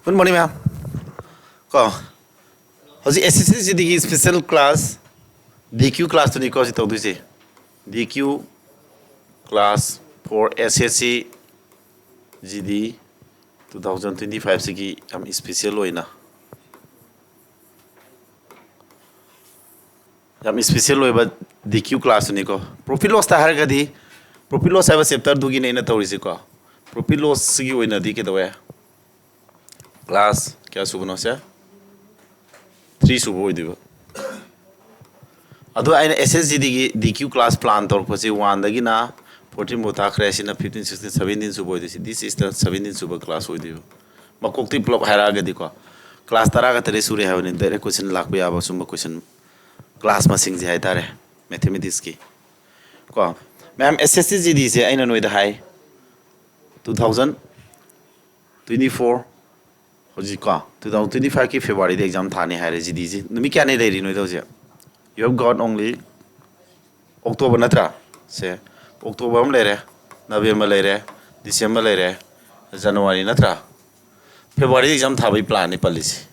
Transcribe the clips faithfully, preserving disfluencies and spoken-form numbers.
Good morning, ma'am. ꯀꯣ, ꯍꯧꯖꯤꯛ S S C G Dꯒꯤ special class, D Q classꯇꯨꯅꯤꯀꯣ ꯁꯤ ꯇꯧꯗꯣꯏꯁꯦ. D Q class for S S C G D two thousand twenty-five ꯁꯤꯒꯤ ꯌꯥꯝ special ꯑꯣꯏꯅ, ꯌꯥꯝ special ꯑꯣꯏꯕ D Q classꯇꯨꯅꯤꯀꯣ. Profit lossꯇ ꯍꯥꯏꯔꯒꯗꯤ, profit loss ꯍꯥꯏꯕ chapterꯗꯨꯒꯤꯅꯦ ꯑꯩꯅ ꯇꯧꯔꯤꯁꯤꯀꯣ. Profit lossꯁꯤꯒꯤ ꯑꯣꯏꯅꯗꯤ ꯀꯩꯗꯧꯋꯦ? Class ꯀꯌꯥ ꯁꯨꯕꯅꯣ ꯁꯦ? Three ꯁꯨꯕ ꯑꯣꯏꯗꯣꯏꯕ. ꯑꯗꯣ ꯑꯩꯅ S S G Dꯒꯤ D Q class plan ꯇꯧꯔꯛꯄꯁꯤ oneꯗꯒꯤꯅ fourteen ꯐꯥꯎ ꯇꯥꯛꯈ꯭ꯔꯦ. ꯁꯤꯅ fifteen, sixteen, seventeen ꯁꯨꯕ ꯑꯣꯏꯗꯣꯏꯁꯤ. This is the seventeen ꯁꯨꯕ class ꯑꯣꯏꯗꯣꯏꯕ. ꯃꯀꯣꯛꯇꯤ ꯄꯨꯂꯞ ꯍꯥꯏꯔꯛꯑꯒꯗꯤꯀꯣ, class ꯇꯔꯥꯒ ꯇꯔꯦꯠ ꯁꯨꯔꯦ ꯍꯥꯏꯕꯅꯤ. Direct question ꯂꯥꯛꯄ ꯌꯥꯕ ꯁꯨꯝꯕ question class ꯃꯁꯤꯡꯁꯦ ꯍꯥꯏꯇꯥꯔꯦ, mathematicsꯀꯤ. ꯀꯣ, ma'am, S S C G Dꯁꯦ ꯑꯩꯅ ꯅꯣꯏꯗ ꯍꯥꯏ, two thousand twenty-four, ꯍꯧꯖꯤꯛ ꯀꯣ, two thousand twenty-fiveꯀꯤ Februaryꯗ exam ꯊꯥꯅꯤ ꯍꯥꯏꯔꯦ. G Dꯁꯦ ꯅꯨꯃꯤꯠ ꯀꯌꯥꯅꯤ ꯂꯩꯔꯤ ꯅꯣꯏꯗ ꯍꯧꯖꯤꯛ? You have got only October ꯅꯠꯇ꯭ꯔꯥ? ꯁꯦ, October ꯑꯃ ꯂꯩꯔꯦ, November ꯂꯩꯔꯦ, December ꯂꯩꯔꯦ, January ꯅꯠꯇ꯭ꯔꯥ? Februaryꯗ exam ꯊꯥꯕꯒꯤ planꯅꯤ ꯄꯜꯂꯤꯁꯦ.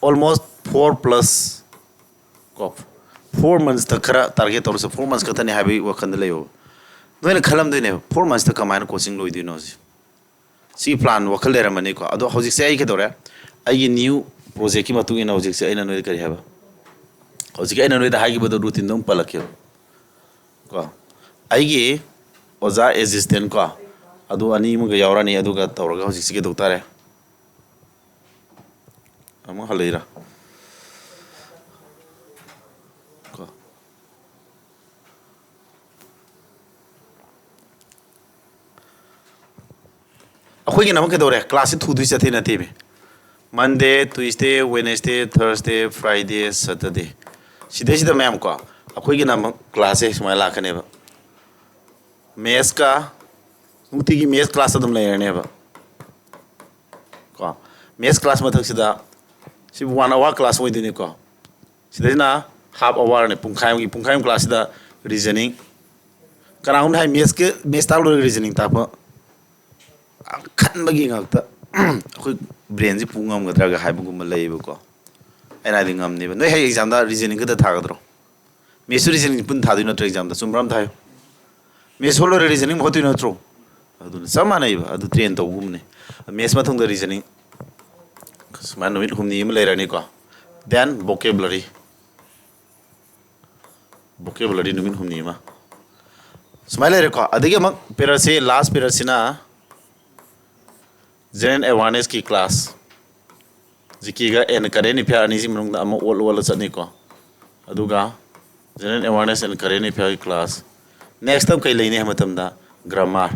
Almost four plus ꯀꯣ, four monthsꯇ ꯈꯔ target ꯇꯧꯔꯁꯦ. Four months ꯈꯛꯇꯅꯤ ꯍꯥꯏꯕꯒꯤ ꯋꯥꯈꯜꯗ ꯂꯩꯌꯣ. ꯅꯣꯏꯅ ꯈꯜꯂꯝꯗꯣꯏꯅꯦꯕ, four monthsꯇ ꯀꯃꯥꯏꯅ coaching ꯂꯣꯏꯗꯣꯏꯅꯣ ꯁꯤ? ꯁꯤꯒꯤ plan ꯋꯥꯈꯜ ꯂꯩꯔꯝꯃꯅꯤꯀꯣ. ꯑꯗꯣ ꯍꯧꯖꯤꯛꯁꯦ ꯑꯩ ꯀꯩꯗꯧꯔꯦ? ꯑꯩꯒꯤ new projectꯀꯤ ꯃꯇꯨꯡ ꯏꯟꯅ ꯍꯧꯖꯤꯛꯁꯦ ꯑꯩꯅ ꯅꯣꯏꯗ ꯀꯔꯤ ꯍꯥꯏꯕ? ꯍꯧꯖꯤꯛꯀꯤ ꯑꯩꯅ ꯅꯣꯏꯗ ꯍꯥꯏꯈꯤꯕꯗꯣ routinedꯣ ꯑꯃꯨꯛ ꯄꯜꯂꯛꯀꯦꯕ ꯀꯣ. ꯑꯩꯒꯤ ꯑꯣꯖꯥ assistant ꯀꯣ, ꯑꯗꯨ ꯑꯅꯤ ꯑꯃꯒ ꯌꯥꯎꯔꯅꯤ. ꯑꯗꯨꯒ ꯇꯧꯔꯒ ꯍꯧꯖꯤꯛꯁꯤ ꯀꯩꯗꯧ ꯇꯥꯔꯦ? ꯑꯃꯨꯛ ꯍꯜꯂꯛꯏꯔꯥ? ꯀꯣ. ꯑꯩꯈꯣꯏꯒꯤꯅ ꯑꯃꯨꯛ ꯀꯩꯗꯧꯔꯦ? Classꯁꯤ ꯊꯨꯗꯣꯏ ꯆꯠꯊꯦ ꯅꯠꯇꯦꯃꯤ. Monday, Tuesday, Wednesday, Thursday, Friday, Saturday. ꯁꯤꯗꯩꯁꯤꯗ ꯃꯌꯥꯝ ꯀꯣ, ꯑꯩꯈꯣꯏꯒꯤꯅ ꯑꯃꯨꯛ classꯁꯦ ꯁꯨꯃꯥꯏꯅ ꯂꯥꯛꯀꯅꯦꯕ. Mathsꯀ ꯅꯨꯡꯇꯤꯒꯤ maths class ꯑꯗꯨꯝ ꯂꯩꯔꯅꯦꯕ ꯀꯣ. Maths class ꯃꯊꯛꯁꯤꯗ ꯁꯤ one hour class ꯑꯣꯏꯗꯣꯏꯅꯤꯀꯣ. ꯁꯤꯗꯩꯁꯤꯅ half hourꯅꯦ, ꯄꯨꯡꯈꯥꯏ ꯑꯃꯒꯤ, ꯄꯨꯡꯈꯥꯏ ꯑꯃ classꯁꯤꯗ reasoning. ꯀꯅꯥꯒꯨꯝꯕꯅ ꯍꯥꯏ, mathsꯀꯤ, maths ꯇꯥꯛ ꯂꯣꯏꯔꯒ reasoning ꯇꯥꯛꯄ? ꯈꯟꯕꯒꯤ ꯉꯥꯛꯇ. ꯑꯩꯈꯣꯏ ꯕ꯭ꯔꯦꯟꯁꯤ ꯄꯨ ꯉꯝꯒꯗ꯭ꯔꯥꯒ ꯍꯥꯏꯕꯒꯨꯝꯕ ꯂꯩꯌꯦꯕꯀꯣ꯫ ꯑꯩꯅ ꯍꯥꯏꯗꯤ ꯉꯝꯅꯦꯕ꯫ ꯅꯣꯏ ꯍꯌꯦꯡ ꯑꯦꯛꯖꯥꯝꯗ ꯔꯤꯖꯅꯤꯡ ꯈꯛꯇ ꯊꯥꯒꯗ꯭ꯔꯣ? ꯃꯦꯠꯁꯁꯨ ꯔꯤꯖꯅꯤꯡ ꯄꯨꯟꯅ ꯊꯥꯗꯣꯏ ꯅꯠꯇ꯭ꯔꯣ ꯑꯦꯛꯖꯥꯝꯗ? ꯆꯨꯝꯕ꯭ꯔꯥ ꯑꯝꯇ ꯍꯥꯏꯌꯨ꯫ ꯃꯦꯠꯁ ꯍꯣꯠꯂꯣꯏꯔꯦ, ꯔꯤꯖꯅꯤꯡ ꯍꯣꯠꯇꯣꯏ ꯅꯠꯇ꯭ꯔꯣ? ꯑꯗꯨꯅ ꯆꯞ ꯃꯥꯟꯅꯩꯕ, ꯑꯗꯨ ꯇ꯭ꯔꯦꯟ ꯇꯧꯕꯒꯨꯝꯕꯅꯦ꯫ ꯃꯦꯠꯁ ꯃꯇꯨꯡꯗ ꯔꯤꯖꯅꯤꯡ ꯁꯨꯃꯥꯏꯅ ꯅꯨꯃꯤꯠ ꯍꯨꯝꯅꯤ ꯑꯃ ꯂꯩꯔꯅꯤꯀꯣ꯫ Then vocabulary, vocabulary ꯅꯨꯃꯤꯠ ꯍꯨꯝꯅꯤ ꯑꯃ ꯁꯨꯃꯥꯏꯅ ꯂꯩꯔꯦꯀꯣ꯫ ꯑꯗꯒꯤ ꯑꯃꯨꯛ ꯄꯦꯔꯠꯁꯦ, ꯂꯥꯁ ꯄꯦꯔꯠꯁꯤꯅ general awarenessꯀꯤ class꯫ ꯖꯤ ꯀꯦꯒ ꯑꯦꯟ ꯀꯔꯦꯟ ꯑꯦꯐꯤꯌꯔ ꯑꯅꯤꯁꯤ ꯃꯅꯨꯡꯗ ꯑꯃ ꯑꯣꯜ ꯑꯣꯜꯂ ꯆꯠꯅꯤꯀꯣ꯫ ꯑꯗꯨꯒ general awareness and current affairꯒꯤ class꯫ Next ꯑꯃ ꯀꯩ ꯂꯩꯅꯤ ꯍꯥꯏꯕ ꯃꯇꯝꯗ grammar꯫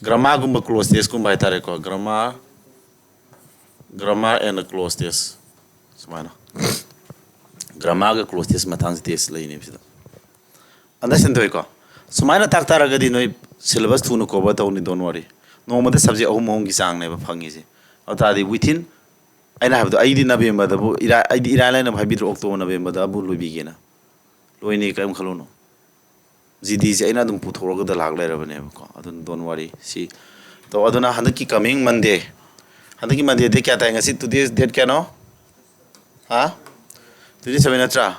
Grammarꯒꯨꯝꯕ cloze testꯀꯨꯝꯕ ꯍꯥꯏꯇꯥꯔꯦꯀꯣ꯫ Grammar, grammar and cloze test꯫ ꯁꯨꯃꯥꯏꯅ grammarꯒ cloze test ꯃꯇꯥꯡꯁꯤ test ꯂꯩꯅꯦꯕ ꯁꯤꯗ꯫ Understand ꯇꯧꯏꯀꯣ? ꯁꯨꯃꯥꯏꯅ ꯇꯥꯛ ꯇꯥꯔꯒꯗꯤ ꯅꯣꯏ syllabus ꯊꯨꯅ cover ꯇꯧꯅꯤ, don't worry꯫ ꯅꯣꯡꯃꯗ subject ꯑꯍꯨꯝ ꯑꯍꯨꯝꯒꯤ ꯆꯥꯡꯅꯦꯕ ꯐꯪꯉꯤꯁꯦ꯫ ꯑꯗꯨ ꯇꯥꯔꯗꯤ within, ꯑꯩꯅ ꯍꯥꯏꯕꯗꯣ, ꯑꯩꯗꯤ ꯅꯕꯦꯝꯕꯔꯗꯕꯨ ꯏꯔꯥꯏ, ꯑꯩꯗꯤ ꯏꯔꯥꯏ ꯂꯥꯏꯅ ꯍꯥꯏꯕꯤꯗ꯭ꯔꯣ, ꯑꯣꯛꯇꯣꯕꯔ ꯅꯕꯦꯝꯕꯔꯗꯕꯨ ꯂꯣꯏꯕꯤꯒꯦꯅ꯫ ꯂꯣꯏꯅꯤ, ꯀꯔꯤꯝ ꯈꯜꯂꯨꯅꯨ꯫ ꯖꯤ ꯗꯤꯁꯦ ꯑꯩꯅ ꯑꯗꯨꯝ ꯄꯨꯊꯣꯛꯑꯒꯗ ꯂꯥꯛ ꯂꯩꯔꯕꯅꯦꯕꯀꯣ꯫ ꯑꯗꯨꯅ don't worry꯫ ꯁꯤ ꯇꯧ꯫ ꯑꯗꯨꯅ ꯍꯟꯗꯛꯀꯤ coming Monday, ꯍꯟꯗꯛꯀꯤ Monday date ꯀꯌꯥ ꯇꯥꯏ? ꯉꯁꯤ, today date ꯀꯌꯥꯅꯣ? ꯍꯥ? Twenty seven ꯅꯠꯇ꯭ꯔꯥ?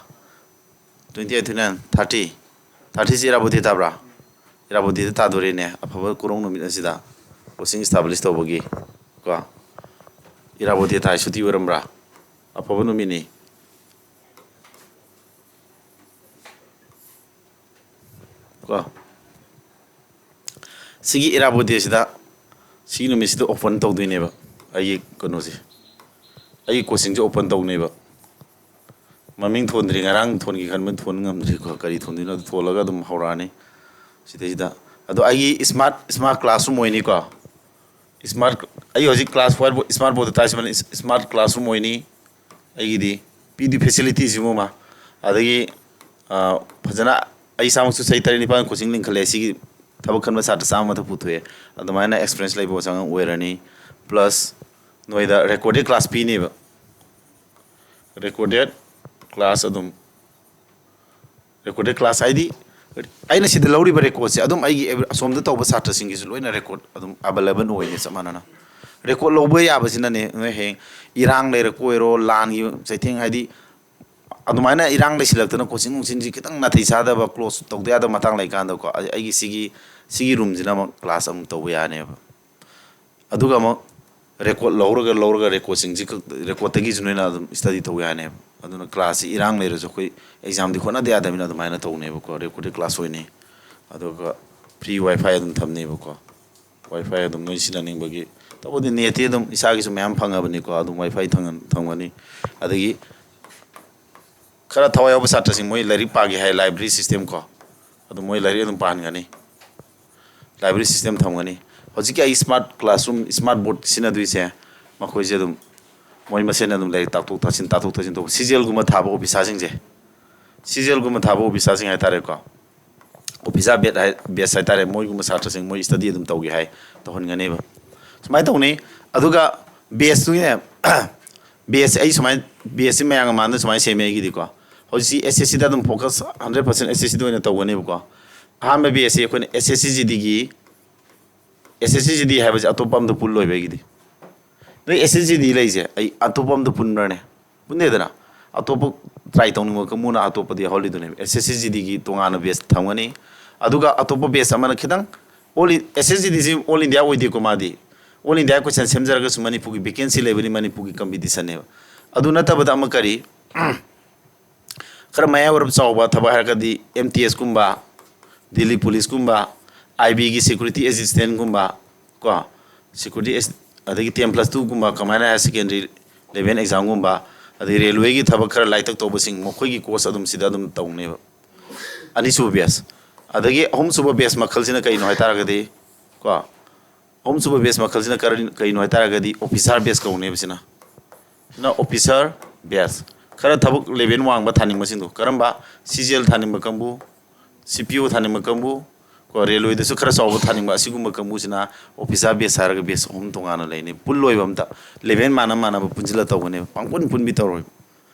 Twenty eight, twenty nine, thirty꯫ Thirtyꯁꯤ ꯏꯔꯥꯕꯣꯠ ꯗꯦ ꯇꯥꯕ꯭ꯔꯥ? ꯏꯔꯥꯕꯣꯠ ꯗꯦꯗ ꯇꯥꯗꯣꯔꯦꯅꯦ, ꯑꯐꯕ ꯀꯣꯔꯣꯡ ꯅꯨꯃꯤꯠ ꯑꯁꯤꯗ꯫ Coaching establish ꯇꯧꯕꯒꯤ ꯀꯣ꯫ ꯏꯔꯥꯕꯣꯠ ꯗꯦ ꯇꯥꯏ, ꯁꯨꯇꯤ ꯑꯣꯏꯔꯝꯕ꯭ꯔꯥ? ꯑꯐꯕ ꯅꯨꯃꯤꯠꯅꯤ꯫ ꯀꯣ꯫ ꯁꯤꯒꯤ ꯏꯔꯥꯕꯣꯠ ꯗꯦꯁꯤꯗ, ꯁꯤꯒꯤ ꯅꯨꯃꯤꯠꯁꯤꯗ open ꯇꯧꯗꯣꯏꯅꯦꯕ ꯑꯩꯒꯤ ꯀꯩꯅꯣꯁꯦ, ꯑꯩꯒꯤ coachingꯁꯦ open ꯇꯧꯅꯦꯕ꯫ ꯃꯃꯤꯡ ꯊꯣꯟꯗ꯭ꯔꯤ, ꯉꯔꯥꯡ ꯊꯣꯟꯒꯦ ꯈꯟꯕ ꯊꯣꯟ ꯉꯝꯗ꯭ꯔꯤꯀꯣ꯫ ꯀꯔꯤ ꯊꯣꯟꯗꯣꯏꯅꯣ? ꯑꯗꯨ ꯊꯣꯜꯂꯒ ꯑꯗꯨꯝ ꯍꯧꯔꯛꯑꯅꯤ ꯁꯤꯗꯩꯁꯤꯗ꯫ ꯑꯗꯣ ꯑꯩꯒꯤ smart, smart classroom ꯑꯣꯏꯅꯤꯀꯣ꯫ Smart, ꯑꯩ ꯍꯧꯖꯤꯛ class whiteboard, smart board ꯇꯥꯛꯏꯁꯤꯃ smart classroom ꯑꯣꯏꯅꯤ꯫ ꯑꯩꯒꯤꯗꯤ ꯄꯤꯗꯤ facilityꯁꯤꯃ ꯑꯃ, ꯑꯗꯒꯤ, ꯑ, ꯐꯖꯅ ꯑꯩ ꯏꯁꯥꯃꯛꯁꯨ ꯆꯍꯤ ꯇꯔꯦꯠ ꯅꯤꯄꯥꯜ coaching ꯂꯤꯡꯈꯠꯂꯦ꯫ ꯁꯤꯒꯤ ꯊꯕꯛ ꯈꯟꯕ ꯁꯥꯇ꯭ꯔ ꯆꯥꯝꯃ ꯃꯊꯛ ꯄꯨꯊꯣꯛꯑꯦ꯫ ꯑꯗꯨꯃꯥꯏꯅ experience ꯂꯩꯕ ꯑꯣꯖꯥ ꯑꯃ ꯑꯣꯏꯔꯅꯤ꯫ Plus ꯅꯣꯏꯗ recorded class ꯄꯤꯅꯦꯕ꯫ Recorded class ꯑꯗꯨꯝ, recorded class ꯍꯥꯏꯗꯤ ꯑꯩꯅ ꯁꯤꯗ ꯂꯧꯔꯤꯕ recordꯁꯦ ꯑꯗꯨꯝ ꯑꯩꯒꯤ ꯑꯦꯕ-, ꯑꯁꯣꯝꯗ ꯇꯧꯕ ꯁꯥꯇ꯭ꯔꯁꯤꯡꯒꯤꯁꯨ ꯂꯣꯏꯅ record ꯑꯗꯨꯝ available ꯑꯣꯏꯅꯤ ꯆꯞ ꯃꯥꯟꯅꯅ꯫ ꯔꯦꯀꯣꯔꯠ ꯂꯧꯕ ꯌꯥꯕꯁꯤꯅꯅꯦ, ꯅꯣꯏ ꯍꯌꯦꯡ ꯏꯔꯥꯡ ꯂꯩꯔꯛꯄ ꯑꯣꯏꯔꯣ, ꯂꯥꯟꯒꯤ ꯆꯩꯊꯦꯡ, ꯍꯥꯏꯗꯤ ꯑꯗꯨꯃꯥꯏꯅ ꯏꯔꯥꯡ ꯂꯩꯁꯤꯜꯂꯛꯇꯅ ꯀꯣꯆꯤꯡ ꯅꯨꯡꯆꯤꯡꯁꯤ ꯈꯤꯇꯪ ꯅꯥꯊꯩ ꯆꯥꯗꯕ, ꯀ꯭ꯂꯣꯖ ꯇꯧꯗ ꯌꯥꯗꯕ ꯃꯇꯥꯡ ꯂꯩꯀꯥꯟꯗꯀꯣ, ꯑꯩ- ꯑꯩꯒꯤ ꯁꯤꯒꯤ ꯁꯤꯒꯤ ꯔꯨꯝꯁꯤꯅ ꯑꯃꯨꯛ ꯀ꯭ꯂꯥꯁ ꯑꯃꯨꯛ ꯇꯧꯕ ꯌꯥꯅꯦꯕ꯫ ꯑꯗꯨꯒ ꯑꯃꯨꯛ ꯔꯦꯀꯣꯔꯠ ꯂꯧꯔꯒ ꯂꯧꯔꯒ ꯔꯦꯀꯣꯔꯠꯁꯤꯡꯁꯤ ꯈꯛ, ꯔꯦꯀꯣꯔꯠꯇꯒꯤꯁꯨ ꯅꯣꯏꯅ ꯑꯗꯨꯝ ꯁ꯭ꯇꯗꯤ ꯇꯧꯕ ꯌꯥꯅꯦꯕ꯫ ꯑꯗꯨꯅ ꯀ꯭ꯂꯥꯁꯁꯤ ꯏꯔꯥꯡ ꯂꯩꯔꯁꯨ ꯑꯩꯈꯣꯏ ꯑꯦꯛꯖꯥꯝꯗꯤ ꯍꯣꯠꯅꯗ ꯌꯥꯗꯕꯅꯤꯅ ꯑꯗꯨꯃꯥꯏꯅ ꯇꯧꯅꯦꯕꯀꯣ, ꯔꯦꯀꯣꯔꯗꯦꯠ ꯀ꯭ꯂꯥꯁ ꯑꯣꯏꯅꯤ꯫ ꯑꯗꯨꯒ ꯐ꯭ꯔꯤ ꯋꯥꯏꯐꯥꯏ ꯑꯗꯨꯝ ꯊꯝꯅꯦꯕꯀꯣ, ꯋꯥꯏꯐꯥꯏ ꯑꯗꯨꯝ ꯅꯣꯏ ꯁꯤꯖꯤꯟꯅꯅꯤꯡꯕꯒꯤ꯫ ꯇꯧꯕꯗꯤ ꯅꯦꯠꯇꯤ ꯑꯗꯨꯝ ꯏꯁꯥꯒꯤꯁꯨ ꯃꯌꯥꯝ ꯐꯪꯉꯕꯅꯤꯀꯣ, ꯑꯗꯨꯝ ꯋꯥꯏꯐꯥꯏ ꯊꯝꯒ- ꯊꯝꯒꯅꯤ꯫ ꯑꯗꯒꯤ ꯈꯔ ꯊꯋꯥꯏ ꯌꯥꯎꯕ ꯁꯥꯇ꯭ꯔꯁꯤꯡ ꯃꯣꯏ ꯂꯥꯏꯔꯤꯛ ꯄꯥꯒꯦ ꯍꯥꯏ, ꯂꯥꯏꯕ꯭ꯔꯦꯔꯤ ꯁꯤꯁꯇꯦꯝ ꯀꯣ, ꯑꯗꯨꯝ ꯃꯣꯏ ꯂꯥꯏꯔꯤꯛ ꯑꯗꯨꯝ ꯄꯥꯍꯟꯒꯅꯤ, ꯂꯥꯏꯕ꯭ꯔꯦꯔꯤ ꯁꯤꯁꯇꯦꯝ ꯊꯝꯒꯅꯤ꯫ ꯍꯧꯖꯤꯛꯀꯤ ꯑꯩ ꯁ꯭ꯃꯥꯔꯠ ꯀ꯭ꯂꯥꯁꯔꯨꯝ, ꯁ꯭ꯃꯥꯔꯠ ꯕꯣꯔꯗ ꯁꯤꯖꯤꯟꯅꯗꯣꯏꯁꯦ ꯃꯈꯣꯏꯁꯦ ꯑꯗꯨꯝ ꯃꯣꯏ ꯃꯁꯦꯟ ꯑꯗꯨꯝ ꯂꯥꯏꯔꯤꯛ ꯇꯥꯛꯊꯣꯛ ꯇꯥꯁꯤꯟ, ꯇꯥꯛꯊꯣꯛ ꯇꯥꯁꯤꯟ ꯇꯧꯕ, ꯁꯤꯖꯦꯜꯒꯨꯝꯕ ꯊꯥꯕ ꯑꯣꯐꯤꯁꯥꯔꯁꯤꯡꯁꯦ, ꯁꯤꯖꯦꯜꯒꯨꯝꯕ ꯊꯥꯕ ꯑꯣꯐꯤꯁꯥꯔꯁꯤꯡ ꯍꯥꯏꯇꯥꯔꯦꯀꯣ, ꯑꯣꯐꯤꯁꯥꯔ ꯕꯦꯠ ꯍꯥꯏ, ꯕꯦꯁ ꯍꯥꯏꯇꯥꯔꯦ, ꯃꯣꯏꯒꯨꯝꯕ ꯁꯥꯇ꯭ꯔꯁꯤꯡ ꯃꯣꯏ ꯁ꯭ꯇꯗꯤ ꯑꯗꯨꯝ ꯇꯧꯒꯦ ꯍꯥꯏ, ꯇꯧꯍꯟꯒꯅꯦꯕ꯫ ꯁꯨꯃꯥꯏꯅ ꯇꯧꯅꯤ꯫ ꯑꯗꯨꯒ ꯕꯦꯁꯇꯨꯒꯤꯅꯦ, ꯕꯦꯁꯁꯦ ꯑꯩ ꯁꯨꯃꯥꯏꯅ, ꯕꯦꯁꯁꯤ ꯃꯌꯥꯝꯒ ꯃꯥꯟꯅ ꯁꯨꯃꯥꯏꯅ ꯁꯦꯝꯃꯦ ꯑꯩꯒꯤꯗꯤꯀꯣ꯫ ꯍꯧꯖꯤꯛꯁꯤ ꯑꯦꯁ ꯑꯦꯁ ꯁꯤꯗ ꯑꯗꯨꯝ ꯐꯣꯀꯁ ꯍꯟꯗ꯭ꯔꯦꯠ ꯄꯥꯔꯁꯦꯟ ꯑꯦꯁ ꯑꯦꯁ ꯁꯤꯗ ꯑꯣꯏꯅ ꯇꯧꯒꯅꯦꯕꯀꯣ꯫ ꯑꯍꯥꯟꯕ ꯕꯦꯁꯁꯤ ꯑꯩꯈꯣꯏꯅ ꯑꯦꯁ ꯑꯦꯁ ꯁꯤ ꯖꯤ ꯗꯤꯒꯤ, ꯑꯦꯁ ꯑꯦꯁ ꯁꯤ ꯖꯤ ꯗꯤ ꯍꯥꯏꯕꯁꯦ ꯑꯇꯣꯞꯄ ꯑꯝꯗ ꯄꯨꯜꯂꯣꯏꯕ ꯑꯩꯒꯤꯗꯤ꯫ ꯅꯣꯏ ꯑꯦꯁ ꯑꯦꯁ ꯖꯤ ꯗꯤ ꯂꯩꯁꯦ ꯑꯩ ꯑꯇꯣꯞꯄ ꯑꯝꯗ ꯄꯨꯟꯕ꯭ꯔꯅꯦ? ꯄꯨꯟꯗꯦꯗꯅ꯫ ꯑꯇꯣꯞꯄ ꯇ꯭ꯔꯥꯏ ꯇꯧꯅꯤꯡꯕ ꯀꯥꯡꯕꯨꯅ ꯑꯇꯣꯞꯄꯗ ꯌꯥꯎꯍꯜꯂꯤꯗꯨꯅꯦꯕ꯫ ꯑꯦꯁ ꯑꯦꯁ ꯁꯤ ꯖꯤ ꯗꯤꯒꯤ ꯇꯣꯉꯥꯟꯅ ꯕꯦꯁ ꯊꯝꯒꯅꯤ꯫ ꯑꯗꯨꯒ ꯑꯇꯣꯞꯄ ꯕꯦꯁ ꯑꯃꯅ ꯈꯤꯇꯪ all in-, S S G DC all India ꯑꯣꯏꯗꯦꯀꯣ ꯃꯥꯗꯤ꯫ ꯑꯣꯜ ꯏꯟꯗꯤꯌꯥ ꯀꯣꯏꯁꯟ ꯁꯦꯝꯖꯔꯒꯁꯨ ꯃꯅꯤꯄꯨꯔꯒꯤ ꯚꯦꯀꯦꯟꯁꯤ ꯂꯩꯕꯅꯤ, ꯃꯅꯤꯄꯨꯔꯒꯤ ꯀꯝꯄꯤꯇꯤꯁꯟꯅꯦꯕ꯫ ꯑꯗꯨ ꯅꯠꯇꯕꯗ ꯑꯃ ꯀꯔꯤ, ꯈꯔ ꯃꯌꯥꯏ ꯑꯣꯏꯔꯞ ꯆꯥꯎꯕ ꯊꯕꯛ ꯍꯥꯏꯔꯒꯗꯤ ꯑꯦꯝ ꯇꯤ ꯑꯦꯁꯀꯨꯝꯕ, ꯗꯤꯜꯂꯤ ꯄꯨꯂꯤꯁꯀꯨꯝꯕ, ꯑꯥꯏ ꯕꯤꯒꯤ ꯁꯦꯀ꯭ꯌꯨꯔꯤꯇꯤ ꯑꯦꯁꯤꯁꯇꯦꯟꯒꯨꯝꯕ ꯀꯣ, ꯁꯦꯀ꯭ꯌꯨꯔꯤꯇꯤ ꯑꯦꯁ-, ꯑꯗꯒꯤ ꯇꯦꯟ ꯄ꯭ꯂꯁ ꯇꯨꯒꯨꯝꯕ, ꯀꯃꯥꯏꯅ ꯍꯥꯏꯌꯔ ꯁꯦꯀꯦꯟꯗꯔꯤ ꯂꯦꯚꯦꯜ ꯑꯦꯛꯖꯥꯝꯒꯨꯝꯕ, ꯑꯗꯩ ꯔꯦꯜꯋꯦꯒꯤ ꯊꯕꯛ ꯈꯔ ꯂꯥꯏꯇꯛ ꯇꯧꯕꯁꯤꯡ, ꯃꯈꯣꯏꯒꯤ ꯀꯣꯔꯁ ꯑꯗꯨꯝ ꯁꯤꯗ ꯑꯗꯨꯝ ꯇꯧꯅꯦꯕ꯫ ꯑꯅꯤꯁꯨꯕ ꯕꯦꯁ꯫ ꯑꯗꯒꯤ ꯑꯍꯨꯝꯁꯨꯕ ꯕꯦꯁ ꯃꯈꯜꯁꯤꯅ ꯀꯩꯅꯣ ꯍꯥꯏꯇꯥꯔꯒꯗꯤ ꯀꯣ, ꯑꯍꯨꯝꯁꯨꯕ ꯕꯦꯁ ꯃꯈꯜꯁꯤꯅ ꯀꯔꯤ-, ꯀꯩꯅꯣ ꯍꯥꯏꯇꯥꯔꯒꯗꯤ ꯑꯣꯐꯤꯁꯥꯔ ꯕꯦꯁ ꯀꯧꯅꯦꯕ ꯁꯤꯅ꯫ ꯁꯤꯅ ꯑꯣꯐꯤꯁꯥꯔ ꯕꯦꯁ꯫ ꯈꯔ ꯊꯕꯛ ꯂꯦꯚꯦꯜ ꯋꯥꯡꯕ ꯊꯥꯅꯤꯡꯕꯁꯤꯡꯗꯣ, ꯀꯔꯝꯕ, ꯁꯤ ꯖꯤ ꯑꯦꯜ ꯊꯥꯅꯤꯡꯕ ꯀꯥꯡꯕꯨ, ꯁꯤ ꯄꯤ ꯑꯣ ꯊꯥꯅꯤꯡꯕ ꯀꯥꯡꯕꯨ, ꯀꯣ, ꯔꯦꯜꯋꯦꯗꯁꯨ ꯈꯔ ꯆꯥꯎꯕ ꯊꯥꯅꯤꯡꯕ, ꯑꯁꯤꯒꯨꯝꯕ ꯀꯥꯡꯕꯨꯁꯤꯅ ꯑꯣꯐꯤꯁꯥꯔ ꯕꯦꯁ ꯍꯥꯏꯔꯒ ꯕꯦꯁ ꯑꯍꯨꯝ ꯇꯣꯉꯥꯟꯅ ꯂꯩꯅꯤ꯫ ꯄꯨꯜꯂꯣꯏꯕ ꯑꯝꯇ, ꯂꯦꯚꯦꯜ ꯃꯥꯟꯅ ꯃꯥꯟꯅꯕ ꯄꯨꯟꯁꯤꯜꯂ ꯇꯧꯒꯅꯦꯕ, ꯄꯪꯄꯨꯟ ꯄꯨꯟꯕꯤ ꯇꯧꯔꯣꯏꯕ꯫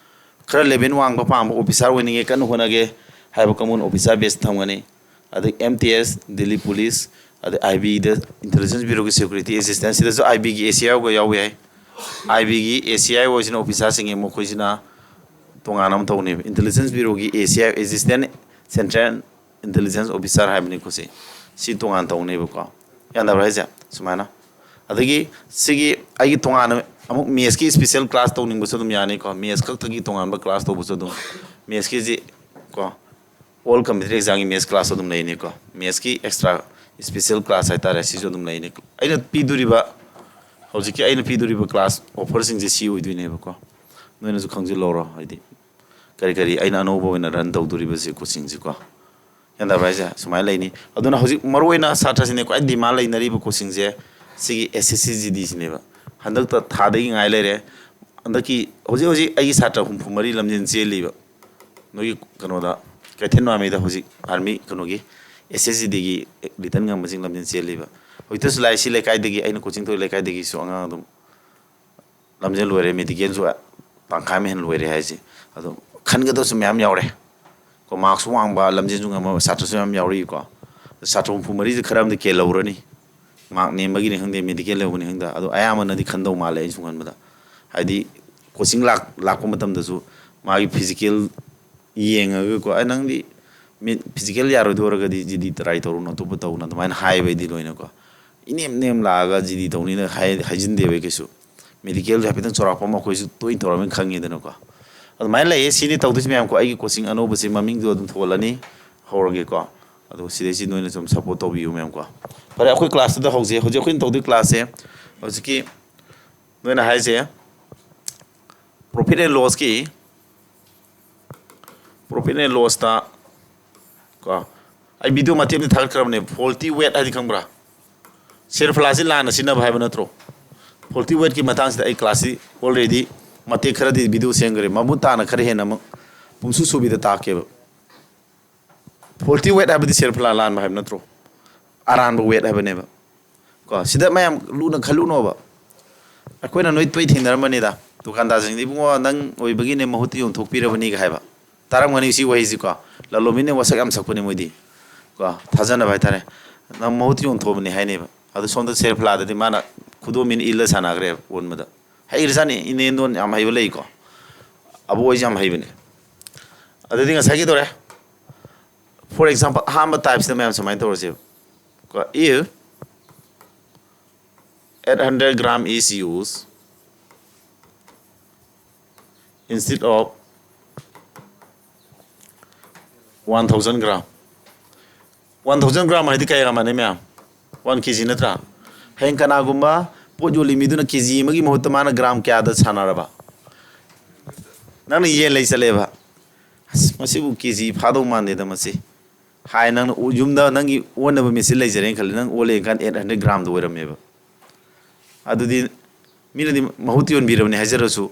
ꯈꯔ ꯂꯦꯚꯦꯜ ꯋꯥꯡꯕ ꯄꯥꯝꯕ, ꯑꯣꯐꯤꯁꯥꯔ ꯑꯣꯏꯅꯤꯡꯉꯦ, ꯀꯟꯅ ꯍꯣꯠꯅꯒꯦ ꯍꯥꯏꯕ ꯀꯥꯡꯕꯨꯅ ꯑꯣꯐꯤꯁꯥꯔ ꯕꯦꯁ ꯊꯝꯒꯅꯤ꯫ ꯑꯗꯩ ꯑꯦꯝ ꯇꯤ ꯑꯦꯁ, ꯗꯤꯜꯂꯤ ꯄꯨꯂꯤꯁ, ꯑꯗꯩ ꯑꯥꯏ ꯕꯤꯗ, ꯏꯟꯇꯦꯂꯤꯖꯦꯟꯁ ꯕ꯭ꯌꯨꯔꯣꯒꯤ ꯁꯦꯀ꯭ꯌꯨꯔꯤꯇꯤ ꯑꯦꯁꯤꯁꯇꯦꯟ, ꯁꯤꯗꯁꯨ ꯑꯥꯏ ꯕꯤꯒꯤ ꯑꯦ ꯁꯤ ꯑꯥꯏ ꯑꯣꯒ ꯌꯥꯎꯕ ꯌꯥꯏ꯫ ꯑꯥꯏ ꯕꯤꯒꯤ ꯑꯦ ꯁꯤ ꯑꯥꯏ ꯑꯣꯁꯤꯅ ꯑꯣꯐꯤꯁꯥꯔꯁꯤꯡꯒꯤ, ꯃꯈꯣꯏꯁꯤꯅ ꯇꯣꯉꯥꯟꯅ ꯑꯃ ꯇꯧꯅꯦꯕ꯫ ꯏꯟꯇꯦꯂꯤꯖꯦꯟꯁ ꯕ꯭ꯌꯨꯔꯣꯒꯤ A C I, assistant central intelligence officer ꯍꯥꯏꯕꯅꯤꯀꯣ ꯁꯤ꯫ ꯁꯤ ꯇꯣꯉꯥꯟꯅ ꯇꯧꯅꯦꯕꯀꯣ꯫ ꯒ꯭ꯌꯥꯟ ꯇꯥꯕ꯭ꯔꯥ ꯍꯥꯏꯁꯦ? ꯁꯨꯃꯥꯏꯅ꯫ ꯑꯗꯒꯤ ꯁꯤꯒꯤ ꯑꯩꯒꯤ ꯇꯣꯉꯥꯟꯅ ꯑꯃꯨꯛ ꯃꯦꯠꯁꯀꯤ ꯏꯁꯄꯤꯁꯦꯜ ꯀ꯭ꯂꯥꯁ ꯇꯧꯅꯤꯡꯕꯁꯨ ꯑꯗꯨꯝ ꯌꯥꯅꯤꯀꯣ꯫ ꯃꯦꯠꯁ ꯈꯛꯇꯒꯤ ꯇꯣꯉꯥꯟꯕ ꯀ꯭ꯂꯥꯁ ꯇꯧꯕꯁꯨ ꯑꯗꯨꯝ, ꯃꯦꯠꯁꯀꯤꯁꯤ ꯀꯣ, ꯑꯣꯜ ꯀꯝꯄꯤꯇꯤꯇꯤꯚ ꯑꯦꯛꯖꯥꯝꯒꯤ ꯃꯦꯠꯁ ꯀ꯭ꯂꯥꯁ ꯑꯗꯨꯝ ꯂꯩꯅꯤꯀꯣ꯫ ꯃꯦꯠꯁꯀꯤ ꯑꯦꯛꯁꯇ꯭ꯔꯥ ꯏꯁꯄꯤꯁꯦꯜ ꯀ꯭ꯂꯥꯁ ꯍꯥꯏꯇꯥꯔꯦ, ꯁꯤꯁꯨ ꯑꯗꯨꯝ ꯂꯩꯅꯤ꯫ ꯑꯩꯅ ꯄꯤꯗꯣꯔꯤꯕ, ꯍꯧꯖꯤꯛꯀꯤ ꯑꯩꯅ ꯄꯤꯗꯣꯔꯤꯕ ꯀ꯭ꯂꯥꯁ ꯑꯣꯐꯔꯁꯤꯡꯁꯦ ꯁꯤ ꯑꯣꯏꯗꯣꯏꯅꯦꯕꯀꯣ꯫ ꯅꯣꯏꯅꯁꯨ ꯈꯪꯖꯤꯜꯍꯧꯔꯣ, ꯍꯥꯏꯗꯤ ꯀꯔꯤ ꯀꯔꯤ ꯑꯩꯅ ꯑꯅꯧꯕ ꯑꯣꯏꯅ ꯔꯟ ꯇꯧꯗꯣꯔꯤꯕꯁꯦ ꯀꯣꯆꯤꯡꯁꯦꯀꯣ꯫ ꯒ꯭ꯌꯥꯟ ꯇꯥꯕ꯭ꯔꯥ ꯍꯥꯏꯁꯦ? ꯁꯨꯃꯥꯏꯅ ꯂꯩꯅꯤ꯫ ꯑꯗꯨꯅ ꯍꯧꯖꯤꯛ ꯃꯔꯨꯑꯣꯏꯅ ꯁꯥꯇ꯭ꯔꯁꯤꯡꯅ ꯈ꯭ꯋꯥꯏ ꯗꯤꯃꯥꯟ ꯂꯩꯅꯔꯤꯕ ꯀꯣꯆꯤꯡꯁꯦ ꯁꯤꯒꯤ ꯑꯦꯁ ꯑꯦꯁ ꯁꯤ ꯖꯤ ꯗꯤꯁꯤꯅꯦꯕ꯫ ꯍꯟꯗꯛꯇ ꯊꯥꯗꯒꯤ ꯉꯥꯏ ꯂꯩꯔꯦ꯫ ꯍꯟꯗꯛꯀꯤ ꯍꯧꯖꯤꯛ ꯍꯧꯖꯤꯛ ꯑꯩꯒꯤ ꯁꯥꯇ꯭ꯔ ꯍꯨꯝꯐꯨ ꯃꯔꯤ ꯂꯝꯖꯦꯟ ꯆꯦꯜꯂꯤꯕ ꯅꯣꯏꯒꯤ ꯀꯩꯅꯣꯗ, ꯀꯩꯊꯦꯜ ꯃꯥꯟꯕꯤꯗ ꯍꯧꯖꯤꯛ ꯑꯥꯔꯃꯤ ꯀꯩꯅꯣꯒꯤ ꯑꯦꯁ ꯑꯦꯁ ꯖꯤ ꯗꯤꯒꯤ ꯔꯤꯇꯟ ꯉꯝꯕꯁꯤꯡ ꯂꯝꯖꯦꯟ ꯆꯦꯜꯂꯤꯕ꯫ ꯍꯧꯖꯤꯛꯇꯁꯨ ꯂꯥꯛꯏ ꯁꯤ ꯂꯩꯀꯥꯏꯗꯒꯤ, ꯑꯩꯅ ꯀꯣꯆꯤꯡ ꯇꯧꯔꯤ ꯂꯩꯀꯥꯏꯗꯒꯤꯁꯨ ꯑꯉꯥꯡ ꯑꯗꯨꯝ ꯂꯝꯖꯦꯜ ꯂꯣꯏꯔꯦ, ꯃꯦꯗꯤꯀꯦꯜꯁꯨ ꯇꯪꯈꯥꯏ ꯑꯃ ꯍꯦꯟꯅ ꯂꯣꯏꯔꯦ ꯍꯥꯏꯁꯦ꯫ ꯑꯗꯣ ꯈꯟꯒꯗꯕꯁꯨ ꯃꯌꯥꯝ ꯌꯥꯎꯔꯦ ꯀꯣ, ꯃꯥꯔꯛꯁꯨ ꯋꯥꯡꯕ, ꯂꯝꯖꯦꯜꯁꯨ ꯉꯝꯕ ꯁꯥꯇ꯭ꯔꯁꯨ ꯌꯥꯝ ꯌꯥꯎꯔꯤꯀꯣ꯫ ꯁꯥꯇ꯭ꯔ ꯍꯨꯝꯐꯨ ꯃꯔꯤꯁꯦ ꯈꯔ ꯑꯃꯗꯤ ꯀꯦꯜꯍꯧꯔꯅꯤ, ꯃꯥꯔꯛ ꯅꯦꯝꯕꯒꯤꯅꯤ ꯈꯪꯗꯦ, ꯃꯦꯗꯤꯀꯦꯜ ꯂꯩꯍꯧꯕꯅꯤ ꯈꯪꯗꯦ꯫ ꯑꯗꯣ ꯑꯌꯥꯝꯕꯅꯗꯤ ꯈꯟꯗꯧ ꯃꯥꯜꯂꯦ ꯑꯩꯅ ꯁꯨꯝ ꯈꯟꯕꯗ꯫ ꯍꯥꯏꯗꯤ ꯀꯣꯆꯤꯡ ꯂꯥꯛ-, ꯂꯥꯛꯄ ꯃꯇꯝꯗꯁꯨ ꯃꯥꯒꯤ ꯐꯤꯖꯤꯀꯦꯜ ꯌꯦꯡꯉꯒꯀꯣ, "ꯑꯦ, ꯅꯪꯗꯤ ꯃꯤꯠ ꯐꯤꯖꯤꯀꯦꯜ ꯌꯥꯔꯣꯏꯗꯣꯏ ꯑꯣꯏꯔꯒꯗꯤ ꯖꯤ ꯗꯤ ꯇ꯭ꯔꯥꯏ ꯇꯧꯔꯨꯅꯨ, ꯑꯇꯣꯞꯄ ꯇꯧꯅ", ꯑꯗꯨꯃꯥꯏꯅ ꯍꯥꯏꯕꯩꯗꯤ ꯂꯣꯏꯅꯀꯣ꯫ ꯏꯅꯦꯝ ꯅꯦꯝ ꯂꯥꯛꯑꯒ ꯖꯤ ꯗꯤ ꯇꯧꯅꯤꯅ ꯍꯥꯏ-, ꯍꯥꯏꯖꯤꯟꯗꯦꯕ ꯑꯩ ꯀꯩꯁꯨ꯫ ꯃꯦꯗꯤꯀꯦꯜꯁꯦ ꯍꯥꯏꯐꯦꯠꯇꯪ ꯆꯥꯎꯔꯥꯛꯄ ꯑꯃ ꯑꯩꯈꯣꯏꯁꯨ ꯇꯣꯏꯅ ꯇꯧꯔꯕꯅꯤꯅ ꯈꯪꯉꯦꯗꯅꯀꯣ꯫ ꯑꯗꯨꯃꯥꯏꯅ ꯂꯩꯌꯦ꯫ ꯁꯤꯅꯤ ꯇꯧꯗꯣꯏꯁꯤ ꯃꯌꯥꯝꯀꯣ꯫ ꯑꯩꯒꯤ ꯀꯣꯆꯤꯡ ꯑꯅꯧꯕꯁꯤ ꯃꯃꯤꯡꯗꯣ ꯑꯗꯨꯝ ꯊꯣꯜꯂꯅꯤ, ꯍꯧꯔꯒꯦꯀꯣ꯫ ꯑꯗꯣ ꯁꯤꯗꯩꯁꯤ ꯅꯣꯏꯅ ꯁꯨꯝ ꯁꯞꯄꯣꯔꯠ ꯇꯧꯕꯤꯌꯨ ꯃꯌꯥꯝꯀꯣ꯫ ꯐꯔꯦ, ꯑꯩꯈꯣꯏ ꯀ꯭ꯂꯥꯁꯇꯨꯗ ꯍꯧꯁꯦ꯫ ꯍꯧꯖꯤꯛ ꯑꯩꯈꯣꯏꯅ ꯇꯧꯗꯣꯏ ꯀ꯭ꯂꯥꯁꯁꯦ ꯍꯧꯖꯤꯛꯀꯤ ꯅꯣꯏꯅ ꯍꯥꯏꯁꯦ ꯄ꯭ꯔꯣꯐꯤꯠ ꯑꯦꯟ ꯂꯣꯁꯀꯤ, ꯄ꯭ꯔꯣꯐꯤꯠ ꯑꯦꯟ ꯂꯣꯁꯇ ꯀꯣ, ꯑꯩ ꯚꯤꯗꯤꯑꯣ ꯃꯇꯦꯛ ꯑꯃꯗꯤ ꯊꯥꯒꯠꯈ꯭ꯔꯕꯅꯦ, ꯐꯣꯜꯇꯤ ꯋꯦꯠ ꯍꯥꯏꯗꯤ ꯈꯪꯕ꯭ꯔꯥ? ꯁꯦꯔꯐꯂꯥꯁꯤ ꯂꯥꯟꯅ ꯁꯤꯖꯤꯟꯅꯕ ꯍꯥꯏꯕ ꯅꯠꯇ꯭ꯔꯣ? ꯐꯣꯜꯇꯤ ꯋꯦꯠꯀꯤ ꯃꯇꯥꯡꯁꯤꯗ ꯑꯩ ꯀ꯭ꯂꯥꯁꯁꯤ ꯑꯣꯜꯔꯦꯗꯤ ꯃꯇꯦꯛ ꯈꯔꯗꯤ ꯚꯤꯗꯤꯑꯣ ꯁꯦꯝꯈ꯭ꯔꯦ, ꯃꯃꯨꯠ ꯇꯥꯅ ꯈꯔ ꯍꯦꯟꯅ ꯑꯃꯨꯛ ꯄꯨꯝꯁꯨ ꯁꯨꯕꯤꯗ ꯇꯥꯛꯀꯦꯕ꯫ ꯐꯣꯜꯇꯤ ꯋꯦꯠ ꯍꯥꯏꯕꯗꯤ ꯁꯦꯔꯐꯂꯥ ꯂꯥꯟꯕ ꯍꯥꯏꯕ ꯅꯠꯇ꯭ꯔꯣ? ꯑꯔꯥꯟꯕ ꯋꯦꯠ ꯍꯥꯏꯕꯅꯦꯕ꯫ ꯀꯣ, ꯁꯤꯗ ꯃꯌꯥꯝ ꯂꯨꯅ ꯈꯜꯂꯨꯅꯣꯕ꯫ ꯑꯩꯈꯣꯏꯅ ꯅꯣꯏ ꯇꯣꯏ ꯊꯦꯡꯅꯔꯝꯕꯅꯤꯗ, ꯗꯨꯀꯥꯟꯗꯥꯔꯁꯤꯡꯗꯤ, "ꯏꯕꯨꯡꯉꯣ, ꯅꯪ ꯑꯣꯏꯕꯒꯤꯅꯦ ꯃꯍꯨꯠꯇ ꯌꯣꯟꯊꯣꯛꯄꯤꯔꯕꯅꯤꯒ" ꯍꯥꯏꯕ꯫ ꯇꯥꯔꯝꯒꯅꯤ ꯁꯤ ꯋꯥꯍꯩꯁꯤꯀꯣ꯫ ꯂꯂꯣꯟꯕꯤꯅ ꯋꯥꯁꯛ ꯌꯥꯝ ꯁꯛꯄꯅꯦ ꯃꯣꯏꯗꯤ꯫ ꯀꯣ, ꯊꯥꯖꯅꯕ ꯍꯥꯏꯇꯥꯔꯦ꯫ ꯅꯪ ꯃꯍꯨꯠ ꯌꯣꯟꯊꯣꯛꯑꯕꯅꯤ ꯍꯥꯏꯅꯦꯕ꯫ ꯑꯗꯨ ꯁꯣꯝꯗ ꯁꯦꯔꯐꯂꯥꯗꯗꯤ ꯃꯥꯅ ꯈꯨꯗꯣꯝꯕꯤꯅ ꯏꯜꯂ ꯁꯥꯟꯅꯈ꯭ꯔꯦꯕ ꯑꯣꯟꯕꯗ꯫ ꯍꯩꯈ꯭ꯔꯖꯥꯠꯅꯤ, ꯏꯟꯗꯤꯌꯟꯗꯣꯟ ꯌꯥꯝ ꯍꯩꯕ ꯂꯩꯀꯣ, ꯑꯕꯣꯏꯁꯦ ꯌꯥꯝ ꯍꯩꯕꯅꯦ꯫ ꯑꯗꯨꯗꯤ ꯉꯁꯥꯏꯒꯤꯗꯧꯔꯦ꯫ For example, ꯑꯍꯥꯟꯕ typesꯇ ꯃꯌꯥꯝ ꯁꯨꯃꯥꯏꯅ ꯇꯧꯔꯁꯦꯕ꯫ If eight hundred gram is used instead of one thousand gram, one thousand gram ꯍꯥꯏꯗꯤ ꯀꯌꯥꯒ ꯃꯥꯟꯅꯩ ꯃꯌꯥꯝ? One K G ꯅꯠꯇ꯭ꯔꯥ? ꯍꯌꯦꯡ ꯀꯅꯥꯒꯨꯝꯕ ꯄꯣꯠ ꯌꯣꯜꯂꯤ ꯃꯤꯗꯨꯅ K G ꯑꯃꯒꯤ ꯃꯍꯨꯠꯇ ꯃꯥꯅ gram ꯀꯌꯥꯗ ꯁꯥꯟꯅꯔꯕ? ꯅꯪꯅ ꯌꯦꯟ ꯂꯩ ꯆꯠꯂꯦꯕ꯫ "ꯑꯁ, ꯃꯁꯤꯕꯨ K G ꯐꯥꯗꯧ ꯃꯥꯟꯗꯦꯗ ꯃꯁꯤ" ꯍꯥꯏ꯫ ꯅꯪꯅ ꯎ-, ꯌꯨꯝꯗ ꯅꯪꯒꯤ ꯑꯣꯟꯅꯕ machine ꯂꯩꯖꯔꯦꯅ ꯈꯜꯂꯦ, ꯅꯪ ꯑꯣꯜꯂꯦ ꯀꯥꯟꯗ eight hundred gramꯗ ꯑꯣꯏꯔꯝꯃꯦꯕ꯫ ꯑꯗꯨꯗꯤ ꯃꯤꯅꯗꯤ ꯃꯍꯨꯠ ꯌꯣꯟꯕꯤꯔꯕꯅꯤ ꯍꯥꯏꯖꯔꯁꯨ,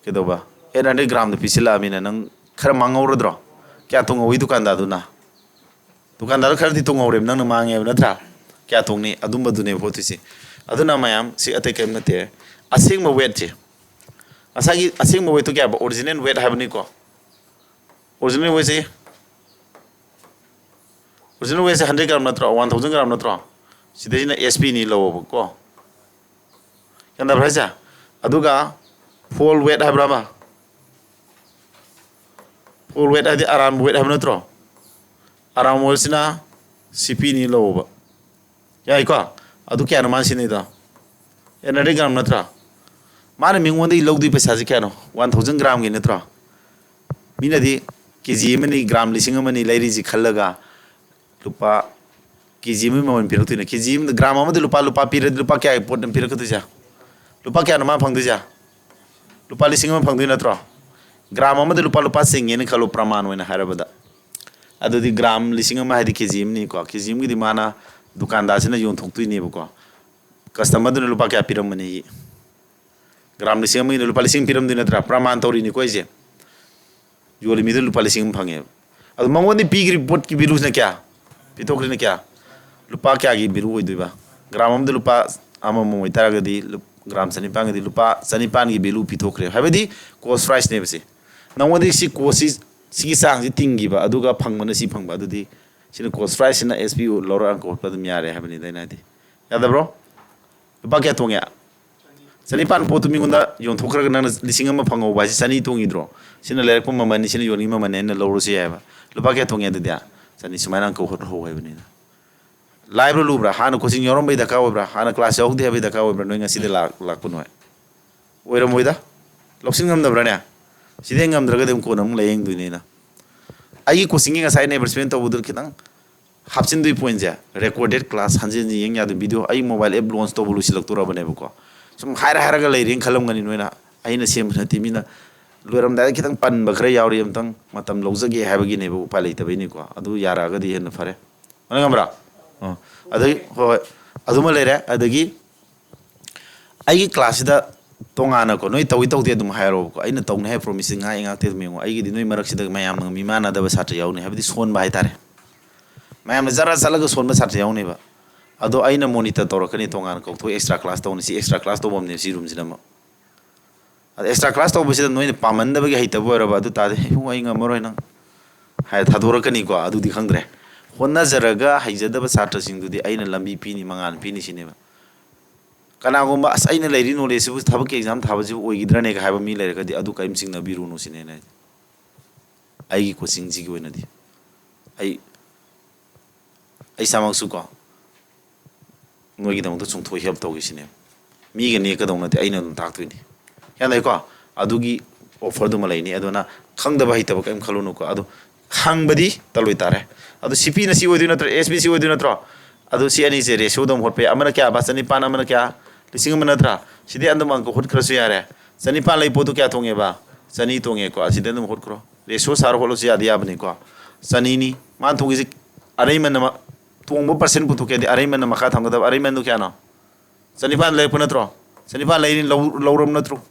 ꯀꯩꯗꯧꯕ? Eight hundred gramꯗ ꯄꯤꯁꯤꯜꯂꯛꯑꯃꯤꯅ ꯅꯪ ꯈꯔ ꯃꯥꯡꯍꯧꯔꯗ꯭ꯔꯣ? ꯀꯌꯥ ꯇꯣꯡꯍꯧꯋꯤ ꯗꯨꯀꯥꯟꯗꯥꯔꯗꯨꯅ? ꯗꯨꯀꯥꯟꯗꯥꯔꯗ ꯈꯔꯗꯤ ꯇꯣꯡꯍꯧꯔꯦꯕ, ꯅꯪꯅ ꯃꯥꯡꯉꯦꯕ, ꯅꯠꯇ꯭ꯔꯥ? ꯀꯌꯥ ꯇꯣꯡꯅꯤ? ꯑꯗꯨꯝꯕꯗꯨꯅꯦꯕ ꯄꯣꯠꯇꯨꯁꯦ꯫ ꯑꯗꯨꯅ ꯃꯌꯥꯝ, ꯁꯤ ꯑꯇꯩ ꯀꯔꯤꯝ ꯅꯠꯇꯦ꯫ ꯑꯁꯦꯡꯕ weightꯁꯦ, ꯉꯁꯥꯏꯒꯤ ꯑꯁꯦꯡꯕ weightꯇꯨ ꯀꯌꯥꯕ? Original weight ꯍꯥꯏꯕꯅꯤꯀꯣ꯫ Original weightꯁꯦ, original weightꯁꯦ hundred gram ꯅꯠꯇ꯭ꯔꯣ? One thousand gram ꯅꯠꯇ꯭ꯔꯣ? ꯁꯤꯗꯩꯁꯤꯅ S Pꯅꯤ ꯂꯧꯑꯣꯕꯀꯣ꯫ ꯒ꯭ꯌꯥꯟ ꯇꯥꯕ꯭ꯔꯥ ꯍꯥꯏꯁꯦ? ꯑꯗꯨꯒ fall weight ꯍꯥꯏꯕ꯭ꯔꯥ ꯑꯃ? Fall weight ꯍꯥꯏꯗꯤ ꯑꯔꯥꯟꯕ weight ꯍꯥꯏꯕ ꯅꯠꯇ꯭ꯔꯣ? ꯑꯔꯥꯟꯕ weightꯁꯤꯅ C Pꯅꯤ ꯂꯧꯑꯣꯕ꯫ ꯌꯥꯏꯀꯣ? ꯑꯗꯨ ꯀꯌꯥꯅꯣ ꯃꯥꯅ ꯁꯤꯖꯤꯟꯅꯩꯗꯣ? Eight hundred gram ꯅꯠꯇ꯭ꯔꯣ? ꯃꯥꯅ ꯃꯤꯉꯣꯟꯗꯒꯤ ꯂꯧꯗꯣꯏ ꯄꯩꯁꯥꯁꯦ ꯀꯌꯥꯅꯣ? One thousand gramꯒꯤ ꯅꯠꯇ꯭ꯔꯣ? ꯃꯤꯅꯗꯤ K G ꯑꯃꯅꯤ, gram ꯂꯤꯁꯤꯡ ꯑꯃꯅꯤ ꯂꯩꯔꯤꯁꯤ ꯈꯜꯂꯒ ꯂꯨꯄꯥ K G ꯑꯃꯒꯤ ꯃꯃꯜ ꯄꯤꯔꯛꯇꯣꯏꯅꯦ꯫ K G ꯑꯃꯗ, gram ꯑꯃꯗ ꯂꯨꯄꯥ, ꯂꯨꯄꯥ ꯄꯤꯔꯗꯤ ꯂꯨꯄꯥ ꯀꯌꯥꯒꯤ ꯄꯣꯠꯅꯣ ꯄꯤꯔꯛꯀꯗꯣꯏꯁꯦ? ꯂꯨꯄꯥ ꯀꯌꯥꯅꯣ ꯃꯥ ꯐꯪꯗꯣꯏꯁꯦ? ꯂꯨꯄꯥ ꯂꯤꯁꯤꯡ ꯑꯃ ꯐꯪꯗꯣꯏ ꯅꯠꯇ꯭ꯔꯣ? Gram ꯑꯃꯗ ꯂꯨꯄꯥ, ꯂꯨꯄꯥ ꯆꯤꯡꯉꯦꯅ ꯈꯜꯂꯣ, ꯄ꯭ꯔꯃꯥꯟ ꯑꯣꯏꯅ ꯍꯥꯏꯔꯕꯗ꯫ ꯑꯗꯨꯗꯤ gram ꯂꯤꯁꯤꯡ ꯑꯃ ꯍꯥꯏꯗꯤ K G ꯑꯃꯅꯤꯀꯣ꯫ K G ꯑꯃꯒꯤꯗꯤ ꯃꯥꯅ, ꯗꯨꯀꯥꯟꯗꯥꯔꯁꯤꯅ ꯌꯣꯟꯊꯣꯛꯇꯣꯏꯅꯦꯕꯀꯣ꯫ Customerꯗꯨꯅ ꯂꯨꯄꯥ ꯀꯌꯥ ꯄꯤꯔꯝꯒꯅꯤ? Gram ꯂꯤꯁꯤꯡ ꯑꯃꯒꯤꯅ ꯂꯨꯄꯥ ꯂꯤꯁꯤꯡ ꯄꯤꯔꯝꯗꯣꯏ ꯅꯠꯇ꯭ꯔꯥ? ꯄ꯭ꯔꯃꯥꯟ ꯇꯧꯔꯤꯅꯤꯀꯣ ꯑꯩꯁꯦ꯫ ꯌꯣꯜꯂꯤ ꯃꯤꯗꯨꯅ ꯂꯨꯄꯥ ꯂꯤꯁꯤꯡ ꯑꯃ ꯐꯪꯉꯦꯕ꯫ ꯑꯗꯣ ꯃꯉꯣꯟꯗ ꯄꯤꯈ꯭ꯔꯤꯕ ꯄꯣꯠꯀꯤ valueꯁꯤꯅ ꯀꯌꯥ? ꯄꯤꯊꯣꯛꯈ꯭ꯔꯤꯅ ꯀꯌꯥ? ꯂꯨꯄꯥ ꯀꯌꯥꯒꯤ value ꯑꯣꯏꯗꯣꯏꯕ? Gram ꯑꯃꯗ ꯂꯨꯄꯥ ꯑꯃꯃꯝ ꯑꯣꯏꯇꯥꯔꯒꯗꯤ, ꯂꯨꯞ-, gram ꯆꯅꯤꯄꯥꯟꯒꯗꯤ ꯂꯨꯄꯥ ꯆꯅꯤꯄꯥꯟꯒꯤ value ꯄꯤꯊꯣꯛꯈ꯭ꯔꯦꯕ꯫ ꯍꯥꯏꯕꯗꯤ cost priceꯅꯦꯕ ꯁꯤ꯫ ꯅꯉꯣꯟꯗꯒꯤ ꯁꯤ costꯁꯤ, ꯁꯤꯒꯤ ꯆꯥꯡꯁꯤ ꯇꯤꯡꯈꯤꯕ, ꯑꯗꯨꯒ ꯐꯪꯕꯅ ꯁꯤ ꯐꯪꯕ, ꯑꯗꯨꯗꯤ ꯁꯤꯅ cost price, ꯁꯤꯅ S P ꯂꯧꯔ ꯑꯪꯀ ꯍꯣꯠꯄ ꯑꯗꯨꯝ ꯌꯥꯔꯦ ꯍꯥꯏꯕꯅꯤꯗ ꯑꯩꯅ ꯍꯥꯏꯗꯤ꯫ ꯌꯥꯗꯕ꯭ꯔꯣ? ꯂꯨꯄꯥ ꯀꯌꯥ ꯇꯣꯡꯉꯦ? ꯆꯅꯤꯄꯥꯟ ꯄꯣꯠꯇꯨ ꯃꯤꯉꯣꯟꯗ ꯌꯣꯟꯊꯣꯛꯈ꯭ꯔꯒ ꯅꯪꯅ ꯂꯤꯁꯤꯡ ꯑꯃ ꯐꯪꯍꯧꯕ ꯍꯥꯏꯁꯦ ꯆꯅꯤ ꯇꯣꯡꯉꯤꯗ꯭ꯔꯣ? ꯁꯤꯅ ꯂꯩꯔꯛꯄ ꯃꯃꯜꯅꯤ, ꯁꯤꯅ ꯌꯣꯟꯈꯤꯕ ꯃꯃꯜꯅꯤ ꯍꯥꯏꯅ ꯂꯧꯔꯁꯨ ꯌꯥꯏꯑꯕ꯫ ꯂꯨꯄꯥ ꯀꯌꯥ ꯇꯣꯡꯉꯦ ꯑꯗꯨꯗꯤ? ꯆꯅꯤ꯫ ꯁꯨꯃꯥꯏꯅ ꯑꯪꯀ ꯍꯣꯠꯍꯧ ꯍꯥꯏꯕꯅꯤꯗ꯫ ꯂꯥꯏꯕ꯭ꯔꯥ ꯂꯨꯕ꯭ꯔꯥ? ꯍꯥꯟꯅ coaching ꯌꯥꯎꯔꯝꯕꯩ ꯗꯔꯀꯥꯔ ꯑꯣꯏꯕ꯭ꯔꯥ? ꯍꯥꯟꯅ class ꯌꯥꯎꯗꯦ ꯍꯥꯏꯕꯩ ꯗꯔꯀꯥꯔ ꯑꯣꯏꯕ꯭ꯔꯥ? ꯅꯣꯏ ꯉꯁꯤꯗ ꯂꯥꯛ-, ꯂꯥꯛꯄ ꯅꯣꯏ? ꯑꯣꯏꯔꯝꯃꯣꯏꯗ꯫ ꯂꯧꯁꯤꯟ ꯉꯝꯗꯕ꯭ꯔꯥꯅꯦ? ꯁꯤꯗꯩ ꯉꯝꯗ꯭ꯔꯒꯗꯤ ꯑꯃꯨꯛ ꯀꯣꯟꯅ ꯑꯃꯨꯛ ꯂꯥꯏꯌꯦꯡꯗꯣꯏꯅꯦ ꯑꯩꯅ꯫ ꯑꯩꯒꯤ coachingꯒꯤ ꯉꯁꯥꯏ advertisement ꯇꯧꯕꯗꯨ ꯈꯤꯇꯪ ꯍꯥꯞꯆꯤꯟꯗꯣꯏ pointꯁꯦ, recorded class ꯍꯟꯖꯤꯟ ꯍꯟꯖꯤꯟ ꯌꯦꯡ ꯌꯥꯗꯣꯏ video꯫ ꯑꯩ mobile app launch ꯇꯧꯕ ꯂꯣꯏꯁꯤꯜꯂꯛꯇꯣꯔꯕꯅꯦꯕꯀꯣ꯫ ꯁꯨꯝ ꯍꯥꯏꯔ ꯍꯥꯏꯔꯒ ꯂꯩꯔꯦꯅ ꯈꯜꯂꯝꯒꯅꯤ ꯅꯣꯏꯅ꯫ ꯑꯩꯅ ꯁꯦꯝꯕ ꯅꯠꯇꯦ, ꯃꯤꯅ ꯂꯣꯏꯔꯝꯗꯥꯏꯗ ꯈꯤꯇꯪ ꯄꯟꯕ ꯈꯔ ꯌꯥꯎꯔꯤ, ꯑꯝꯇꯪ ꯃꯇꯝ ꯂꯧꯖꯒꯦ ꯍꯥꯏꯕꯒꯤꯅꯦꯕ, ꯎꯄꯥꯏ ꯂꯩꯇꯕꯩꯅꯤꯀꯣ꯫ ꯑꯗꯨ ꯌꯥꯔꯛꯑꯒꯗꯤ ꯍꯦꯟꯅ ꯐꯔꯦ꯫ ꯃꯅꯨꯡ ꯉꯝꯕ꯭ꯔꯥ? ꯑꯣ꯫ ꯑꯗꯒꯤ, ꯍꯣꯏ, ꯍꯣꯏ꯫ ꯑꯗꯨꯃ ꯂꯩꯔꯦ꯫ ꯑꯗꯒꯤ ꯑꯩꯒꯤ classꯁꯤꯗ ꯇꯣꯉꯥꯟꯅꯀꯣ, ꯅꯣꯏ ꯇꯧꯏ ꯇꯧꯗꯦ ꯑꯗꯨꯝ ꯍꯥꯏꯔꯣꯕꯀꯣ꯫ ꯑꯩꯅ ꯇꯧꯅꯤ ꯍꯥꯏꯕ promiseꯁꯤ ꯉꯥꯛꯏ ꯉꯥꯛꯇꯦ ꯑꯗꯨꯝ ꯌꯦꯡꯉꯣ꯫ ꯑꯩꯒꯤꯗꯤ ꯅꯣꯏ ꯃꯔꯛꯁꯤꯗ ꯃꯌꯥꯝꯅ ꯃꯤꯃꯥꯟꯅꯗꯕ ꯁꯥꯇ꯭ꯔ ꯌꯥꯎꯅꯤ ꯍꯥꯏꯕꯗꯤ ꯁꯣꯟꯕ ꯍꯥꯏꯇꯥꯔꯦ꯫ ꯃꯌꯥꯝꯅ ꯖꯔ ꯆꯠꯂꯒ ꯁꯣꯟꯕ ꯁꯥꯇ꯭ꯔ ꯌꯥꯎꯅꯦꯕ꯫ ꯑꯗꯣ ꯑꯩꯅ monitor ꯇꯧꯔꯛꯀꯅꯤ, ꯇꯣꯉꯥꯟꯅ ꯀꯧꯊꯣꯛꯑ extra class ꯇꯧꯅꯤ꯫ ꯁꯤ extra class ꯇꯧꯐꯝꯅꯦ, ꯁꯤ roomꯁꯤꯅ ꯑꯃꯨꯛ꯫ ꯑꯗ extra class ꯇꯧꯕꯁꯤꯗ ꯅꯣꯏꯅ ꯄꯥꯝꯃꯟꯗꯕꯒꯤ ꯍꯩꯇꯕ ꯑꯣꯏꯔꯕ ꯑꯗꯨ ꯇꯥꯔꯗꯤ, "ꯏꯕꯨꯡꯉꯣ, ꯑꯩ ꯉꯝꯃꯔꯣꯏ ꯅꯪ" ꯍꯥꯏ ꯊꯥꯗꯣꯔꯛꯀꯅꯤꯀꯣ꯫ ꯑꯗꯨꯗꯤ ꯈꯪꯗ꯭ꯔꯦ꯫ ꯍꯣꯠꯅꯖꯔꯒ ꯍꯩꯖꯗꯕ ꯁꯥꯇ꯭ꯔꯁꯤꯡꯗꯨꯗꯤ ꯑꯩꯅ ꯂꯝꯕꯤ ꯄꯤꯅꯤ, ꯃꯉꯥꯜ ꯄꯤꯅꯤ ꯁꯤꯅꯦꯕ꯫ ꯀꯅꯥꯒꯨꯝꯕ, "ꯑꯁ, ꯑꯩꯅ ꯂꯩꯔꯤ knowledgeꯁꯤꯕꯨ ꯊꯕꯛꯀꯤ exam ꯊꯥꯕꯁꯤꯕꯨ ꯑꯣꯏꯈꯤꯗ꯭ꯔꯅꯦꯒ" ꯍꯥꯏꯕ ꯃꯤ ꯂꯩꯔꯒꯗꯤ ꯑꯗꯨ ꯀꯔꯤꯝ ꯆꯤꯡꯅꯕꯤꯔꯨꯅꯨ ꯁꯤꯅꯦ ꯑꯩꯅ ꯍꯥꯏꯁꯦ꯫ ꯑꯩꯒꯤ coachingꯁꯤꯒꯤ ꯑꯣꯏꯅꯗꯤ ꯑꯩ, ꯑꯩ ꯏꯁꯥꯃꯛꯁꯨ ꯀꯣ, ꯅꯣꯏꯒꯤꯗꯃꯛꯇ ꯆꯣꯡꯊꯣꯛ help ꯇꯧꯒꯦ ꯁꯤꯅꯦ꯫ ꯃꯤꯒ ꯅꯦꯛꯀꯗꯧ ꯅꯠꯇꯦ, ꯑꯩꯅ ꯑꯗꯨꯝ ꯇꯥꯛꯇꯣꯏꯅꯤ꯫ ꯒ꯭ꯌꯥꯟ ꯇꯥꯏꯀꯣ? ꯑꯗꯨꯒꯤ offerꯗꯨꯃ ꯂꯩꯅꯤ꯫ ꯑꯗꯨꯅ ꯈꯪꯗꯕ ꯍꯩꯇꯕ ꯀꯔꯤꯝ ꯈꯜꯂꯨꯅꯨꯀꯣ꯫ ꯑꯗꯨ ꯍꯪꯕꯗꯤ ꯇꯜꯂꯣꯏ ꯇꯥꯔꯦ꯫ ꯑꯗꯨ CPꯅ ꯁꯤ ꯑꯣꯏꯗꯣꯏ ꯅꯠꯇ꯭ꯔꯣ? SBꯁꯤ ꯑꯣꯏꯗꯣꯏ ꯅꯠꯇ꯭ꯔꯣ? ꯑꯗꯨ ꯁꯤ ꯑꯅꯤꯁꯦ ratioꯗ ꯑꯃꯨꯛ ꯍꯣꯠꯄ ꯌꯥꯏ꯫ ꯑꯃꯅ ꯀꯌꯥ ꯕꯥ? ꯆꯅꯤꯄꯥꯟ꯫ ꯑꯃꯅ ꯀꯌꯥ? ꯂꯤꯁꯤꯡ ꯑꯃ ꯅꯠꯇ꯭ꯔꯥ? ꯁꯤꯗꯤ ꯑꯗꯨꯝ ꯑꯪꯀ ꯍꯣꯠꯈ꯭ꯔꯁꯨ ꯌꯥꯔꯦ꯫ ꯆꯅꯤꯄꯥꯟ ꯂꯩ ꯄꯣꯠꯇꯨ ꯀꯌꯥ ꯇꯣꯡꯉꯦꯕ? ꯆꯅꯤ ꯇꯣꯡꯉꯦꯀꯣ꯫ ꯑꯁꯤꯗ ꯑꯗꯨꯝ ꯍꯣꯠꯈ꯭ꯔꯣ꯫ Ratio ꯁꯥꯔ ꯍꯣꯠꯂꯁꯨ ꯌꯥꯗꯤ ꯌꯥꯕꯅꯤꯀꯣ꯫ ꯆꯅꯤꯅꯤ꯫ ꯃꯥꯅ ꯇꯣꯡꯉꯤꯁꯦ ꯑꯔꯩꯃꯟꯅ ꯃ-, ꯇꯣꯡꯕ percent ꯄꯨꯊꯣꯛꯀꯦꯗꯤ ꯑꯔꯩꯃꯟꯅ ꯃꯈꯥ ꯊꯝꯒꯗꯕ꯫ ꯑꯔꯩꯃꯟꯗꯨ ꯀꯌꯥꯅꯣ? ꯆꯅꯤꯄꯥꯟ ꯂꯩꯔꯛꯄ ꯅꯠꯇ꯭ꯔꯣ? ꯆꯅꯤꯄꯥꯟ ꯂꯩꯔꯤ, ꯂꯧ-, ꯂꯧꯔꯕ ꯅꯠꯇ꯭ꯔꯣ?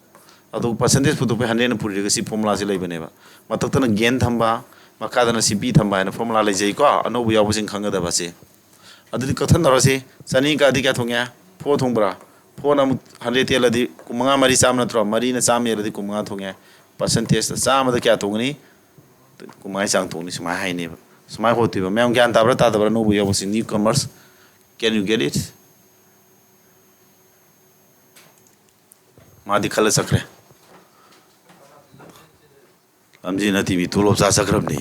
ꯑꯗꯨ percentage ꯄꯨꯊꯣꯛꯄꯩ hundredꯅ ꯄꯨꯔꯤꯔꯒ ꯁꯤ formulaꯁꯤ ꯂꯩꯕꯅꯦꯕ꯫ ꯃꯊꯛꯇꯅ gain ꯊꯝꯕ, ꯃꯈꯥꯗꯅ CP ꯊꯝꯕ ꯍꯥꯏꯅ formula ꯂꯩꯖꯩꯀꯣ꯫ ꯑꯅꯧꯕ ꯌꯥꯎꯕꯁꯤꯡ ꯈꯪꯒꯗꯕ ꯑꯁꯤ꯫ ꯑꯗꯨꯗꯤ ꯀꯛꯊꯠꯅꯔꯁꯤ꯫ ꯆꯅꯤ ꯀꯛꯑꯗꯤ ꯀꯌꯥ ꯊꯣꯡꯉꯦ? Four ꯊꯣꯡꯕ꯭ꯔꯥ? Fourꯅ ꯑꯃꯨꯛ hundred ꯌꯦꯜꯂꯗꯤ ꯀꯨꯟꯃꯉꯥ, ꯃꯔꯤ ꯆꯥꯝꯃ ꯅꯠꯇ꯭ꯔꯣ? ꯃꯔꯤꯅ ꯆꯥꯝꯃ ꯌꯦꯜꯂꯗꯤ ꯀꯨꯟꯃꯉꯥ ꯊꯣꯡꯉꯦ꯫ Percentageꯇ ꯆꯥꯝꯃꯗ ꯀꯌꯥ ꯊꯣꯡꯒꯅꯤ? ꯀꯨꯟꯃꯉꯥ ꯆꯥꯡ ꯊꯣꯡꯅꯤ ꯁꯨꯃꯥꯏꯅ ꯍꯥꯏꯅꯦꯕ꯫ ꯁꯨꯃꯥꯏꯅ ꯍꯣꯠꯇꯣꯏꯕ꯫ ꯃꯌꯥꯝ ꯒ꯭ꯌꯥꯟ ꯇꯥꯕ꯭ꯔꯥ ꯇꯥꯗꯕ꯭ꯔꯥ? ꯑꯅꯧꯕ ꯌꯥꯎꯕꯁꯤ, new comers, can you get it? ꯃꯥꯗꯤ ꯈꯜꯂ ꯆꯠꯈ꯭ꯔꯦ꯫ ꯂꯝꯖꯦꯟ ꯅꯠꯇꯦ ꯃꯤ, ꯇꯣꯂꯣꯞ ꯆꯥ ꯆꯠꯈ꯭ꯔꯕꯅꯤ꯫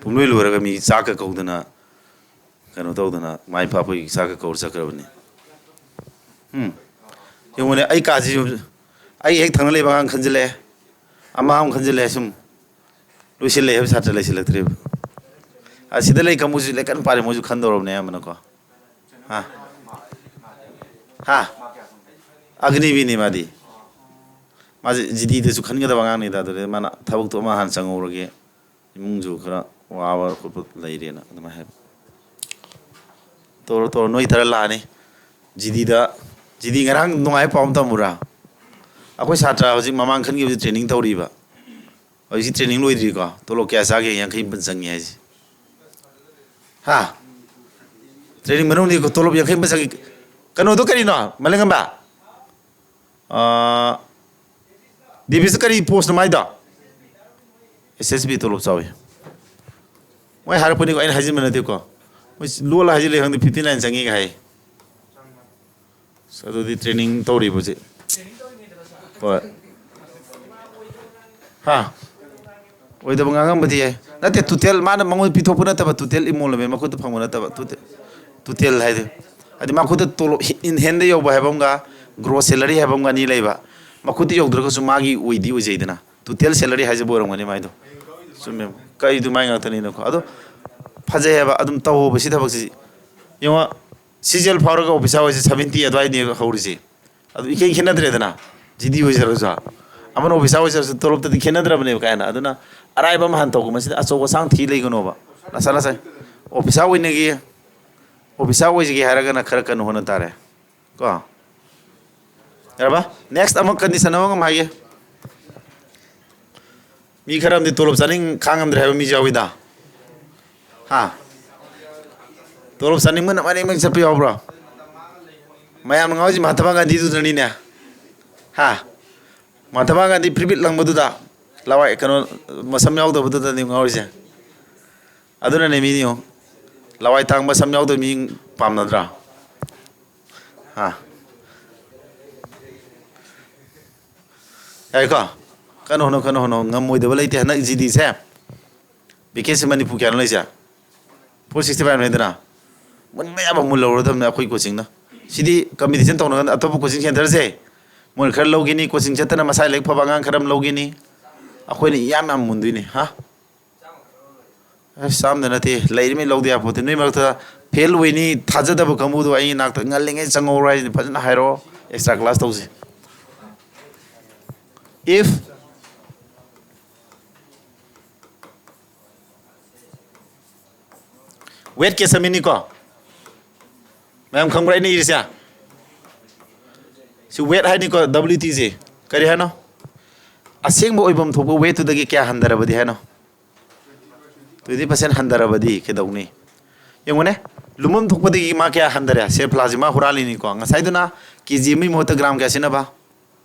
ꯄꯨꯡꯂꯣꯏ ꯂꯣꯏꯔꯒ ꯃꯤ ꯆꯥꯛꯀ ꯀꯧꯗꯅ, ꯀꯩꯅꯣ ꯇꯧꯗꯅ, ꯃꯥꯏ ꯄꯥꯛꯄꯒꯤ ꯆꯥꯛꯀ ꯀꯧꯔ ꯆꯠꯈ꯭ꯔꯕꯅꯤ꯫ ꯎꯝ꯫ ꯌꯦꯡꯉꯨꯅꯦ, ꯑꯩ ꯀꯥꯁꯤ, ꯑꯩ ꯍꯦꯛ ꯊꯪꯅ ꯂꯩꯕ ꯑꯉꯥꯡ ꯈꯟꯖꯤꯜꯂꯛꯑꯦ, ꯑꯃ ꯑꯃ ꯈꯟꯖꯤꯜꯂꯛꯑꯦ, ꯁꯨꯝ ꯂꯣꯏꯁꯤꯜꯂꯛꯑꯦ ꯍꯥꯏꯕ, ꯁꯥꯇ꯭ꯔ ꯂꯩꯁꯤꯜꯂꯛꯇ꯭ꯔꯦꯕ꯫ ꯑꯁꯤꯗ ꯂꯩ ꯀꯥꯡꯕꯨꯁꯤ ꯂꯥꯏꯔꯤꯛ ꯀꯟꯅ ꯄꯥꯔꯤ, ꯃꯣꯏꯁꯨ ꯈꯟꯗꯧꯔꯕꯅꯦ ꯑꯌꯥꯝꯕꯅꯀꯣ꯫ ꯍꯥ? ꯍꯥ? ꯑꯒꯅꯤꯕꯤꯅꯤ ꯃꯥꯗꯤ꯫ ꯃꯥꯁꯦ ꯖꯤꯗꯤꯗꯁꯨ ꯈꯟꯒꯗꯕ ꯑꯉꯥꯡꯅꯤꯗ, ꯑꯗꯨꯗ ꯃꯥꯅ ꯊꯕꯛꯇꯣ ꯑꯃ ꯍꯥꯟꯅ ꯆꯪꯍꯧꯔꯒꯦ, ꯏꯃꯨꯡꯁꯨ ꯈꯔ ꯋꯥꯕ ꯈꯣꯠꯄ ꯂꯩꯔꯦꯅ ꯑꯗꯨꯃꯥꯏꯅ ꯍꯥꯏꯕ꯫ ꯇꯧꯔꯣ, ꯇꯧꯔꯣ, ꯅꯣꯏ ꯇꯔꯥ ꯂꯥꯛꯑꯅꯤ꯫ ꯖꯤꯗꯤꯗ, ꯖꯤꯗꯤ ꯉꯔꯥꯡ ꯅꯨꯡꯉꯥꯏꯕ ꯄꯥꯎ ꯑꯃ ꯇꯝꯃꯨꯔꯥ? ꯑꯩꯈꯣꯏ ꯁꯥꯇ꯭ꯔ ꯍꯧꯖꯤꯛ ꯃꯃꯥꯡ ꯈꯟꯈꯤꯕꯁꯤ training ꯇꯧꯔꯤꯕ꯫ ꯍꯧꯖꯤꯛꯁꯤ training ꯂꯣꯏꯗ꯭ꯔꯤꯀꯣ꯫ ꯇꯣꯂꯣꯞ ꯀꯌꯥ ꯆꯥꯒꯦ? ꯌꯥꯡꯈꯩ ꯃꯥꯄꯟ ꯆꯪꯉꯤ ꯍꯥꯏꯁꯦ꯫ ꯍꯥ? Training ꯃꯅꯨꯡꯗꯤ ꯇꯣꯂꯣꯞ ꯌꯥꯡꯈꯩ ꯃꯥꯄꯟ ꯆꯪꯉꯤ꯫ ꯀꯩꯅꯣꯗꯣ ꯀꯔꯤꯅꯣ, ꯃꯂꯦꯡꯉꯝꯕ? ꯑꯥ, ꯗꯦꯕꯤꯁꯇ ꯀꯔꯤ postꯅꯣ ꯃꯥꯏꯗꯣ? ꯑꯦꯁ ꯑꯦꯁ ꯕꯤ ꯇꯣꯂꯣꯞ ꯆꯥꯎꯏ꯫ ꯃꯣꯏ ꯍꯥꯏꯔꯛꯄꯅꯤꯀꯣ, ꯑꯩꯅ ꯍꯥꯏꯖꯤꯟꯕ ꯅꯠꯇꯦꯀꯣ꯫ ꯃꯣꯏ ꯂꯣꯜꯂ ꯍꯥꯏꯖꯤꯜꯂꯦ ꯈꯪꯗꯦ, fifty nine ꯆꯪꯉꯤꯒ ꯍꯥꯏ꯫ ꯑꯁ, ꯑꯗꯨꯗꯤ training ꯇꯧꯔꯤꯕꯁꯦ꯫ ꯍꯣꯏ꯫ ꯍꯥ? ꯑꯣꯏꯗꯕ ꯉꯥꯡꯉꯝꯕꯗꯤ ꯌꯥꯏ꯫ ꯅꯠꯇꯦ, total ꯃꯥꯅ ꯃꯉꯣꯟꯗ ꯄꯤꯊꯣꯛꯄ ꯅꯠꯇꯕ, total emolument ꯃꯈꯨꯠꯇ ꯐꯪꯕ ꯅꯠꯇꯕ, total, total ꯍꯥꯏꯗꯤ, ꯍꯥꯏꯗꯤ ꯃꯈꯨꯠꯇ ꯇꯣꯂꯣꯞ in handꯗ ꯌꯧꯕ ꯍꯥꯏꯕ ꯑꯃꯒ gross salary ꯍꯥꯏꯕ ꯑꯃꯒ ꯑꯅꯤ ꯂꯩꯕ꯫ ꯃꯈꯨꯠꯇ ꯌꯧꯗ꯭ꯔꯒꯁꯨ ꯃꯥꯒꯤ ꯑꯣꯏꯗꯤ ꯑꯣꯏꯖꯩꯗꯅ꯫ Total salary ꯍꯥꯏꯖꯕ ꯑꯣꯏꯔꯝꯒꯅꯤ ꯃꯥꯏꯗꯣ꯫ ꯆꯨꯝꯃꯦ꯫ ꯀꯩ ꯑꯗꯨꯃꯥꯏ ꯉꯥꯛꯇꯅꯤꯅꯀꯣ꯫ ꯑꯗꯣ ꯐꯖꯩ ꯍꯥꯏꯕ, ꯑꯗꯨꯝ ꯇꯧꯍꯧꯕ ꯁꯤ ꯊꯕꯛꯁꯤ꯫ ꯌꯦꯡꯉꯣ, ꯁꯤ ꯖꯦꯜ ꯐꯥꯎꯔꯒ officer ꯑꯣꯏꯁꯦ seventy ꯑꯗꯨꯋꯥꯏꯅꯦ ꯍꯧꯔꯤꯁꯦ꯫ ꯑꯗꯨ ꯏꯈꯦꯟ ꯈꯦꯠꯅꯗ꯭ꯔꯦꯗꯅ꯫ ꯖꯤꯗꯤ ꯑꯣꯏꯖꯔꯁꯨ, ꯑꯃꯅ officer ꯑꯣꯏꯖꯔꯁꯨ ꯇꯣꯂꯣꯞꯇꯗꯤ ꯈꯦꯠꯅꯗ꯭ꯔꯕꯅꯦꯕ ꯀꯥꯏꯅ꯫ ꯑꯗꯨꯅ ꯑꯔꯥꯏꯕ ꯑꯃ ꯍꯥꯟꯅ ꯇꯧꯒꯣ꯫ ꯃꯁꯤꯗ ꯑꯆꯧ ꯑꯁꯥꯡ ꯊꯤ ꯂꯩꯒꯅꯣꯕ꯫ ꯅꯁꯥ ꯅꯁꯥ officer ꯑꯣꯏꯅꯒꯦ, officer ꯑꯣꯏꯖꯒꯦ ꯍꯥꯏꯔꯒꯅ ꯈꯔ ꯀꯟꯅ ꯍꯣꯠꯅ ꯇꯥꯔꯦ꯫ ꯀꯣ? ꯌꯥꯔꯕ? Next ꯑꯃꯨꯛ condition ꯑꯃ ꯑꯃ ꯍꯥꯏꯒꯦ꯫ ꯃꯤ ꯈꯔ ꯑꯃꯗꯤ ꯇꯣꯂꯣꯞ ꯆꯥꯅꯤꯡ ꯈꯥꯡꯉꯝꯗ꯭ꯔꯦ ꯍꯥꯏꯕ ꯃꯤꯁꯨ ꯌꯥꯎꯋꯤꯗ꯫ ꯍꯥ? ꯇꯣꯂꯣꯞ ꯆꯥꯅꯤꯡꯕꯅ ꯃꯔꯦꯡ ꯃꯔꯦꯡ ꯆꯠꯄ ꯌꯥꯎꯕ꯭ꯔꯣ? ꯃꯌꯥꯝꯅ ꯉꯥꯎꯔꯤꯁꯤ ꯃꯍꯥꯇꯃꯥ ꯒꯥꯟꯙꯤꯗꯨꯗꯅꯤꯅꯦ꯫ ꯍꯥ? ꯃꯍꯥꯇꯃꯥ ꯒꯥꯟꯙꯤ ꯐ꯭ꯔꯤꯕꯤꯠ ꯂꯪꯕꯗꯨꯗ, ꯂꯋꯥꯏ, ꯀꯩꯅꯣ, ꯃꯁꯝ ꯌꯥꯎꯗꯕꯗꯨꯗꯅꯤ ꯉꯥꯎꯔꯤꯁꯦ꯫ ꯑꯗꯨꯅꯅꯦ ꯃꯤꯅꯤ ꯌꯦꯡꯉꯣ, ꯂꯋꯥꯏ ꯇꯥꯡꯕ ꯁꯝ ꯌꯥꯎꯗꯕ ꯃꯤ ꯄꯥꯝꯅꯗ꯭ꯔꯥ? ꯍꯥ? ꯌꯥꯏꯀꯣ? ꯀꯟꯅ ꯍꯣꯠꯅꯧ, ꯀꯟꯅ ꯍꯣꯠꯅꯧ, ꯉꯝꯃꯣꯏꯗꯕ ꯂꯩꯇꯦ꯫ ꯍꯟꯗꯛ ꯖꯤꯗꯤꯁꯦ ꯚꯦꯀꯦꯟꯁꯤ ꯃꯅꯤꯄꯨꯔ ꯀꯌꯥꯅꯣ ꯂꯩꯁꯦ? ꯐꯣꯔ ꯁꯤꯛꯁꯇꯤ ꯐꯥꯏꯚ ꯅꯤꯗꯅ꯫ ꯃꯨꯟꯕ ꯌꯥꯕ ꯃꯨꯜꯍꯧꯔꯗꯕꯅꯦ ꯑꯩꯈꯣꯏ ꯀꯣꯆꯤꯡꯅ꯫ ꯁꯤꯗꯤ ꯀꯝꯄꯤꯇꯤꯁꯟ ꯇꯧꯅꯒꯅ ꯑꯇꯣꯞꯄ ꯀꯣꯆꯤꯡ ꯁꯦꯟꯇꯔꯁꯦ ꯃꯣꯏꯅ ꯈꯔ ꯂꯧꯈꯤꯅꯤ, ꯀꯣꯆꯤꯡ ꯆꯠꯇꯅ ꯃꯁꯥ ꯂꯥꯏꯔꯤꯛ ꯐꯕ ꯑꯉꯥꯡ ꯈꯔ ꯑꯃ ꯂꯧꯈꯤꯅꯤ, ꯑꯩꯈꯣꯏꯅ ꯏꯌꯥꯝ ꯌꯥꯝ ꯃꯨꯟꯗꯣꯏꯅꯤ꯫ ꯍꯥ? ꯑꯁ, ꯆꯥꯝꯗ ꯅꯠꯇꯦ, ꯂꯩꯔꯤꯉꯩ ꯂꯧꯗ ꯌꯥꯄꯣꯠꯇꯦ꯫ ꯅꯣꯏ ꯃꯔꯛꯇ ꯐꯦꯜ ꯑꯣꯏꯅꯤ ꯊꯥꯖꯗꯕ ꯀꯥꯡꯕꯨꯗꯣ ꯑꯩ ꯅꯥꯛꯇ ꯉꯜꯂꯤꯉꯩ ꯆꯪꯍꯧꯔꯣ ꯍꯥꯏꯁꯤꯅꯤ꯫ ꯐꯖꯅ ꯍꯥꯏꯔꯛꯑꯣ, ꯑꯦꯛꯁꯇ꯭ꯔꯥ ꯀ꯭ꯂꯥꯁ ꯇꯧꯁꯤ꯫ If ꯋꯦꯠ ꯀꯦꯁ ꯑꯃꯅꯤꯀꯣ, ꯃꯌꯥꯝ ꯈꯪꯕ꯭ꯔꯥ ꯑꯩꯅ ꯏꯔꯤꯁꯦ? ꯁꯤ ꯋꯦꯠ ꯍꯥꯏꯅꯤꯀꯣ, ꯗꯕ꯭ꯂꯤꯎ ꯇꯤꯁꯦ꯫ ꯀꯔꯤ ꯍꯥꯏꯅꯣ? ꯑꯁꯦꯡꯕ ꯑꯣꯏꯐꯝ ꯊꯣꯛꯄ ꯋꯦꯠꯇꯨꯗꯒꯤ ꯀꯌꯥ ꯍꯟꯊꯔꯕꯗꯤ ꯍꯥꯏꯅꯣ? ꯇ꯭ꯋꯦꯟꯇꯤ ꯄꯥꯔꯁꯦꯟ ꯍꯟꯊꯔꯕꯗꯤ ꯀꯩꯗꯧꯅꯤ? ꯌꯦꯡꯉꯨꯅꯦ, ꯂꯨꯝꯐꯝ ꯊꯣꯛꯄꯗꯒꯤ ꯃꯥ ꯀꯌꯥ ꯍꯟꯊꯔꯦ? ꯁꯦ ꯐ꯭ꯂꯥꯁꯤ ꯃꯥ ꯍꯨꯔꯥꯜꯂꯤꯅꯤꯀꯣ꯫ ꯉꯁꯥꯏꯗꯨꯅ ꯀꯦ ꯖꯤ ꯑꯃꯒꯤ ꯃꯍꯨꯠꯇ ꯒ꯭ꯔꯥꯝ ꯀꯌꯥ ꯁꯤꯖꯤꯟꯅꯕ?